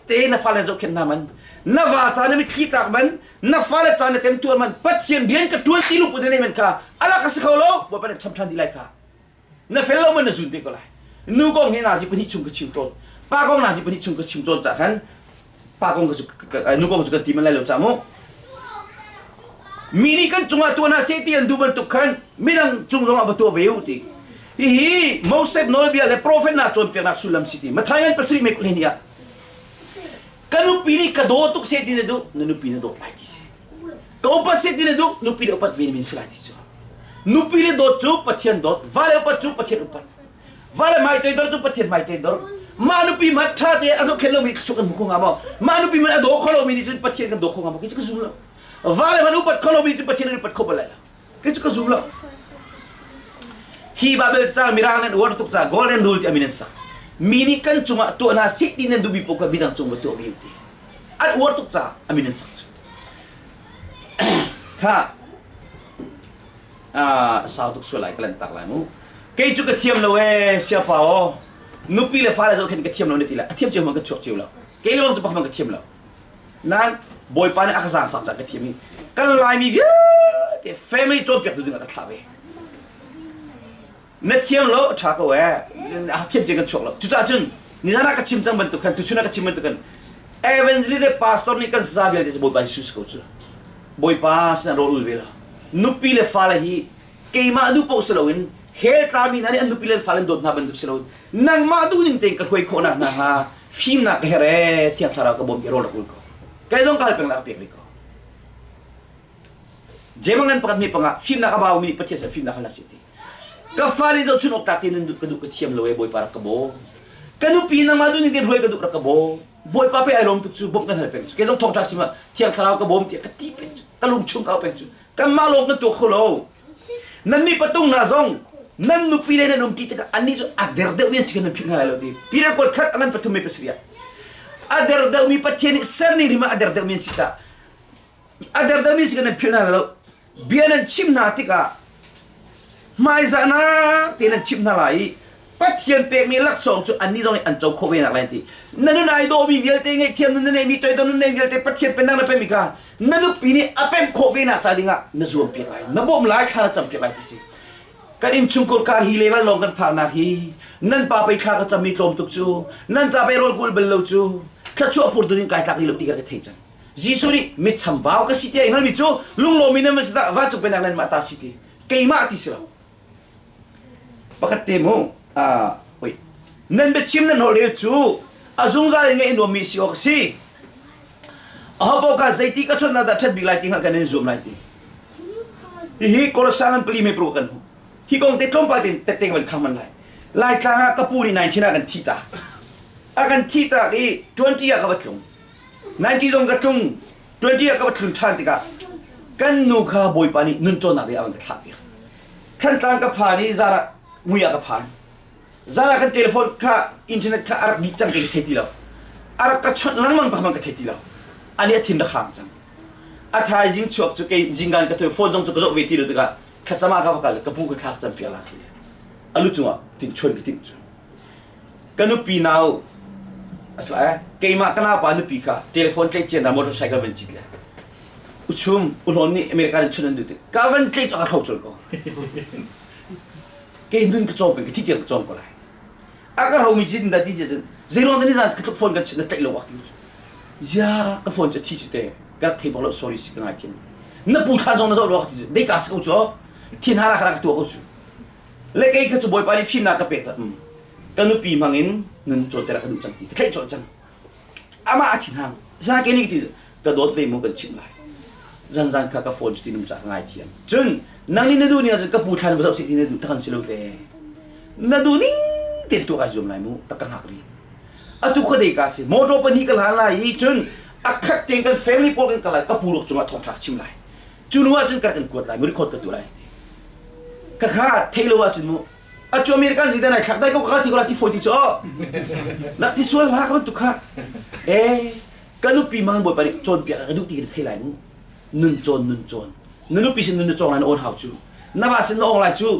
te na fale zohkhenh hna man na va ca na mitthli tlak man na fale ca na temtuar man Pathian rian ka ṭuan ti lungput na nei man kha alak a si kho lo Bawipa nih cham ṭhan dih lai kha na fel lo man na zun te ko lai nu kong hi nazi pahnih chung ka chim tawn pa kong nazi pahnih chung ka chim tawn cah khan pa kong ka cu nu kong cu kan ti man lai lo ca mu mi nih kan cungah tuah hna seh ti an duh bantuk khan midang cung zongah va tuah ve u ti hihi Moses nawlbia le profet hna cawnpiaknak sullam si ti Matthai ngan pasarih me kul ah ka nupi nih ka daw tuk seh ti na duh na nupi na dawt lai ti si ka upat seh ti na duh nupi le upat ve min si lai ti cu nupi le dawt cu Pathian dawt va le upat cu Pathian upat va le hmai toidor cu Pathian hmai toidor mah nupi hmanh ṭha te a zohkhenh lomi suk kan hmu kho hnga maw mah nupi hmanh a daw kho lomi nih cun Pathian kan daw kho hnga maw kei cu ka zum lo va le hmanh upat kho lomi cu Pathian an upat kho bal lai lo kei cu ka zum lo hi Babel ca mirang nan uar tuk ca golden rule ti amin an sak mi nih kan cungah tuah hna seh ti nan duhmi paoh kha midang cung va tuah ve ti an uar tuk ca amin an sak cu kha sau tuk sual lai ka lan tak lai mu kei cu ka thiam lo ee siapa aw nupi le fale zoh khin ka thiam lo na ti lai a thiam cio man ka chuak cio lo kei le bang cu pakhat ka thiam lo nan bawipa nih a ka zaangfak cang ka thiam i kan laimi vialte family cawnpiak tu ding ah ka thlah ve na thiam lo ṭha ko ee a thiam cio kan chuak lo cucaah cun nizan ah ka chim cang bantuk khan tuchun ah ka chim bantuk khan evangelist le pastor nih kan za vialte cu bawipa Jesuh si ko cu bawipa sinah rawl ul ve lo nupi le fale hi keimah duh paoh si loin hell tlami hna nih an nupi le fale an dawt hna bantuk si loin nangmah duh ning tein ka hruai khawh nak hna hnga fimnak ka herh ee thiang thlarau ka bawm ti rawl rak ul ko kei zong kal peng la ka pek ve ko Jemangan pakhat mi pangah fimnak a baumi Pathian sin fimnak hal si ti ka fale zohchun awk tlak te nan ka duh ka thiam lo e Bawipa rak ka bawm ka nupi nangmah duh ning te hruai ka duh rak ka bawm Bawipa pe ai lawm tuk cu bawmh kan hal peng cu kei zong thawngṭha sim ah thiang thlarau ka bawm tiah ka ti peng cu ka lung chung ka au peng cu kanmah lawng kan tuah kho lo nannih patung hna zong nan nupi le nan umṭi tikah annih cu a der deuhmi an si kha nan philh hna lai lo ti Peter kuat khat a ngan pathum me pasarih ah a der deuhmi Pathian nih serning hrim ah a der deuhmi an si caah a der deuhmi si kha nan philh hna lai lo bia nan chim hna tikah hmaizahnak te nan chimh hna lai i Pathian pekmi laksawng cu annih zong nih an co khawh ve nak lai ti na nun ai dawhmi vialte ngaihthiam nun na neihmi toidor nun nei vialte Pathian pennak na pemmi kha na nupi nih a pemh khawh ve nak ca dingah na zuam piak lai na bawmh lai thla na cam piak lai ti si kan innchungkhur kar hi level lawng kan phaknak hi nan pa pei thla ka cammi tlawm tuk cu nan ca pei rawl kul bal lo cu thluachuah phur tu ding kai tlak rih lo ti ka thei cang Jesuh nih mitchambau ka si tiah i hngalmi cu lunglawmi nan va si dah vancung pennak nan mah ta si ti keimah ti si lo pakhat te mu oi nan biachim nan holhrel cu a zungzal in ngaih nuammi si awk a si aho paoh kha zeiti ka chawnh dah ṭhat bik lai ti hngalh kan in zuam lai ti hihi Kolosang an pali me pro kan hmu hi kong te tlawmpal tein tette van khang man lai Laitlang ah ka pu nih 19 ah kan thi ta a kan thi tak i 20 ah ka va tlung 90 zong ka tlung 20 ah ka va tlun ṭhan tikah kan nu kha Bawipa nih nun cawnnak ding ah van ka thlah piak Thantlang ka phan i zan ah mui ah ka phan zan ah kan telephone kha internet kha a rak dih cang ka thei ti lo a rak ka chawnh lengmang bak ka thei ti lo ani a thin rak hang cang a thaizing chuak cu kei zinggan ka thoi phone zong cu ka zoh ve ti lo tikah thlacam ah ka va kal ka pu ka thlak cam piak la ti a lu cungah tin chuan ka timh cu Ka nupi nau asila keimah ka naupa nupi kha telephone tlaih cian motorcycle van cit le uchum uhlawn nih America in chun an duh ka van tlaih cu a ka hro col ko kei nun ka cawm peng ka thi tiang ka cawm ko lai a ka hromi cin da ti cun zeiruang dah nizan ka tluk phone kan chin na tlaih lo wak ti ya ka phone cu thi cu te ka rak thei bak lo sorry si ka ngai thiam na pu thlan zong na zoh lo wak ti dei ka si ko cu thin hara ka rak tuah ko cu Le kei kha cu Bawipa nih fimnak ka pek cang. Ka nupi hmangin nun cawnter ka duh cang ti ka tlaih colh cang. Amah a thinhang. Zan ke nih ti ka dawt ve mu kan chimh lai. Zan zan kha ka phone cu ti num ca ka ngai thiam. Cun nang nih na duh ning ahcun ka pu thlan va zoh sih ti na duh takhan si lo te. Na duh ning tein tuah kai zuam lai mu rak ka hngak rih. Atu khuadei ka si. Motor pahnih ka hlan lai i cun A khat tein kan family pawl kan kal lai, ka pu ruak cungah thawngṭha ka chim lai. Cu hnu ahcun ka kan kuat lai, mu record ka tuah lai ti. Ka kha thei lo ahcun mu a cu American si ai thlak dai ko ka ti ko la ti foi ti cu nak ti sual hla ka bantuk kha eh ka nupi mang bawipa nih cawnpiak ka duh ti ka thei lai mu nun cawn nun cawn na nupi sin nun na cawng lai na awn hau cu na va sin na ong lai cu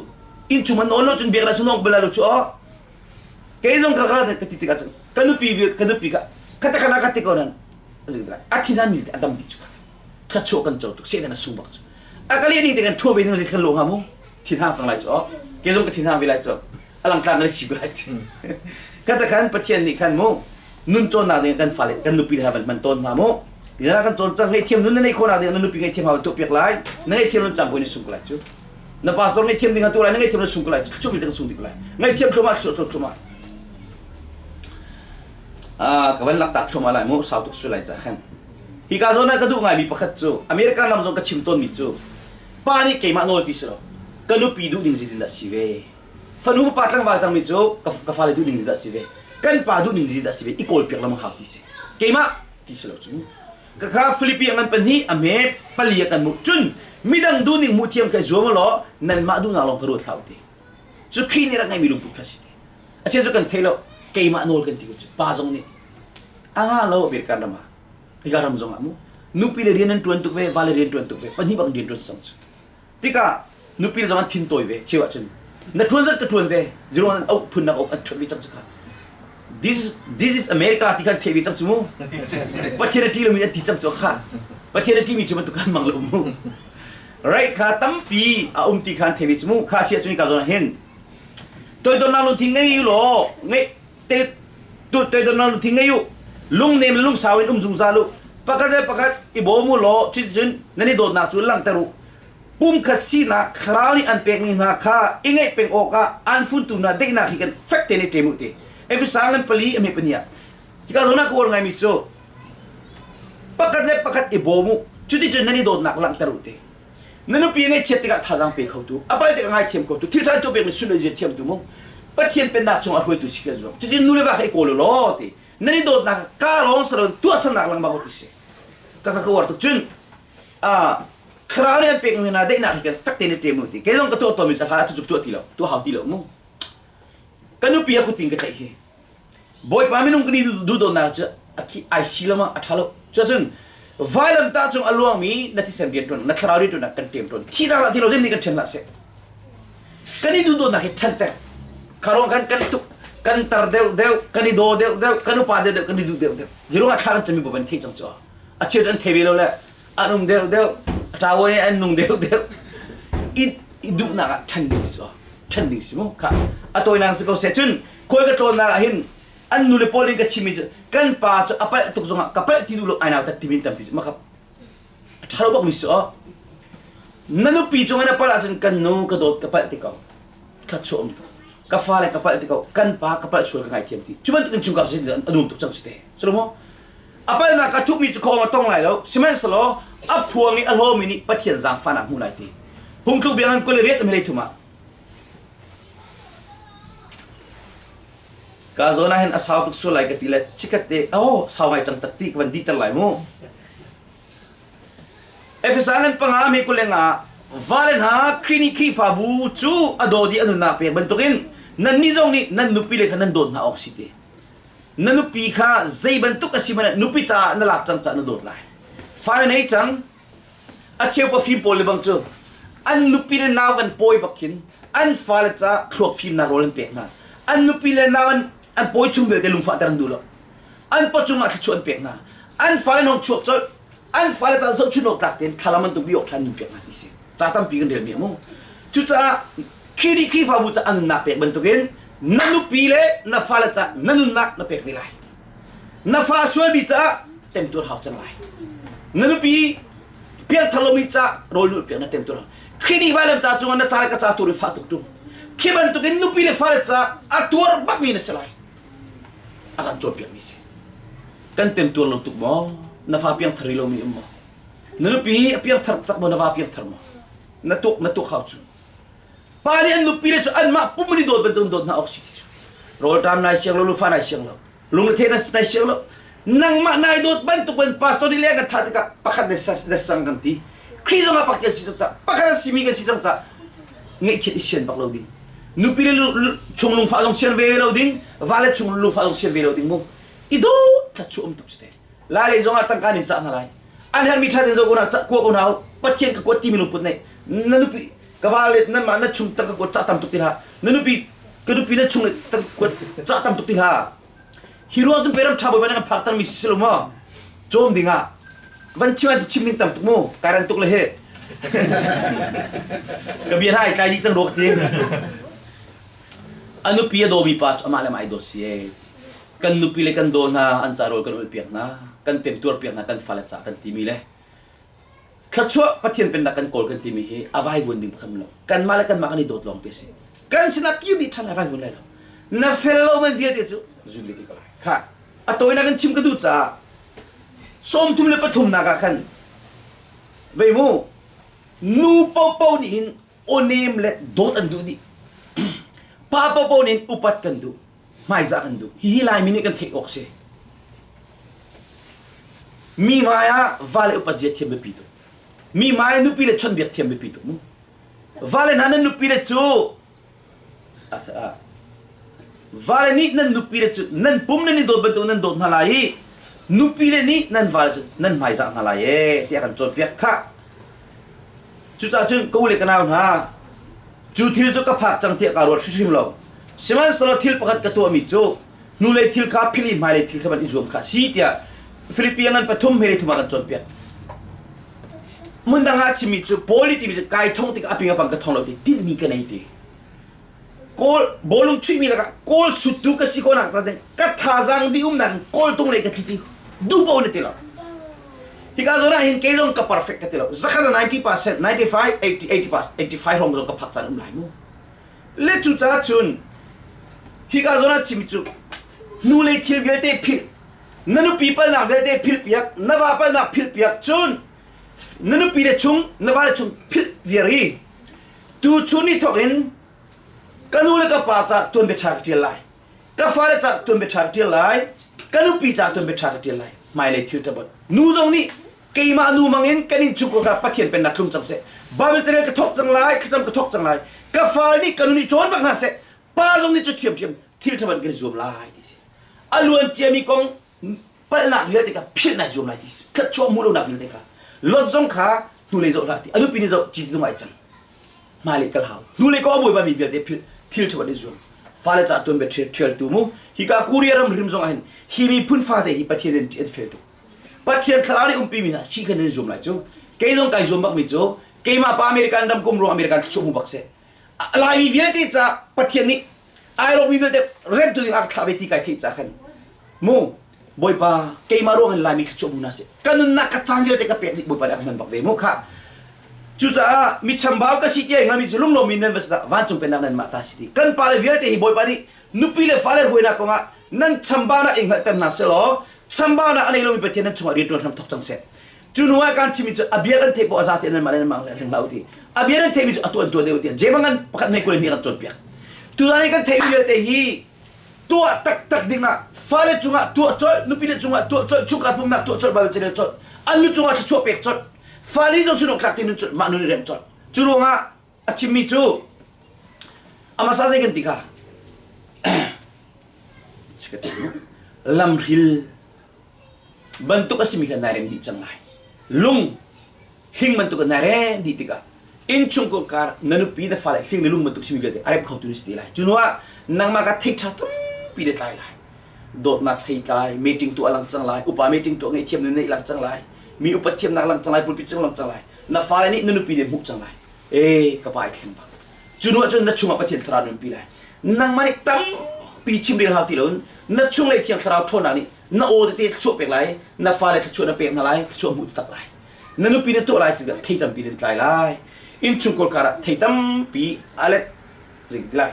inn chung man na awn lo cun biak lai cu na ong bal lai lo cu oh kei zong ka ka ka ti tikah cun ka nupi ka nupi ka ka ta kana ka ti ko nan a thin han mi a dam dih cu thluachuah kan co tuk sehtan a sung bak cu a ka leh ning te kan ṭhuo ve ning kan lo hnga mu thin hang cang lai cu ke zong ka thin hang ve lai cu a langtlang kan si ko lai cu ka ta khan Pathian nih khan mu nun cawnnak ding kan fale kan nupi le van hman tawn hna mu Ina kan cawn cang ngaihthiam nun na nei khawh nak ding na nupi ngaihthiam hau tuah piak lai na ngaihthiam nun cang poi na sung ko lai cu na pastor ngaihthiam ding tu lai na ngaihthiam na sung ko lai cu cu vialte kan sung dih ko lai ngaihthiam thluahmah thluahmah thluahmah ah ka van lak tak thluahmah lai mu sau tuk su lai ca khan Hika zawn ah ka duh ngaimi pakhat cu America ram zong ka chim tawnmi cu pa nih keimah nawl ti si lo ka nupi duh ning zeitin dah si ve fanu pa tlangval cangmi cu ka fale duh ning dah si ve kan pa duh ning dah si ve i kawl piak lam hau ti si keimah ti si lo cu ka kha Philippi ngan pahnih a hme pali a kan hmuh cun midang duh ning hmuh thiam kai zuam law nanmah duhnak lawng ka ruat hlah ti cu Khrih nih rak ngeimi lungput kha si ti a cheu cu kan thei lo keimah nawl kan ti ko cu pa zong nih a nga lo American ram ah hika ram zong ah mu nupi le rian an ṭuan tuk ve va le rian ṭuan tuk ve pahnih bak rian ṭuan sang cu tikah nupi le zong an thin tawi ve cheu ahcun na ṭuan zat ka ṭuan ve zero an auh phun nak an ṭhuat ve cang cu kha this is this is America ti khan thei ve cang cu mu Pathian a ṭih lomi an ti cang cu kha Pathian a ṭihmi cu bantuk khan mang lo mu right kha tampi a um ti khan thei ve cu mu kha sia cun ka zawn hin toidornak lungthin ngei u law ngei te tu toidornak lungthin ngei u lungnem le lungsau in um zungzal u pakhat le pakhat i bawm u law cuticun nan i dawtnak cu langhter u pumkhat sinak thlarau nih an pekmi hna kha i ngeih peng awkah an funtu hna daihnak hi kan fek tein i ṭem u ti Efesa ngan pali a hme pahnih ah hika zawn ah ka uar ngaimi cu pakhat le pakhat i bawm u cuticun nan i dawtnak langhter u ti Na nupi ngaihchiat tikah thazaang pe khotu, a palh tikah ngaithiam khotu, thil ṭha tu pekmi sunlawi zia thiamtu mu Pathian pennak chung ah hruaitu si kan zuam. Cutin nu le va kha i kawl u law ti. Nan i dawtnak ka lawng salon tuahsernak lengmang u ti si. Ka ka ka uar tuk cun ah thlarau nih an pek mi hna daihnak hi kan fek tein i ṭem u ti. Kei zong ka tuah tawnmi cu hla atu cu tuah ti lo, tuah hau ti lo mu. Ka nupi a kutin ka tlaih hi. Bawipa minung kan i duhdawtnak cu a thi ai si lo ma a ṭha lo. Cuacun vailamtah cung a luangmi na thisen rian ṭuan na thlarau rian ṭuannak kan ṭem ṭuan thihnak lah thi lo nih kan ṭhen hlah seh. Kan i duhdawtnak hi ṭhanter. Kha kan kan tuk kan tar deuh deuh kan i daw deuh deuh kan upa deuh deuh kan i duh deuh deuh. Zirung ah thla kan cami baban thei cang cu. A cheu an thei ve lo le an um deuh deuh a ṭawo an nung deuh deuh. I i duhnak ah ṭhan ding si ṭhan ding si mu kha a tawinak si ko seh cun khual ka tlawnnak ah hin an nu le pawl in ka chimmi cu kan pa cu a palh tuk zongah ka palh ti duh lo ai nau tat timi tampi cu maka a ṭha lo bakmi si aw na nupi cung in a palh ahcun kan nu ka dawt ka palh ti ko thluachuah um tuk ka fale ka palh ti ko kan pa ka palh sual ka ngaithiam ti cu bantuk in chungkhar cu a num tuk cang cu te silo maw A palhnak a thupmi cu khawng a tong lai lo, sihmanhsehlaw a phuang i a hlawmi nih Pathian zaangfahnak hmu lai ti. Phungthluk bia ngan 28 a hmelei thum ah ka zawn ah hin a sau tuk sual lai ka ti le chikkhat te oh sau ngai cang tak ti ka van dihter lai mu. Efesa ngan panga me kul le nga vale hna Khrih nih Khrihfabu cu a dawt i a nunnak pek bantukin nannih zong nih nan nupi le kha nan dawt hna awk si ti. Na nupi kha zei bantuk a si hmanh ah nupi caah na lak cang caah na dawt lai. Fa na nei cang. A cheu pafim pawl le bang cu an nupi le nau an pawi bak khin an fale caah thluak fimnak rawl an pek hna. An nupi le nau an an pawi chung vialte lungfahter an duh lo. An pawchung ah thluachuah an pek hna. An fale hong chuak colh. An fale caah zohchun awk tlak tein thlalam an tuk bi awk ṭhan nun pek hna ti si. Ca tampi kan relmi a mu. Cucaah Khrih Khrihfabu ca a nunnak pek bantukin na nupi le na fale ca na nunnak na pek ve lai. Na fa sualmi caah temtuar hau cang lai. Na nupi piangthar lomi ca rawl nulh piak na temtuar hau. Khrih nih vailam ca cungah na ca le ka ca tur in fah tuk ṭung. Khi bantukin nupi le fale ca a tuar bakmi na si lai. A kan cawnpiakmi si. Kan temtuar lo tuk maw? Na fa piangthar rih lomi um maw? Na nupi a piangthar tak maw na va piangthar maw? Na tuk na tuk hau cu. Pa nih an nupi le cu anmah pum in i dawt bantuk in dawt hna awk si ti cu. Rawlṭam nai siang lo, lufa nai siang lo, lungre nai siang lo. Nangmah nai dawt bantuk in pastor nih le kan thah tikah pakhat le sang kan ti. Khrih zong ah pakhat si cang pakhat a simi kan si cang ca ngaihchiat i sian bak lo ding. Nupi le chung lungfah zong sian ve lo ding, va le chung lungfah zong sian ve lo ding mu. I dawt thla chu um tuk si te. Lai lei zong ah tangka nin cah hna lai. An herhmi ṭha tein zoh ko hna, kua ko hna u. Pathian ka kuat timi lungput nei. Na nupi ka va le nanmah na chung tangka kuat cah tam tuk ti hlah. Na nupi ka nupi na chung le tangka kuat cah tam tuk ti hlah. Hi ruang cun peram ṭha bawipa nih kan phakter mi si lo maw? Cawm ding ah van chim ah chim ding tam tuk mu. Kai ran tuk le he. Ka bia hna ai tlai dih cang rua ka ti. A nupi a dawmi pa cu amah le amah ai dawt si ee. Kan nupi le kan daw hna, an ca rawl kan ulhpiak hna, kan temtuarpiak hna, kan fale ca kan timi le thluachuah Pathian pennak kan kawl kan timi hi a vaivuan ding pakhat lo. Kanmah le kanmah kan i dawt lawng te si. Kan sinah kir dih ṭhan lai vaivuan lai lo. Na fel lo man vialte cu zun ve ti ko lai. Kha a tawinak in chim ka duh caah 33 nak ah khan vei mu nu popo nih hin awnem le dawt an duh dih. Pa popo nih hin upat kan duh. Hmaizah kan duh. Hihi Laimi nih kan theih awk si. Mi hmai ah va le upat zia thiam biapi tuk. Mi hmai nupi le chawnhbiak thiam biapi tuk mu. Va le hna nan nupi le cu va le nih nan nupi le cu nan pum nan i dawt bantuk nan dawt hna lai i nupi le nih nan va le cu nan hmaizah hna lai ee tiah kan cawnpiak khah. Cucaah cun ka u le ka nau hna, cu thil cu ka phak cang tiah kaa ruat hrimhrim lo. Sihmanhsehlaw thil pakhat ka tuahmi cu hnulei thil kha philh i hmailei thil kha van i zuam kha a si tiah Filipi ngan pathum hme thum ah kan cawnpiak. Hmun dang ah a chimmi cu Paul nih timi cu kai thong tikah a ping a pang ka thong lo ti tinhmi ka nei ti. Kawl bawlung chuihmi lakah kawl suttu ka si ko nak ca ka thazaang dih umnak in kawl tung lei ka thli ti duh paoh na ti lo. Hika zawn ah hin kei zong ka perfect ka ti lo. Zakhat 90%, 95, 80, 80, 85 hrawng zong ka phak caan um lai mu. Le cucaah cun hika zawn ah chim cu hnulei thil vialte philh na nupi palnak vialte philh piak na va palnak philh piak cun na nupi le chung na va le chung philh viar hi tu chun ni thawk in ka nu le ka pa ca tuanbia ṭha ka ṭial lai ka fale ca tuanbia ṭha ka ṭial lai ka nupi ca tuanbia ṭha ka ṭial lai hmailei thil ṭabot nu zong nih keimah nu mangin kan innchungkhar kha Pathian pennak tlung cang seh Bible carel ka thawk cang lai thlacam ka thawk cang lai ka fale nih ka nu nih cawn bak hna seh pa zong nih cu ṭhiamṭhiam thil ṭha ban kan i zuam lai ti si a luan ciami kong palhnak vialte kha philh nai zuam lai ti si thluachuah hmuh lonak vialte kha Lot zong kha hnulei zoh hlah ti a nupi nih zoh ci zong ai cang hmailei kal hau hnulei ko a bawipa mi vialte philh thil ṭha ban i zuam fale ca tuanbia ṭhialtu mu hika Korea ram hrim zong ah hin hi miphun fate hi Pathian in an fel tuk Pathian thlarau nih umpi mi hna si khan nan zuam lai cu kei zong kai zuam bak mi cu keimah pa American ram kum ruang American thluachuah hmu bak seh Laimi vialte ca Pathian nih ai rawkmi vialte remtu ding a ka thlah ve ti kai theih ca khan mu Bawipa keimah ruang in Laimi thluachuah hmu hna seh ka nunnak ka caan vialte ka pek dih Bawipa nih a ka hman bak ve mu kha cucaah mi chambau ka si ti ai ngami cu lunglawm in nan va si dah vancung pennak nan mah ta si ti kan pale vialte hi Bawipa nih nupi le fale hruainak kongah nan chambaunak in hngalhter hna selaw chambaunak a nei lomi Pathian nan chungah rianṭuan hram thawk cang seh. Cu hnu ah kan chimmi cu a bia kan theih poah a zate nan mah le nan mah hleng hlah u ti. A bia nan theihmi cu a tuan tuan deuh ti. Jeim ngan pakhat nei kul hnih kan cawnpiak. Tuzan i kan theihmi vialte hi tuah taktak dingah fale cungah tuah colh, nupi le cungah tuah colh, chungkhar pumnak tuah colh, Bible carel colh, an nu cungah thluachuah pek colh, fale zong sunung tlak te nun colh, mah nun i rem colh. Cu ruangah a chimmi cu a hmasa zei kan ti kha lamhril bantuk a simi kha nai rem dih cang lai lung hling bantuk in nai rem dih tikah innchungkhar kar na nupi na fale hling le lung bantuk simi vialte a rem kho tu na si ti lai cu hnu ah nangmah ka thei ṭha tampi na tlai lai dawtnak thei tlai meeting tuah lang cang lai upa meeting tuah ngaihthiam na neih lang cang lai mi upat thiamnak lang cang lai pulpit cung lang cang lai na fale nih na nupi nih hmuh cang lai e ka pa ai thleng bak cu hnu ahcun na chungah Pathian thlarau nunpi lai nangmah nih tampi chimrel hau ti loin na chunglei thiang thlarau ṭhawnnak nih na aw tete thluachuah pek lai na fale thluachuah na pek hna lai thluachuah hmuh taktak lai na nupi na tuah lai tikah thei tampi nan tlai lai innchungkhar karah thei tampi alet zei lai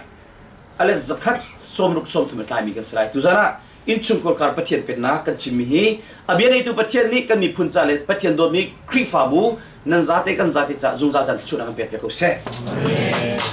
alet zakhat sawmruk sawmthum a tlaimi kan si lai tuzan ah innchungkhar kar Pathian pennak kan chimmi hi a bia neitu Pathian nih kan miphun ca le Pathian dawtmi Khrihfabu nan zate kan zate ca zungzal caan thluachuahnak kan pek piak ko seh. Amen.